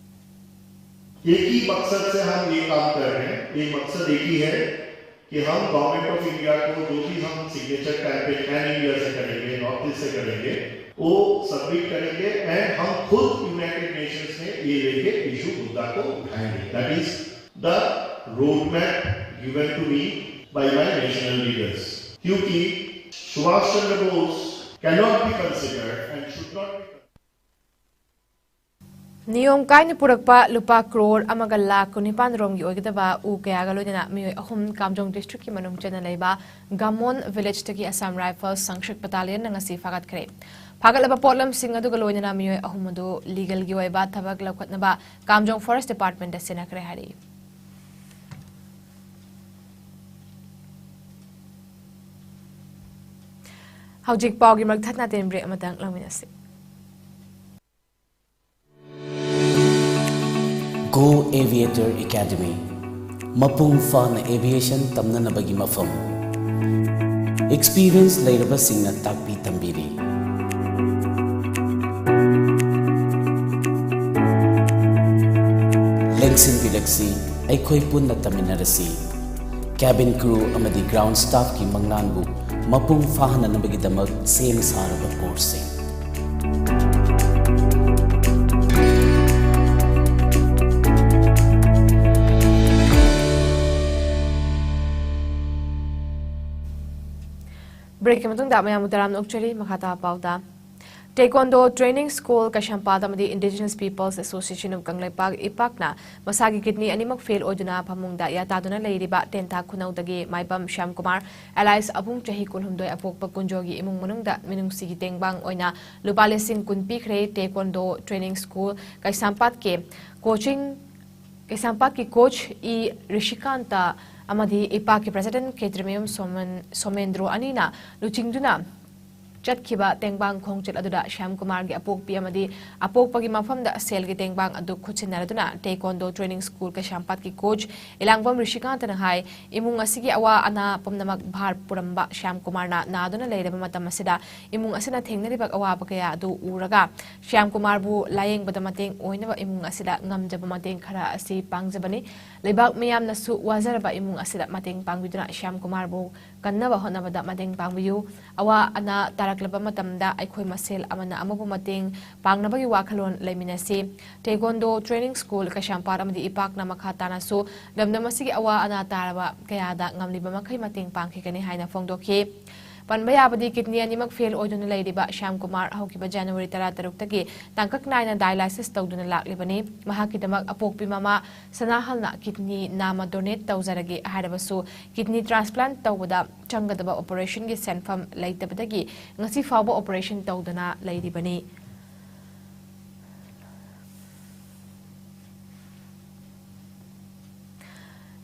एक ही मकसद से हम ये काम कर रहे हैं। ये मकसद एक ही है कि हम गवर्नमेंट ऑफ इंडिया को जो भी हम सिग्नेचर कैंपेन पैन इंडिया से करेंगे, नॉर्थ ईस्ट से करेंगे, वो सबमिट करेंगे एंड हम खुद यूनाइटेड नेशंस में ये लेके इशू मुद्दा को उठाएंगे। That is the roadmap given to me by my national leaders. क्योंकि Subhash Chandra Bose cannot be considered and should not be ꯅꯤꯌꯣꯝ ꯀꯥꯏꯅ ꯄꯨꯔꯛꯄ ꯂꯨꯄꯥ ꯀ꯭ꯔꯣꯔ ꯑꯃꯒ ꯂꯥꯈ ꯀꯨꯟꯅꯤꯄꯥꯟ ꯔꯣꯝꯒꯤ ꯑꯣꯏꯒꯗꯕ ꯎ ꯀꯌꯥꯒ ꯂꯣꯏꯅꯅ ꯃꯤꯑꯣꯏ ꯑꯍꯨꯝ ꯀꯥꯝꯖꯣꯡ ꯗꯤꯁꯇ꯭ꯔꯤꯛꯀꯤ ꯃꯅꯨꯡ ꯆꯟꯅ ꯂꯩꯕ ꯒꯥꯃꯣꯟ ꯚꯤꯂꯦꯖꯇꯒꯤ ꯑꯁꯥꯝ ꯔꯥꯏꯐꯜꯁ ꯁꯪꯁ꯭ꯔꯤꯠ ꯕꯇꯥꯂꯤꯌꯟꯅ ꯉꯁꯤ ꯐꯥꯒꯠꯈ꯭ꯔꯦ꯫ ꯐꯥꯒꯠꯂꯕ ꯄꯣꯠꯂꯝꯁꯤꯡ ꯑꯗꯨꯒ ꯂꯣꯏꯅꯅ ꯃꯤꯑꯣꯏ ꯑꯍꯨꯝ ꯑꯗꯨ ꯂꯤꯒꯦꯜꯒꯤ ꯑꯣꯏꯕ ꯊꯕꯛ ꯂꯧꯈꯠꯅꯕ ꯀꯥꯝꯖꯣꯡ ꯐꯣꯔꯦꯁ ꯗꯤꯄꯥꯔꯠꯃꯦꯟꯠꯇ ꯁꯤꯟꯅꯈ꯭ꯔꯦ ꯍꯥꯏꯔꯤ꯫ ꯍꯧꯖꯤꯛ ꯄꯥꯎꯒꯤ ꯃꯔꯛ ꯊꯠꯅ ꯇꯦꯟ ꯕ꯭ꯔꯦꯛ ꯑꯃꯇꯪ ꯂꯧꯃꯤꯟꯅꯁꯤ꯫ Go Aviator Academy. ꯃꯄꯨꯡ ꯐꯥꯅ aviation ꯇꯝꯅꯅꯕꯒꯤ ꯃꯐꯝ꯫ Experience ꯂꯩꯔꯕꯁꯤꯡꯅ ꯇꯥꯛꯄꯤ ꯇꯝꯕꯤꯔꯤ꯫ ꯂꯦꯡꯁꯤꯟꯕꯤꯔꯛꯁꯤ, ꯑꯩꯈꯣꯏ ꯄꯨꯟꯅ ꯇꯝꯃꯤꯟꯅꯔꯁꯤ꯫ Cabin crew ꯑꯃꯗꯤ ground staffꯀꯤ ꯃꯪꯂꯥꯟꯕꯨ ꯃꯄꯨꯡ ꯐꯥꯍꯟꯅꯅꯕꯒꯤꯗꯃꯛ ꯁꯦꯝ ꯁꯥꯔꯕ courseꯁꯤꯡ꯫ Breakꯀꯤ ꯃꯇꯨꯡꯗ ꯃꯌꯥꯝꯕꯨ ꯇꯔꯥꯝꯅ ꯑꯣꯛꯆꯔꯤ꯫ ꯃꯈꯥ ꯇꯥꯕ ꯄꯥꯎꯗ, Taekwondo Training School ꯀꯩꯁꯥꯝꯄꯥꯠ ꯑꯃꯗꯤ Indigenous Peoples Association of Kangleipak, ꯏꯄꯥꯛꯅ ꯃꯁꯥꯒꯤ kidney ꯑꯅꯤꯃꯛ fail ꯑꯣꯏꯗꯨꯅ ꯐꯃꯨꯡꯗ ꯌꯥꯇꯥꯗꯨꯅ ꯂꯩꯔꯤꯕ ꯇꯦꯟꯊꯥ ꯈꯨꯅꯧꯗꯒꯤ ꯃꯥꯏꯕꯝ ꯁ꯭ꯌꯥꯝ ꯀꯨꯃꯥꯔ alias ꯑꯕꯨꯡ ꯆꯍꯤ ꯀꯨꯟꯍꯨꯝꯗꯣꯏ ꯑꯄꯣꯛꯄ ꯀꯨꯟꯖꯣꯒꯤ ꯏꯃꯨꯡ ꯃꯅꯨꯡꯗ ꯃꯤꯅꯨꯡꯁꯤꯒꯤ ꯇꯦꯡꯕꯥꯡ ꯑꯣꯏꯅ ꯂꯨꯄꯥ ꯂꯤꯁꯤꯡ ꯀꯨꯟ ꯄꯤꯈ꯭ꯔꯦ꯫ Taekwondo Training School ꯀꯩꯁꯥꯝꯄꯥꯠꯀꯤ coaching, ꯀꯩꯁꯥꯝꯄꯥꯠꯀꯤ coach E ꯔꯤꯁꯤꯀꯥꯟꯇ ꯑꯃꯗꯤ ꯏꯄꯥꯛꯀꯤ president ꯈꯦꯇ꯭ꯔꯤꯃꯌꯨꯝ ꯁꯣꯃꯦꯟ-, ꯁꯣꯃꯦꯟꯗ꯭ꯔꯣ ꯑꯅꯤꯅ ꯂꯨꯆꯤꯡꯗꯨꯅ ꯆꯠꯈꯤꯕ ꯇꯦꯡꯕꯥꯡ ꯈꯣꯡꯆꯠ ꯑꯗꯨꯗ ꯁ꯭ꯌꯥꯝ ꯀꯨꯃꯥꯔꯒꯤ ꯑꯄꯣꯛꯄꯤ ꯑꯃꯗꯤ ꯑꯄꯣꯛꯄꯒꯤ ꯃꯐꯝꯗ ꯁꯦꯜꯒꯤ ꯇꯦꯡꯕꯥꯡ ꯑꯗꯨ ꯈꯨꯠꯁꯤꯟꯅꯔꯗꯨꯅ Taekwondo Training School ꯀꯩꯁꯥꯝꯄꯥꯠꯀꯤ coach ꯏꯂꯥꯡꯕꯝ ꯔꯤꯁꯤꯀꯥꯟꯇꯅ ꯍꯥꯏ, ꯏꯃꯨꯡ ꯑꯁꯤꯒꯤ ꯑꯋꯥ ꯑꯅꯥ ꯄꯨꯝꯅꯃꯛ ꯚꯥꯔ ꯄꯨꯔꯝꯕ ꯁ꯭ꯌꯥꯝ ꯀꯨꯃꯥꯔꯅ ꯅꯥꯗꯨꯅ ꯂꯩꯔꯕ ꯃꯇꯝ ꯑꯁꯤꯗ ꯏꯃꯨꯡ ꯑꯁꯤꯅ ꯊꯦꯡꯅꯔꯤꯕ ꯑꯋꯥꯕ ꯀꯌꯥ ꯑꯗꯨ ꯎꯔꯒ ꯁ꯭ꯌꯥꯝ ꯀꯨꯃꯥꯔꯕꯨ ꯂꯥꯌꯦꯡꯕꯗ ꯃꯇꯦꯡ ꯑꯣꯏꯅꯕ ꯏꯃꯨꯡ ꯑꯁꯤꯗ ꯉꯝꯖꯕ ꯃꯇꯦꯡ ꯈꯔ ꯑꯁꯤ ꯄꯥꯡꯖꯕꯅꯤ꯫ ꯂꯩꯕꯥꯛ ꯃꯤꯌꯥꯝꯅꯁꯨ ꯋꯥꯖꯔꯕ ꯏꯃꯨꯡ ꯑꯁꯤꯗ ꯃꯇꯦꯡ ꯄꯥꯡꯕꯤꯗꯨꯅ ꯁ꯭ꯌꯥꯝ ꯀꯨꯃꯥꯔꯕꯨ ꯀꯟꯅꯕ ꯍꯣꯠꯅꯕꯗ ꯃꯇꯦꯡ ꯄꯥꯡꯕꯤꯌꯨ꯫ ꯑꯋꯥ ꯑꯅꯥ ꯇꯥꯔꯛꯂꯕ ꯃꯇꯝꯗ ꯑꯩꯈꯣꯏ ꯃꯁꯦꯜ ꯑꯃꯅ ꯑꯃꯕꯨ ꯃꯇꯦꯡ ꯄꯥꯡꯅꯕꯒꯤ ꯋꯥꯈꯜꯂꯣꯟ ꯂꯩꯃꯤꯟꯅꯁꯤ꯫ Taekwondo Training School ꯀꯩꯁꯥꯝꯄꯥꯠ ꯑꯃꯗꯤ ꯏꯄꯥꯛꯅ ꯃꯈꯥ ꯇꯥꯅꯁꯨ ꯂꯝꯗꯝ ꯑꯁꯤꯒꯤ ꯑꯋꯥ ꯑꯅꯥ ꯇꯥꯔꯕ ꯀꯌꯥꯗ ꯉꯝꯂꯤꯕ ꯃꯈꯩ ꯃꯇꯦꯡ ꯄꯥꯡꯈꯤꯒꯅꯤ ꯍꯥꯏꯅ ꯐꯣꯡꯗꯣꯛꯈꯤ꯫ ꯄꯟꯕ ꯌꯥꯕꯗꯤ, kidney ꯑꯅꯤꯃꯛ fail ꯑꯣꯏꯗꯨꯅ ꯂꯩꯔꯤꯕ ꯁ꯭ꯌꯥꯝ ꯀꯨꯃꯥꯔ ꯍꯧꯈꯤꯕ January ꯇꯔꯥ ꯇꯔꯨꯛꯇꯒꯤ ꯇꯥꯡꯀꯛ ꯅꯥꯏꯅ dialysis ꯇꯧꯗꯨꯅ ꯂꯥꯛꯂꯤꯕꯅꯤ꯫ ꯃꯍꯥꯛꯀꯤꯗꯃꯛ ꯑꯄꯣꯛꯄꯤ ꯃꯃꯥ ꯁꯅꯥꯍꯜꯅ kidney ꯅꯥꯝꯃ donate ꯇꯧꯖꯔꯒꯦ ꯍꯥꯏꯔꯕꯁꯨ, kidney transplant ꯇꯧꯕꯗ ꯆꯪꯒꯗꯕ operationꯒꯤ ꯁꯦꯟꯐꯝ ꯂꯩꯇꯕꯗꯒꯤ ꯉꯁꯤ ꯐꯥꯎꯕ operation ꯇꯧꯗꯅ ꯂꯩꯔꯤꯕꯅꯤ꯫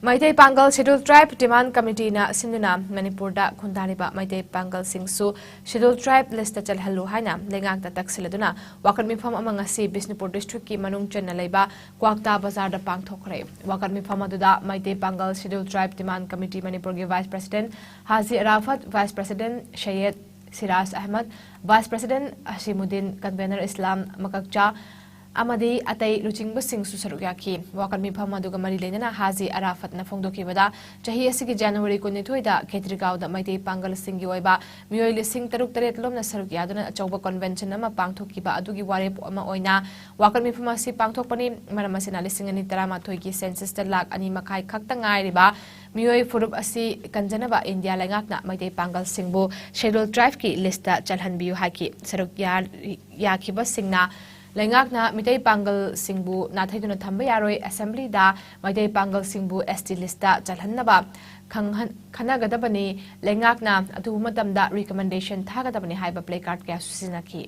ꯃꯩꯇꯩ ꯄꯥꯡꯒꯜ Scheduled Tribe Demand Committeeꯅ ꯁꯤꯟꯗꯨꯅ ꯃꯅꯤꯄꯨꯔꯗ ꯈꯨꯟꯗꯥꯔꯤꯕ ꯃꯩꯇꯩ ꯄꯥꯡꯒꯜꯁꯤꯡꯁꯨ Scheduled Tribe listꯇ ꯆꯜꯍꯜꯂꯨ ꯍꯥꯏꯅ ꯂꯩꯉꯥꯛꯇ ꯇꯛꯁꯤꯜꯂꯗꯨꯅ ꯋꯥꯀꯠ ꯃꯤꯐꯝ ꯑꯃ ꯉꯁꯤ ꯕꯤꯁꯅꯨꯄꯨꯔ districtꯀꯤ ꯃꯅꯨꯡ ꯆꯟꯅ ꯂꯩꯕ ꯀ꯭ꯋꯥꯛꯇꯥ ꯕꯖꯥꯔꯗ ꯄꯥꯡꯊꯣꯛꯈ꯭ꯔꯦ꯫ ꯋꯥꯀꯠ ꯃꯤꯐꯝ ꯑꯗꯨꯗ ꯃꯩꯇꯩ ꯄꯥꯡꯒꯜ Scheduled Tribe Demand Committee ꯃꯅꯤꯄꯨꯔꯒꯤ Vice President ꯍꯥꯖꯤ ꯑꯔꯥꯐꯠ, Vice President ꯁꯩꯌꯦꯗ Siraj Ahmad, Vice President ꯑꯁꯤꯃꯨꯗꯤꯟ, Convener ꯏꯁꯂꯥꯝ ꯃꯀꯛꯆꯥ, ꯑꯃꯗꯤ ꯑꯇꯩ ꯂꯨꯆꯤꯡꯕꯁꯤꯡꯁꯨ ꯁꯔꯨꯛ ꯌꯥꯈꯤ꯫ ꯋꯥꯀꯠ ꯃꯤꯐꯝ ꯑꯗꯨꯒ ꯃꯔꯤ ꯂꯩꯅꯅ ꯍꯥꯖꯤ ꯑꯔꯥꯐꯠꯅ ꯐꯣꯡꯗꯣꯛꯈꯤꯕꯗ, ꯆꯍꯤ ꯑꯁꯤꯒꯤ January ꯀꯨꯟꯅꯤꯊꯣꯏꯗ ꯈꯦꯇ꯭ꯔꯤꯒꯥꯎꯗ ꯃꯩꯇꯩ ꯄꯥꯡꯒꯜꯁꯤꯡꯒꯤ ꯑꯣꯏꯕ ꯃꯤꯑꯣꯏ ꯂꯤꯁꯤꯡ ꯇꯔꯨꯛ ꯇꯔꯦꯠ ꯂꯣꯝꯅ ꯁꯔꯨꯛ ꯌꯥꯗꯨꯅ ꯑꯆꯧꯕ convention ꯑꯃ ꯄꯥꯡꯊꯣꯛꯈꯤꯕ ꯑꯗꯨꯒꯤ ꯋꯥꯔꯦꯞ ꯑꯃ ꯑꯣꯏꯅ ꯋꯥꯀꯠ ꯃꯤꯐꯝ ꯑꯁꯤ ꯄꯥꯡꯊꯣꯛꯄꯅꯤ꯫ ꯃꯔꯝ ꯑꯁꯤꯅ, ꯂꯤꯁꯤꯡ ꯑꯅꯤ ꯇꯔꯥꯃꯥꯊꯣꯏꯒꯤ censusꯇ ꯂꯥꯈ ꯑꯅꯤ ꯃꯈꯥꯏ ꯈꯛꯇ ꯉꯥꯏꯔꯤꯕ ꯃꯤꯑꯣꯏ ꯐꯨꯔꯨꯞ ꯑꯁꯤ ꯀꯟꯖꯅꯕ ꯏꯟꯗꯤꯌꯥ ꯂꯩꯉꯥꯛꯅ ꯃꯩꯇꯩ ꯄꯥꯡꯒꯜꯁꯤꯡꯕꯨ Scheduled Tribeꯀꯤ listꯇ ꯆꯜꯍꯟꯕꯤꯌꯨ ꯍꯥꯏꯈꯤ꯫ ꯁꯔꯨꯛ ꯌꯥ-, ꯌꯥꯈꯤꯕꯁꯤꯡꯅ ꯂꯩꯉꯥꯛꯅ ꯃꯤꯇꯩ ꯄꯥꯡꯒꯜꯁꯤꯡꯕꯨ ꯅꯥꯊꯩꯗꯨꯅ ꯊꯝꯕ ꯌꯥꯔꯣꯏ, Assemblyꯗ ꯃꯩꯇꯩ ꯄꯥꯡꯒꯜꯁꯤꯡꯕꯨ ST listꯇ ꯆꯜꯍꯟꯅꯕ ꯈꯪꯍꯟ-, ꯈꯟꯅꯒꯗꯕꯅꯤ, ꯂꯩꯉꯥꯛꯅ ꯑꯊꯨꯕ ꯃꯇꯝꯗ recommendation ꯊꯥꯒꯗꯕꯅꯤ ꯍꯥꯏꯕ placard ꯀꯌꯥꯁꯨ ꯁꯤꯖꯤꯟꯅꯈꯤ꯫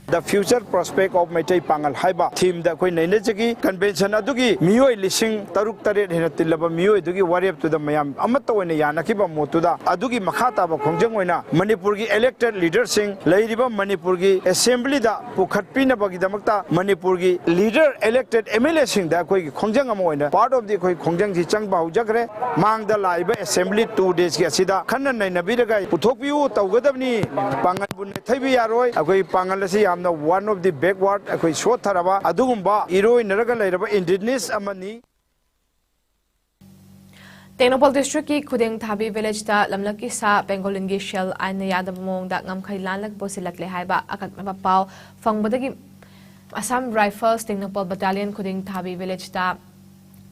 The Future Prospect of Meitei ꯄꯥꯡꯒꯜ ꯍꯥꯏꯕ themeꯗ ꯑꯩꯈꯣꯏ ꯅꯩꯅꯖꯈꯤ꯫ Convention ꯑꯗꯨꯒꯤ ꯃꯤꯑꯣꯏ ꯂꯤꯁꯤꯡ ꯇꯔꯨꯛ ꯇꯔꯦꯠ ꯍꯦꯟꯅ ꯇꯤꯜꯂꯕ ꯃꯤꯑꯣꯏꯗꯨꯒꯤ ꯋꯥꯔꯦꯞꯇꯨꯗ ꯃꯌꯥꯝ ꯑꯃꯠꯇ ꯑꯣꯏꯅ ꯌꯥꯅꯈꯤꯕ ꯃꯣꯠꯇꯨꯗ, ꯑꯗꯨꯒꯤ ꯃꯈꯥ ꯇꯥꯕ ꯈꯣꯡꯖꯪ ꯑꯣꯏꯅ ꯃꯅꯤꯄꯨꯔꯒꯤ elected leaderꯁꯤꯡ ꯂꯩꯔꯤꯕ ꯃꯅꯤꯄꯨꯔꯒꯤ Assemblyꯗ ꯄꯨꯈꯠꯄꯤꯅꯕꯒꯤꯗꯃꯛꯇ ꯃꯅꯤꯄꯨꯔꯒꯤ leader elected MLAꯁꯤꯡꯗ ꯑꯩꯈꯣꯏꯒꯤ ꯈꯣꯡꯖꯪ ꯑꯃ ꯑꯣꯏꯅ part of the ꯑꯩꯈꯣꯏ ꯈꯣꯡꯖꯪꯁꯤ ꯆꯪꯕ ꯍꯧꯖꯈ꯭ꯔꯦ꯫ ꯃꯥꯡꯗ ꯂꯥꯛꯏꯕ Assembly two daysꯀꯤ ꯑꯁꯤꯗ ꯈꯟꯅ ꯅꯩꯅꯕꯤꯔꯒ ꯄꯨꯊꯣꯛꯄꯤꯌꯨ ꯇꯧꯒꯗꯕꯅꯤ꯫ ꯄꯥꯡꯒꯜꯕꯨ ꯅꯩꯊꯩꯕ ꯌꯥꯔꯣꯏ꯫ ꯑꯩꯈꯣꯏ ꯄꯥꯡꯒꯜ ꯑꯁꯤ ꯌꯥꯝꯅ one of the backward, ꯑꯩꯈꯣꯏ ꯁꯣꯠꯊꯔꯕ ꯑꯗꯨꯒꯨꯝꯕ ꯏꯔꯣꯏꯅꯔꯒ ꯂꯩꯔꯕ indigenous ꯑꯃꯅꯤ꯫ ꯇꯦꯡꯅꯧꯄꯜ districtꯀꯤ ꯈꯨꯗꯦꯡꯊꯥꯕꯤ villageꯇ ꯂꯝꯂꯛꯀꯤ ꯁꯥ ꯄꯦꯡꯒꯣꯂꯤꯟꯒꯤ shell ꯑꯥꯏꯟꯅ ꯌꯥꯗꯕ ꯃꯑꯣꯡꯗ ꯉꯝꯈꯩ ꯂꯥꯟꯂꯒ ꯄꯨꯁꯤꯜꯂꯛꯂꯦ ꯍꯥꯏꯕ ꯑꯀꯛꯅꯕ ꯄꯥꯎ ꯐꯪꯕꯗꯒꯤ Assam Rifles ꯇꯦꯡꯅꯧꯄꯜ battalion ꯈꯨꯗꯦꯡꯊꯥꯕꯤ villageꯇ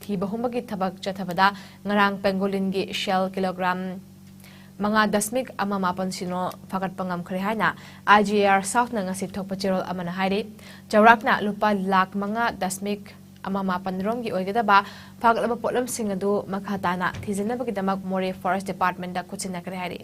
ꯊꯤꯕ ꯍꯨꯝꯕꯒꯤ ꯊꯕꯛ ꯆꯠꯊꯕꯗ ꯉꯔꯥꯡ ꯄꯦꯡꯒꯣꯂꯤꯟꯒꯤ shell kilogram ꯃꯉꯥ ꯗꯁꯃꯤꯛ ꯑꯃ ꯃꯥꯄꯟ ꯁꯤꯅꯣ ꯐꯥꯒꯠꯄ ꯉꯝꯈ꯭ꯔꯦ ꯍꯥꯏꯅ IGAR Southꯅ ꯉꯁꯤ ꯊꯣꯛꯄ ꯆꯦꯔꯣꯜ ꯑꯃꯅ ꯍꯥꯏꯔꯤ꯫ ꯆꯥꯎꯔꯥꯛꯅ ꯂꯨꯄꯥ ꯂꯥꯈ ꯃꯉꯥ ꯗꯁꯃꯤꯛ ꯑꯃ ꯃꯥꯄꯟ ꯔꯣꯝꯒꯤ ꯑꯣꯏꯒꯗꯕ ꯐꯥꯒꯠꯂꯕ ꯄꯣꯠꯂꯝꯁꯤꯡ ꯑꯗꯨ ꯃꯈꯥ ꯇꯥꯅ ꯊꯤꯖꯤꯟꯅꯕꯒꯤꯗꯃꯛ ꯃꯣꯔꯦ Forest Departmentꯇ ꯈꯨꯠꯁꯤꯟꯅꯈ꯭ꯔꯦ ꯍꯥꯏꯔꯤ꯫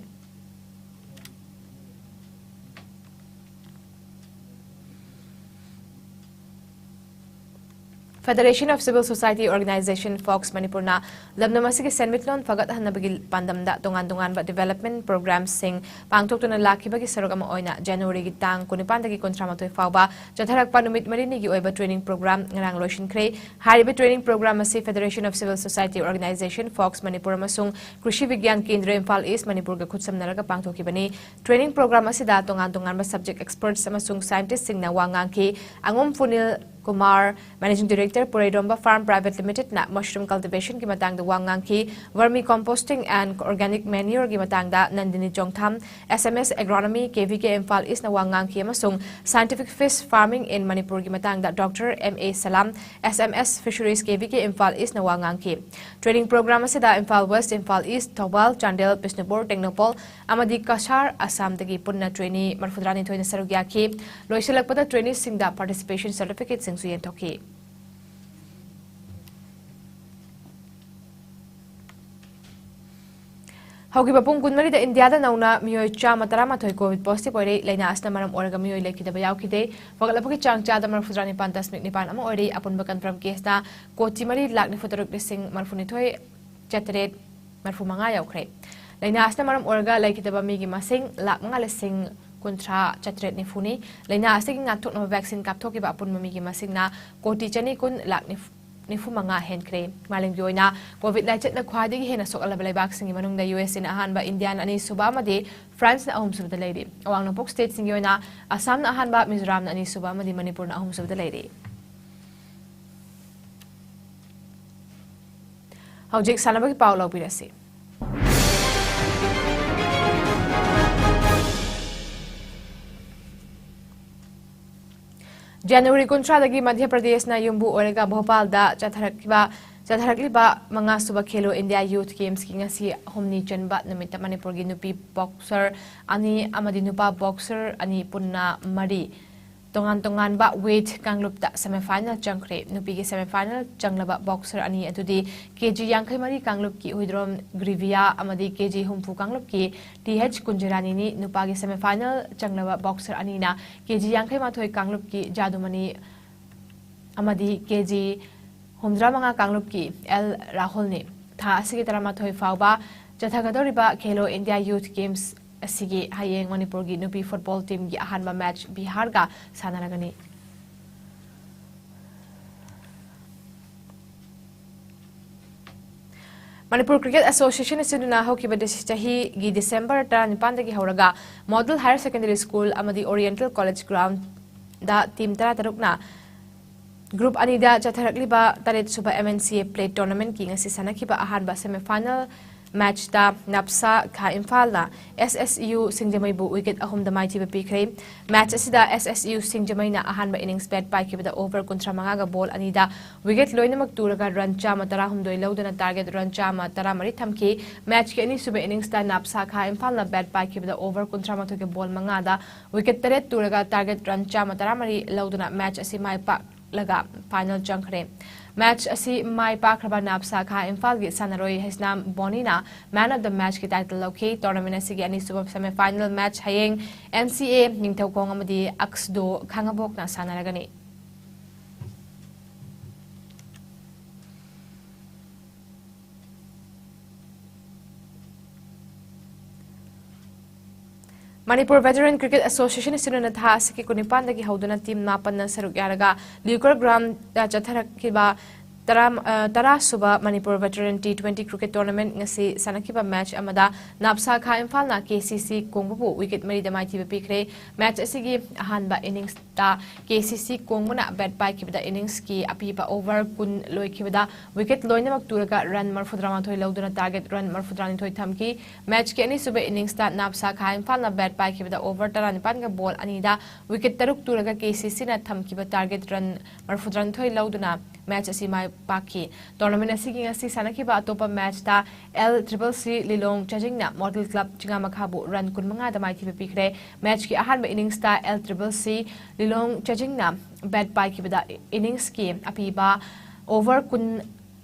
Federation of Civil Society Organization, fox ꯃꯅꯤꯄꯨꯔꯅ ꯂꯝꯗꯝ ꯑꯁꯤꯒꯤ ꯁꯦꯟꯃꯤꯠꯂꯣꯟ ꯐꯒꯠꯍꯟꯅꯕꯒꯤ ꯄꯥꯟꯗꯝꯗ ꯇꯣꯉꯥꯟ ꯇꯣꯉꯥꯟꯕ development programꯁꯤꯡ ꯄꯥꯡꯊꯣꯛꯇꯨꯅ ꯂꯥꯛꯈꯤꯕꯒꯤ ꯁꯔꯨꯛ ꯑꯃ ꯑꯣꯏꯅ ꯖꯅꯋꯥꯔꯤꯒꯤ ꯇꯥꯡ ꯀꯨꯟꯅꯤꯄꯥꯟꯗꯒꯤ ꯀꯨꯟꯊ꯭ꯔꯥꯃꯥꯊꯣꯏ ꯐꯥꯎꯕ ꯆꯠꯊꯔꯛꯄ ꯅꯨꯃꯤꯠ ꯃꯔꯤꯅꯤꯒꯤ ꯑꯣꯏꯕ training program ꯉꯔꯥꯡ ꯂꯣꯏꯁꯤꯟꯈ꯭ꯔꯦ꯫ ꯍꯥꯏꯔꯤꯕ training program ꯑꯁꯤ Federation of Civil Society Organization, fox Manipur ꯑꯃꯁꯨꯡ ꯀ꯭ꯔꯤꯁꯤ ꯕꯤꯒ꯭ꯌꯥꯟ ꯀꯦꯟꯗ꯭ꯔ ꯏꯝꯐꯥꯜ ꯏꯁ ꯃꯅꯤꯄꯨꯔꯒ ꯈꯨꯠꯁꯝꯅꯔꯒ ꯄꯥꯡꯊꯣꯛꯈꯤꯕꯅꯤ꯫ Training program ꯑꯁꯤꯗ ꯇꯣꯉꯥꯟ ꯇꯣꯉꯥꯟꯕ subject expertsꯁꯤꯡꯅ ꯋꯥ ꯉꯥꯡꯈꯤ꯫ ꯑꯉꯣꯝ ꯐꯨꯅꯤꯜ Kumar, Managing Director, ꯄꯨꯔꯩꯔꯣꯝꯕ Farm Private Limitedꯅ mushroom cultivationꯒꯤ ꯃꯇꯥꯡꯗ ꯋꯥ ꯉꯥꯡꯈꯤ꯫ Vermi composting and organic manureꯒꯤ ꯃꯇꯥꯡꯗ ꯅꯟꯗꯤꯅꯤ ꯆꯣꯡꯊꯥꯝ, S M S Agronomy, K V K Imphal ꯏꯁꯅ ꯋꯥ ꯉꯥꯡꯈꯤ ꯑꯃꯁꯨꯡ Scientific Fish Farming in ꯃꯅꯤꯄꯨꯔꯒꯤ ꯃꯇꯥꯡꯗ doctor M A Salam, S M S Fisheries, K V K Imphal ꯏꯁꯅ ꯋꯥ ꯉꯥꯡꯈꯤ꯫ Training program ꯑꯁꯤꯗ ꯏꯝꯐꯥꯜ ꯋꯦꯁ꯭ꯠ, ꯏꯝꯐꯥꯜ ꯏꯁ꯭ꯠ, ꯊꯧꯕꯥꯜ, ꯆꯥꯟꯗꯦꯜ, ꯕꯤꯁꯅꯨꯄꯨꯔ, ꯇꯦꯡꯅꯧꯄꯜ ꯑꯃꯗꯤ ꯀꯁꯥꯔ, ꯑꯁꯥꯝꯗꯒꯤ ꯄꯨꯟꯅ trainee ꯃꯔꯤꯐꯨꯇꯔꯥꯅꯤꯊꯣꯏꯅ ꯁꯔꯨꯛ ꯌꯥꯈꯤ꯫ ꯂꯣꯏꯁꯤꯜꯂꯛꯄꯗ traineeꯁꯤꯡꯗ certificateꯁꯤꯡꯁꯨ ꯌꯦꯟꯊꯣꯛꯈꯤ꯫ ꯍꯧꯈꯤꯕ ꯄꯨꯡ ꯀꯨꯟꯃꯔꯤꯗ ꯏꯟꯗꯤꯌꯥꯗ ꯅꯧꯅ ꯃꯤꯑꯣꯏ ꯆꯥꯝꯃ ꯇꯔꯥꯃꯥꯊꯣꯏ COVID positive ꯑꯣꯏꯔꯦ꯫ ꯂꯥꯏꯅꯥ ꯑꯁꯤꯅ ꯃꯔꯝ ꯑꯣꯏꯔꯒ ꯃꯤꯑꯣꯏ ꯂꯩꯈꯤꯗꯕ ꯌꯥꯎꯈꯤꯗꯦ꯫ ꯐꯒꯠꯂꯛꯄꯒꯤ ꯆꯥꯡ ꯆꯥꯗ ꯃꯔꯤꯐꯨꯇꯔꯥ ꯅꯤꯄꯥꯟ ꯗꯁꯃꯤꯛ ꯅꯤꯄꯥꯟ ꯑꯃ ꯑꯣꯏꯔꯦ꯫ ꯑꯄꯨꯟꯕ confirm caseꯅ ꯀꯣꯇꯤ ꯃꯔꯤ ꯂꯥꯛ ꯅꯤꯐꯨꯇꯔꯨꯛ ꯂꯤꯁꯤꯡ ꯃꯔꯤꯐꯨꯅꯤꯊꯣꯏ ꯆꯥꯇꯔꯦꯠ ꯃꯔꯤꯐꯨꯃꯉꯥ ꯌꯧꯈ꯭ꯔꯦ꯫ ꯂꯥꯏꯅꯥ ꯑꯁꯤꯅ ꯃꯔꯝ ꯑꯣꯏꯔꯒ ꯂꯩꯈꯤꯗꯕ ꯃꯤꯒꯤ ꯃꯁꯤꯡ ꯂꯥꯛ ꯃꯉꯥ ꯂꯤꯁꯤꯡ ꯀꯨꯟꯊ꯭ꯔꯥ ꯆꯥꯇꯔꯦꯠ ꯅꯤꯐꯨꯅꯤ꯫ ꯂꯥꯏꯅꯥ ꯑꯁꯤꯒꯤ ꯉꯥꯛꯊꯣꯛꯅꯕ vaccine ꯀꯥꯞꯊꯣꯛꯈꯤꯕ ꯑꯄꯨꯟꯕ ꯃꯤꯒꯤ ꯃꯁꯤꯡꯅ ꯀꯣꯇꯤ ꯆꯅꯤ ꯀꯨꯟ ꯂꯥꯛ ꯅꯤꯐꯨ ꯃꯉꯥ ꯍꯦꯟꯈ꯭ꯔꯦ꯫ ꯃꯥꯂꯦꯝꯒꯤ ꯑꯣꯏꯅ COVID ꯂꯥꯏꯆꯠꯅ ꯈ꯭ꯋꯥꯏꯗꯒꯤ ꯍꯦꯟꯅ ꯁꯣꯛꯍꯜꯂꯕ ꯂꯩꯕꯥꯛꯁꯤꯡꯒꯤ ꯃꯅꯨꯡꯗ ꯌꯨ ꯑꯦꯁ ꯑꯦꯅ ꯑꯍꯥꯟꯕ, ꯏꯟꯗꯤꯌꯥꯅ ꯑꯅꯤꯁꯨꯕ ꯑꯃꯗꯤ ꯐ꯭ꯔꯥꯟꯁꯅ ꯑꯍꯨꯝꯁꯨꯕꯗ ꯂꯩꯔꯤ꯫ ꯑꯋꯥꯡ ꯅꯣꯡꯄꯣꯛ stateꯁꯤꯡꯒꯤ ꯑꯣꯏꯅ ꯑꯁꯥꯝꯅ ꯑꯍꯥꯟꯕ, ꯃꯤꯖꯣꯔꯥꯝꯅ ꯑꯅꯤꯁꯨꯕ ꯑꯃꯗꯤ ꯃꯅꯤꯄꯨꯔꯅ ꯑꯍꯨꯝꯁꯨꯕꯗ ꯂꯩꯔꯤ꯫ ꯍꯧꯖꯤꯛ ꯁꯥꯟꯅꯕꯒꯤ ꯄꯥꯎ ꯂꯧꯕꯤꯔꯁꯤ꯫ ꯖꯅꯋꯥꯔꯤ ꯀꯨꯟꯊ꯭ꯔꯥꯗꯒꯤ ꯃꯙ꯭ꯌ ꯄ꯭ꯔꯗꯦꯁꯅ ꯌꯨꯝꯕꯨ ꯑꯣꯏꯔꯒ ꯚꯣꯄꯥꯜꯗ ꯆꯠꯊꯔꯛꯈꯤꯕ, ꯆꯠꯊꯔꯛꯂꯤꯕ ꯃꯉꯥꯁꯨꯕ ꯈꯦꯂꯣ ꯏꯟꯗꯤꯌꯥ ꯌꯨꯊ ꯒꯦꯝꯁꯀꯤ ꯉꯁꯤ ꯑꯍꯨꯝꯅꯤ ꯆꯟꯕ ꯅꯨꯃꯤꯠꯇ ꯃꯅꯤꯄꯨꯔꯒꯤ ꯅꯨꯄꯤ boxer ꯑꯅꯤ ꯑꯃꯗꯤ ꯅꯨꯄꯥ boxer ꯑꯅꯤ ꯄꯨꯟꯅ ꯃꯔꯤ ꯇꯣꯉꯥꯟ ꯇꯣꯉꯥꯟꯕ weight ꯀꯥꯡꯂꯨꯞꯇ semifinal ꯆꯪꯈ꯭ꯔꯦ꯫ ꯅꯨꯄꯤꯒꯤ semifinal ꯆꯪꯂꯕ boxer ꯑꯅꯤ ꯑꯗꯨꯗꯤ ꯀꯦꯖꯤ ꯌꯥꯡꯈꯩ ꯃꯔꯤ ꯀꯥꯡꯂꯨꯞꯀꯤ ꯍꯨꯏꯗ꯭ꯔꯣꯝ ꯒ꯭ꯔꯤꯚꯤꯌꯥ ꯑꯃꯗꯤ ꯀꯦꯖꯤ ꯍꯨꯝꯐꯨ ꯀꯥꯡꯂꯨꯞꯀꯤ ꯇꯤ ꯑꯩꯆ ꯀꯨꯟꯖꯔꯥꯅꯤꯅꯤ꯫ ꯅꯨꯄꯥꯒꯤ semifinal ꯆꯪꯂꯕ boxer ꯑꯅꯤꯅ ꯀꯦꯖꯤ ꯌꯥꯡꯈꯩ ꯃꯥꯊꯣꯏ ꯀꯥꯡꯂꯨꯞꯀꯤ ꯖꯥꯗꯨꯃꯅꯤ ꯑꯃꯗꯤ ꯀꯦ ꯖꯤ ꯍꯨꯝꯗ꯭ꯔꯥ ꯃꯉꯥ ꯀꯥꯡꯂꯨꯞꯀꯤ ꯑꯦꯜ ꯔꯥꯍꯨꯜꯅꯤ꯫ ꯊꯥ ꯑꯁꯤꯒꯤ ꯇꯔꯥꯃꯥꯊꯣꯏ ꯐꯥꯎꯕ ꯆꯠꯊꯒꯗꯧꯔꯤꯕ ꯈꯦꯂꯣ ꯏꯟꯗꯤꯌꯥ ꯌꯨꯊ ꯒꯦꯝꯁ ꯑꯁꯤꯒꯤ ꯍꯌꯦꯡ ꯃꯅꯤꯄꯨꯔꯒꯤ ꯅꯨꯄꯤ ꯐꯨꯠꯕꯣꯜ ꯇꯤꯝꯒꯤ ꯑꯍꯥꯟꯕ ꯃꯦꯆ ꯕꯤꯍꯥꯔꯒ ꯁꯥꯟꯅꯔꯒꯅꯤ꯫ ꯃꯅꯤꯄꯨꯔ ꯀ꯭ꯔꯤꯀꯦꯠ ꯑꯦꯁꯣꯁꯤꯌꯦꯁꯟ ꯑꯁꯤꯅ ꯍꯧꯈꯤꯕ ꯗꯤꯁ-, ꯆꯍꯤꯒꯤ ꯗꯤꯁꯦꯝꯕꯔ ꯇꯔꯥꯅꯤꯄꯥꯟꯗꯒꯤ ꯍꯧꯔꯒ ꯃꯣꯗꯦꯜ ꯍꯥꯌꯔ ꯁꯦꯀꯦꯟꯗꯔꯤ ꯁ꯭ꯀꯨꯜ ꯑꯃꯗꯤ ꯑꯣꯔꯤꯌꯦꯟꯇꯦꯜ ꯀꯣꯂꯦꯖ ꯒ꯭ꯔꯥꯎꯟꯗ ꯇꯤꯝ ꯇꯔꯥꯇꯔꯨꯛꯅ ꯒ꯭ꯔꯨꯞ ꯑꯅꯤꯗ ꯆꯠꯊꯔꯛꯂꯤꯕ ꯇꯔꯦꯠ ꯁꯨꯕ ꯑꯦꯝ ꯑꯦꯟ ꯁꯤ ꯑꯦ ꯄ꯭ꯂꯦꯠ ꯇꯣꯔꯅꯥꯃꯦꯟꯠꯀꯤ ꯉꯁꯤ ꯁꯥꯟꯅꯈꯤꯕ ꯑꯍꯥꯟꯕ ꯁꯦꯃꯤꯐꯥꯏꯅꯦꯜ ꯃꯦꯆꯇ ꯅꯥꯞꯁꯥ ꯈꯥ ꯏꯝꯐꯥꯜꯅ ꯑꯦꯁ ꯑꯦꯁ ꯌꯨ ꯁꯤꯡꯖꯃꯩꯕꯨ ꯋꯤꯀꯦꯠ ꯑꯍꯨꯝꯗ ꯃꯥꯏꯊꯤꯕ ꯄꯤꯈ꯭ꯔꯦ꯫ ꯃꯦꯆ ꯑꯁꯤꯗ ꯑꯦꯁ ꯑꯦꯁ ꯌꯨ ꯁꯤꯡꯖꯃꯩꯅ ꯑꯍꯥꯟꯕ ꯏꯅꯤꯡꯁ ꯕꯦꯠ ꯄꯥꯏꯈꯤꯕꯗ ꯑꯣꯚꯔ ꯀꯨꯟꯊ꯭ꯔꯥ ꯃꯉꯥꯒ ꯕꯣꯜ ꯑꯅꯤꯗ ꯋꯤꯀꯦꯠ ꯂꯣꯏꯅꯃꯛ ꯇꯨꯔꯒ ꯔꯟ ꯆꯥꯝꯃ ꯇꯔꯥꯍꯨꯝꯗꯣꯏ ꯂꯧꯗꯨꯅ ꯇꯥꯔꯒꯦꯠ ꯔꯟ ꯆꯥꯝꯃ ꯇꯔꯥꯃꯔꯤ ꯊꯝꯈꯤ꯫ ꯃꯦꯆꯀꯤ ꯑꯅꯤꯁꯨꯕ ꯏꯅꯤꯡꯁꯇ ꯅꯥꯞꯁꯥ ꯈꯥ ꯏꯝꯐꯥꯜꯅ ꯕꯦꯠ ꯄꯥꯏꯈꯤꯕꯗ ꯑꯣꯚꯔ ꯀꯨꯟꯊ꯭ꯔꯥ ꯃꯥꯊꯣꯏꯒ ꯕꯣꯜ ꯃꯉꯥꯗ ꯋꯤꯀꯦꯠ ꯇꯔꯦꯠ ꯇꯨꯔꯒ ꯇꯥꯔꯒꯦꯠ ꯔꯟ ꯆꯥꯝꯃ ꯇꯔꯥꯃꯔꯤ ꯂꯧꯗꯨꯅ ꯃꯦꯆ ꯑꯁꯤ ꯃꯥꯏ ꯄꯥꯛꯂꯒ ꯐꯥꯏꯅꯦꯜ ꯆꯪꯈ꯭ꯔꯦ꯫ ꯃꯦꯆ ꯑꯁꯤ ꯃꯥꯏ ꯄꯥꯛꯈ꯭ꯔꯕ ꯅꯥꯞꯁꯥ ꯈꯥ ꯏꯝꯐꯥꯜꯒꯤ ꯁꯥꯟꯅꯔꯣꯏ ꯍꯩꯁꯅꯥꯝ ꯕꯣꯅꯤꯅ ꯃꯦꯟ ꯑꯣꯐ ꯗ ꯃꯦꯆꯀꯤ ꯇꯥꯏꯇꯜ ꯂꯧꯈꯤ꯫ ꯇꯣꯔꯅꯥꯃꯦꯟ ꯑꯁꯤꯒꯤ ꯑꯅꯤꯁꯨꯕ ꯁꯦꯃꯤꯐꯥꯏꯅꯦꯜ ꯃꯦꯆ ꯍꯌꯦꯡ ꯑꯦꯟ ꯁꯤ ꯑꯦ ꯅꯤꯡꯊꯧꯈꯣꯡ ꯑꯃꯗꯤ ꯑꯛꯁꯗꯣ ꯈꯥꯉꯕꯣꯛꯅ ꯁꯥꯟꯅꯔꯒꯅꯤ꯫ ꯃꯅꯤꯄꯨꯔ ꯚꯦꯇꯔꯟ ꯀ꯭ꯔꯤꯀꯦꯠ ꯑꯦꯁꯣꯁꯤꯌꯦꯁꯟ ꯑꯁꯤꯅ ꯊꯥ ꯑꯁꯤꯒꯤ ꯀꯨꯟꯅꯤꯄꯥꯟꯗꯒꯤ ꯍꯧꯗꯨꯅ ꯇꯤꯝ ꯃꯥꯄꯟꯅ ꯁꯔꯨꯛ ꯌꯥꯔꯒ ꯂꯤꯀꯔ ꯒ꯭ꯔꯥꯎꯟꯗ ꯆꯠꯊꯔꯛꯈꯤꯕ ꯇꯔꯥ, ꯑ, ꯇꯔꯥ ꯁꯨꯕ Manipur veteran T twenty cricket tournament ꯉꯁꯤ ꯁꯥꯟꯅꯈꯤꯕ ꯃꯦꯆ ꯑꯃꯗ ꯅꯥꯞꯁꯥ ꯈꯥ ꯏꯝꯐꯥꯜꯅ ꯀꯦ ꯁꯤ ꯁꯤ ꯀꯣꯡꯕꯕꯨ ꯋꯤꯀꯦꯠ ꯃꯔꯤꯗ ꯃꯥꯏꯊꯤꯕ ꯄꯤꯈ꯭ꯔꯦ꯫ ꯃꯦꯆ ꯑꯁꯤꯒꯤ ꯑꯍꯥꯟꯕ ꯏꯅꯤꯡꯁꯇ ꯀꯦ ꯁꯤ ꯁꯤ ꯀꯣꯡꯕꯅ ꯕꯦꯠ ꯄꯥꯏꯈꯤꯕꯗ ꯏꯅꯤꯡꯁꯀꯤ ꯑꯄꯤꯕ ꯑꯣꯚꯔ ꯀꯨꯟ ꯂꯣꯏꯈꯤꯕꯗ ꯋꯤꯀꯦꯠ ꯂꯣꯏꯅꯃꯛ ꯇꯨꯔꯒ ꯔꯟ ꯃꯔꯐꯨꯇꯔꯥꯃꯥꯊꯣꯏ ꯂꯧꯗꯨꯅ ꯇꯥꯔꯒꯦꯠ ꯔꯟ ꯃꯔꯐꯨꯇꯔꯥꯅꯤꯊꯣꯏ ꯊꯝꯈꯤ꯫ ꯃꯦꯆꯀꯤ ꯑꯅꯤꯁꯨꯕ ꯏꯅꯤꯡꯁꯇ ꯅꯥꯞꯁꯥ ꯈꯥ ꯏꯝꯐꯥꯜꯅ ꯕꯦꯠ ꯄꯥꯏꯈꯤꯕꯗ ꯑꯣꯚꯔ ꯇꯔꯥꯅꯤꯄꯥꯟꯒ ꯕꯣꯜ ꯑꯅꯤꯗ ꯋꯤꯀꯦꯠ ꯇꯔꯨꯛ ꯇꯨꯔꯒ ꯀꯦ ꯁꯤ ꯁꯤꯅ ꯊꯝꯈꯤꯕ ꯇꯥꯔꯒꯦꯠ ꯔꯟ ꯃꯔꯐꯨꯇꯔꯥꯅꯤꯊꯣꯏ ꯂꯧꯗꯨꯅ ꯃꯦꯆ ꯑꯁꯤ ꯃꯥꯏ ꯄꯥꯛꯈꯤ꯫ ꯇꯣꯔꯅꯥꯃꯦꯟ ꯑꯁꯤꯒꯤ ꯉꯁꯤ ꯁꯥꯟꯅꯈꯤꯕ ꯑꯇꯣꯞꯄ ꯃꯦꯆꯇ ꯑꯦꯜ ꯇ꯭ꯔꯤꯄꯜ ꯁꯤ ꯂꯤꯂꯣꯡ ꯆꯥꯖꯤꯡꯅ ꯃꯣꯗꯦꯜ ꯀ꯭ꯂꯕ ꯆꯤꯉꯥꯃꯈꯥꯕꯨ ꯔꯟ ꯀꯨꯟꯃꯉꯥꯗ ꯃꯥꯏꯊꯤꯕ ꯄꯤꯈ꯭ꯔꯦ꯫ ꯃꯦꯆꯀꯤ ꯑꯍꯥꯟꯕ ꯏꯅꯤꯡꯁꯇ ꯑꯦꯜ ꯇ꯭ꯔꯤꯄꯜ ꯁꯤ ꯂꯤꯂꯣꯡ ꯆꯥꯖꯤꯡꯅ ꯕꯦꯠ ꯄꯥꯏꯈꯤꯕꯗ ꯏꯅꯤꯡꯁꯀꯤ ꯑꯄꯤꯕ ꯑꯣꯚꯔ ꯀꯨꯟ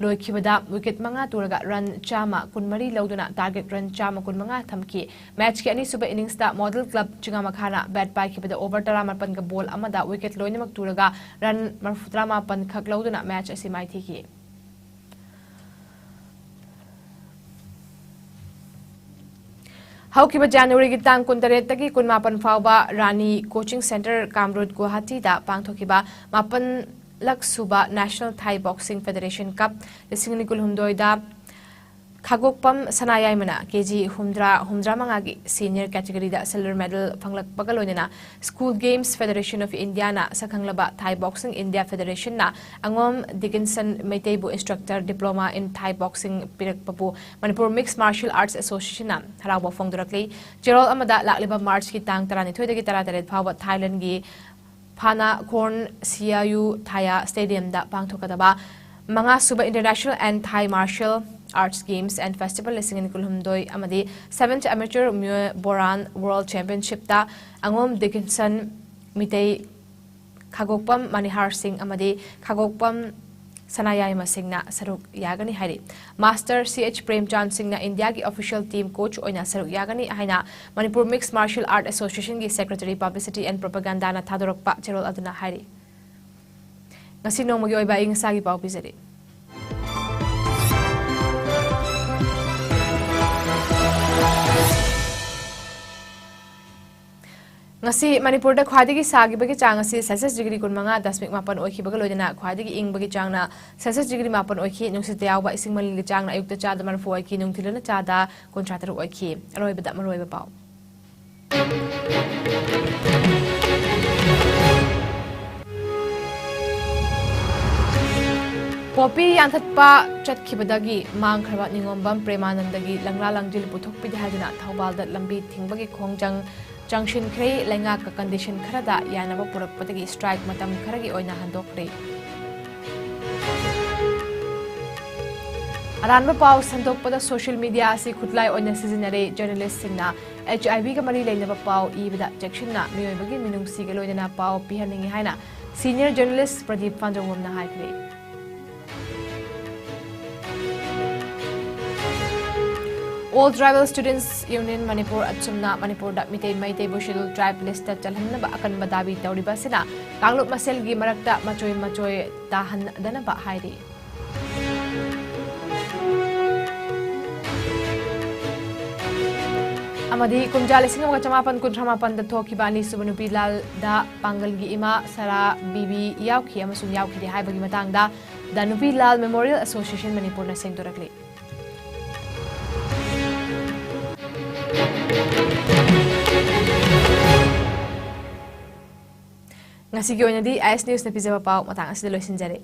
ꯂꯣꯏꯈꯤꯕꯗ wicket ꯃꯉꯥ ꯇꯨꯔꯒ run ꯆꯥꯝꯃ ꯀꯨꯟꯃꯔꯤ ꯂꯧꯗꯨꯅ target run ꯆꯥꯝꯃ ꯀꯨꯟꯃꯉꯥ ꯊꯝꯈꯤ꯫ Matchꯀꯤ ꯑꯅꯤꯁꯨꯕ inningsꯇ model club ꯆꯤꯡꯉꯥꯃꯈꯥꯅ bat ꯄꯥꯏꯈꯤꯕꯗ over ꯇꯔꯥꯃꯥꯄꯟꯒ ball ꯑꯃꯗ wicket ꯂꯣꯏꯅꯃꯛ ꯇꯨꯔꯒ run ꯃꯔꯐꯨ ꯇꯔꯥꯃꯥꯄꯟ ꯈꯛ ꯂꯧꯗꯨꯅ match ꯑꯁꯤ ꯃꯥꯏꯊꯤꯈꯤ꯫ ꯍꯧꯈꯤꯕ Januaryꯒꯤ ꯇꯥꯡ ꯀꯨꯟꯇꯔꯦꯠꯇꯒꯤ ꯀꯨꯟꯃꯥꯄꯟ ꯐꯥꯎꯕ ꯔꯥꯅꯤ Coaching Centre, ꯀꯥꯝꯔꯨꯠ, ꯒꯨꯋꯥꯍꯥꯇꯤꯗ ꯄꯥꯡꯊꯣꯛꯈꯤꯕ ꯃꯥꯄꯟꯂꯛ ꯁꯨꯕ National Thai Boxing Federation Cup ꯂꯤꯁꯤꯡ ꯑꯅꯤ ꯀꯨꯟꯍꯨꯝꯗꯣꯏꯗ ꯈꯥꯒꯣꯛꯄꯝ ꯁꯅꯥꯌꯥꯏꯃꯅ ꯀꯦꯖꯤ ꯍꯨꯝꯗ꯭ꯔꯥ, ꯍꯨꯝꯗ꯭ꯔꯥ ꯃꯉꯥꯒꯤ senior categoryꯗ silver medal ꯐꯪꯂꯛꯄꯒ ꯂꯣꯏꯅꯅ School Games Federation of Indiaꯅ ꯁꯛꯈꯪꯂꯕ Thai Boxing India Federationꯅ ꯑꯉꯣꯝ ꯗꯤꯀꯤꯟꯁꯟ ꯃꯩꯇꯩꯕꯨ Instructor Diploma in Thai Boxing ꯄꯤꯔꯛꯄꯕꯨ Manipur Mixed Martial Arts Associationꯅ ꯍꯔꯥꯎꯕ ꯐꯣꯡꯗꯣꯔꯛꯂꯤ꯫ ꯆꯦꯔꯣꯜ ꯑꯃꯗ ꯂꯥꯛꯂꯤꯕ Marchꯀꯤ ꯇꯥꯡ ꯇꯔꯥꯅꯤꯊꯣꯏꯗꯒꯤ ꯇꯔꯥꯇꯔꯦꯠ ꯐꯥꯎꯕ Thailandꯒꯤ ꯐꯥꯅꯥ ꯈꯣꯔꯟ ꯁꯤꯌꯥꯌꯨ ꯊꯥꯌꯥ Stadiumꯗ ꯄꯥꯡꯊꯣꯛꯀꯗꯕ ꯃꯉꯥꯁꯨꯕ International and Thai Martial Arts Games and Festival ꯂꯤꯁꯤꯡ ꯑꯅꯤ ꯀꯨꯟꯍꯨꯝꯗꯣꯏ ꯑꯃꯗꯤ Seventh Amateur Muay Boran World Championshipꯇ ꯑꯉꯣꯝ ꯗꯤꯀꯤꯟꯁꯟ Meitei, ꯈꯥꯒꯣꯛꯄꯝ ꯃꯅꯤꯍꯥꯔ ꯁꯤꯡ ꯑꯃꯗꯤ ꯈꯥꯒꯣꯛꯄꯝ ꯁꯅꯥꯌꯥꯏꯃ ꯁꯤꯡꯅ ꯁꯔꯨꯛ ꯌꯥꯒꯅꯤ ꯍꯥꯏꯔꯤ꯫ Master C H ꯄ꯭ꯔꯦꯝꯆꯥꯟ ꯁꯤꯡꯅ Indiaꯒꯤ official team coach ꯑꯣꯏꯅ ꯁꯔꯨꯛ ꯌꯥꯒꯅꯤ ꯍꯥꯏꯅ Manipur Mixed Martial Art Associationꯒꯤ Secretary Publicity and Propagandaꯅ ꯊꯥꯗꯣꯔꯛꯄ ꯆꯦꯔꯣꯜ ꯑꯗꯨꯅ ꯍꯥꯏꯔꯤ꯫ ꯉꯁꯤ ꯅꯣꯡꯃꯒꯤ ꯑꯣꯏꯕ ꯑꯏꯪ ꯑꯁꯥꯒꯤ ꯄꯥꯎ ꯄꯤꯖꯔꯤ꯫ ꯉꯁꯤ ꯃꯅꯤꯄꯨꯔꯗ ꯈ꯭ꯋꯥꯏꯗꯒꯤ ꯁꯥꯈꯤꯕꯒꯤ ꯆꯥꯡ ꯑꯁꯤ Celsius degree ꯀꯨꯟꯃꯉꯥ ꯗꯁꯃꯤꯛ ꯃꯥꯄꯟ ꯑꯣꯏꯈꯤꯕꯒ ꯂꯣꯏꯅꯅ ꯈ꯭ꯋꯥꯏꯗꯒꯤ ꯏꯪꯕꯒꯤ ꯆꯥꯡꯅ Celsius degree ꯃꯥꯄꯟ ꯑꯣꯏꯈꯤ꯫ ꯅꯨꯡꯁꯤꯠꯇ ꯌꯥꯎꯕ ꯏꯁꯤꯡ ꯃꯅꯤꯜꯒꯤ ꯆꯥꯡꯅ ꯑꯌꯨꯛꯇ ꯆꯥꯗ ꯃꯔꯤꯐꯨ ꯑꯣꯏꯈꯤ, ꯅꯨꯡꯊꯤꯜꯗꯅ ꯆꯥꯗ ꯀꯨꯟꯊ꯭ꯔꯥ ꯇꯔꯨꯛ ꯑꯣꯏꯈꯤ꯫ ꯑꯔꯣꯏꯕꯗ ꯃꯔꯨꯑꯣꯏꯕ ꯄꯥꯎ꯫ ꯄꯣꯄꯤ ꯌꯥꯟꯊꯠꯄ ꯆꯠꯈꯤꯕꯗꯒꯤ ꯃꯥꯡꯈ꯭ꯔꯕ ꯅꯤꯉꯣꯝꯕꯝ ꯄ꯭ꯔꯦꯃꯥꯅꯟꯗꯒꯤ ꯂꯪꯂꯥ ꯂꯪꯖꯤꯜ ꯄꯨꯊꯣꯛꯄꯤꯗꯦ ꯍꯥꯏꯗꯨꯅ ꯊꯧꯕꯥꯜꯗ ꯂꯝꯕꯤ ꯊꯤꯡꯕꯒꯤ ꯈꯣꯡꯖꯪ ꯆꯪꯁꯤꯟꯈ꯭ꯔꯦ꯫ ꯂꯩꯉꯥꯛꯀ condition ꯈꯔꯗ ꯌꯥꯅꯕ ꯄꯨꯔꯛꯄꯗꯒꯤ strike ꯃꯇꯝ ꯈꯔꯒꯤ ꯑꯣꯏꯅ ꯍꯟꯗꯣꯛꯈ꯭ꯔꯦ꯫ ꯑꯔꯥꯟꯕ ꯄꯥꯎ ꯁꯟꯗꯣꯛꯄꯗ social media ꯑꯁꯤ ꯈꯨꯠꯂꯥꯏ ꯑꯣꯏꯅ ꯁꯤꯖꯤꯟꯅꯔꯦ꯫ Journalistꯁꯤꯡꯅ HIVꯒ ꯃꯔꯤ ꯂꯩꯅꯕ ꯄꯥꯎ ꯏꯕꯗ ꯆꯦꯛꯁꯤꯟꯅ ꯃꯤꯑꯣꯏꯕꯒꯤ ꯃꯤꯅꯨꯡꯁꯤꯒ ꯂꯣꯏꯅꯅ ꯄꯥꯎ ꯄꯤꯍꯟꯅꯤꯡꯏ ꯍꯥꯏꯅ senior journalist ꯄ꯭ꯔꯗꯤꯞ ꯄꯥꯟꯖꯧꯕꯝꯅ ꯍꯥꯏꯈ꯭ꯔꯦ꯫ All Tribal Students Union Manipur ꯑꯁꯨꯝꯅ ꯃꯅꯤꯄꯨꯔꯗ ꯃꯤꯇꯩ ꯃꯩꯇꯩꯕꯨ Scheduled Tribe list ꯆꯜꯍꯟꯅꯕ ꯑꯀꯟꯕ ꯗꯥꯕꯤ ꯇꯧꯔꯤꯕ ꯑꯁꯤꯅ ꯀꯥꯡꯂꯨꯞ ꯃꯁꯦꯜꯒꯤ ꯃꯔꯛꯇ ꯃꯆꯣꯏ ꯃꯆꯣꯏ ꯇꯥꯍꯟꯗꯅꯕ ꯍꯥꯏꯔꯤ꯫ ꯑꯃꯗꯤ ꯀꯨꯝꯖꯥ ꯂꯤꯁꯤꯡ ꯑꯃꯒ ꯆꯃꯥꯄꯟ ꯀꯨꯟꯊ꯭ꯔꯥ ꯃꯥꯄꯟꯗ ꯊꯣꯛꯈꯤꯕ ꯑꯅꯤꯁꯨꯕ ꯅꯨꯄꯤ ꯂꯥꯜꯗ ꯄꯥꯡꯒꯜꯒꯤ ꯏꯃꯥ ꯁꯔꯥ ꯕꯤꯕꯤ ꯌꯥꯎꯈꯤ ꯑꯃꯁꯨꯡ ꯌꯥꯎꯈꯤꯗꯦ ꯍꯥꯏꯕꯒꯤ ꯃꯇꯥꯡꯗ The Nupi Lal Memorial Association ꯃꯅꯤꯄꯨꯔꯅ ꯁꯦꯡꯗꯣꯔꯛꯂꯤ꯫ ꯉꯁꯤꯒꯤ ꯑꯣꯏꯅꯗꯤ ꯑꯥꯏ ꯑꯦꯁ ꯅ꯭ꯌꯨꯁꯅ ꯄꯤꯖꯕ ꯄꯥꯎ ꯃꯇꯥꯡ ꯑꯁꯤꯗ ꯂꯣꯏꯁꯤꯟꯖꯔꯦ꯫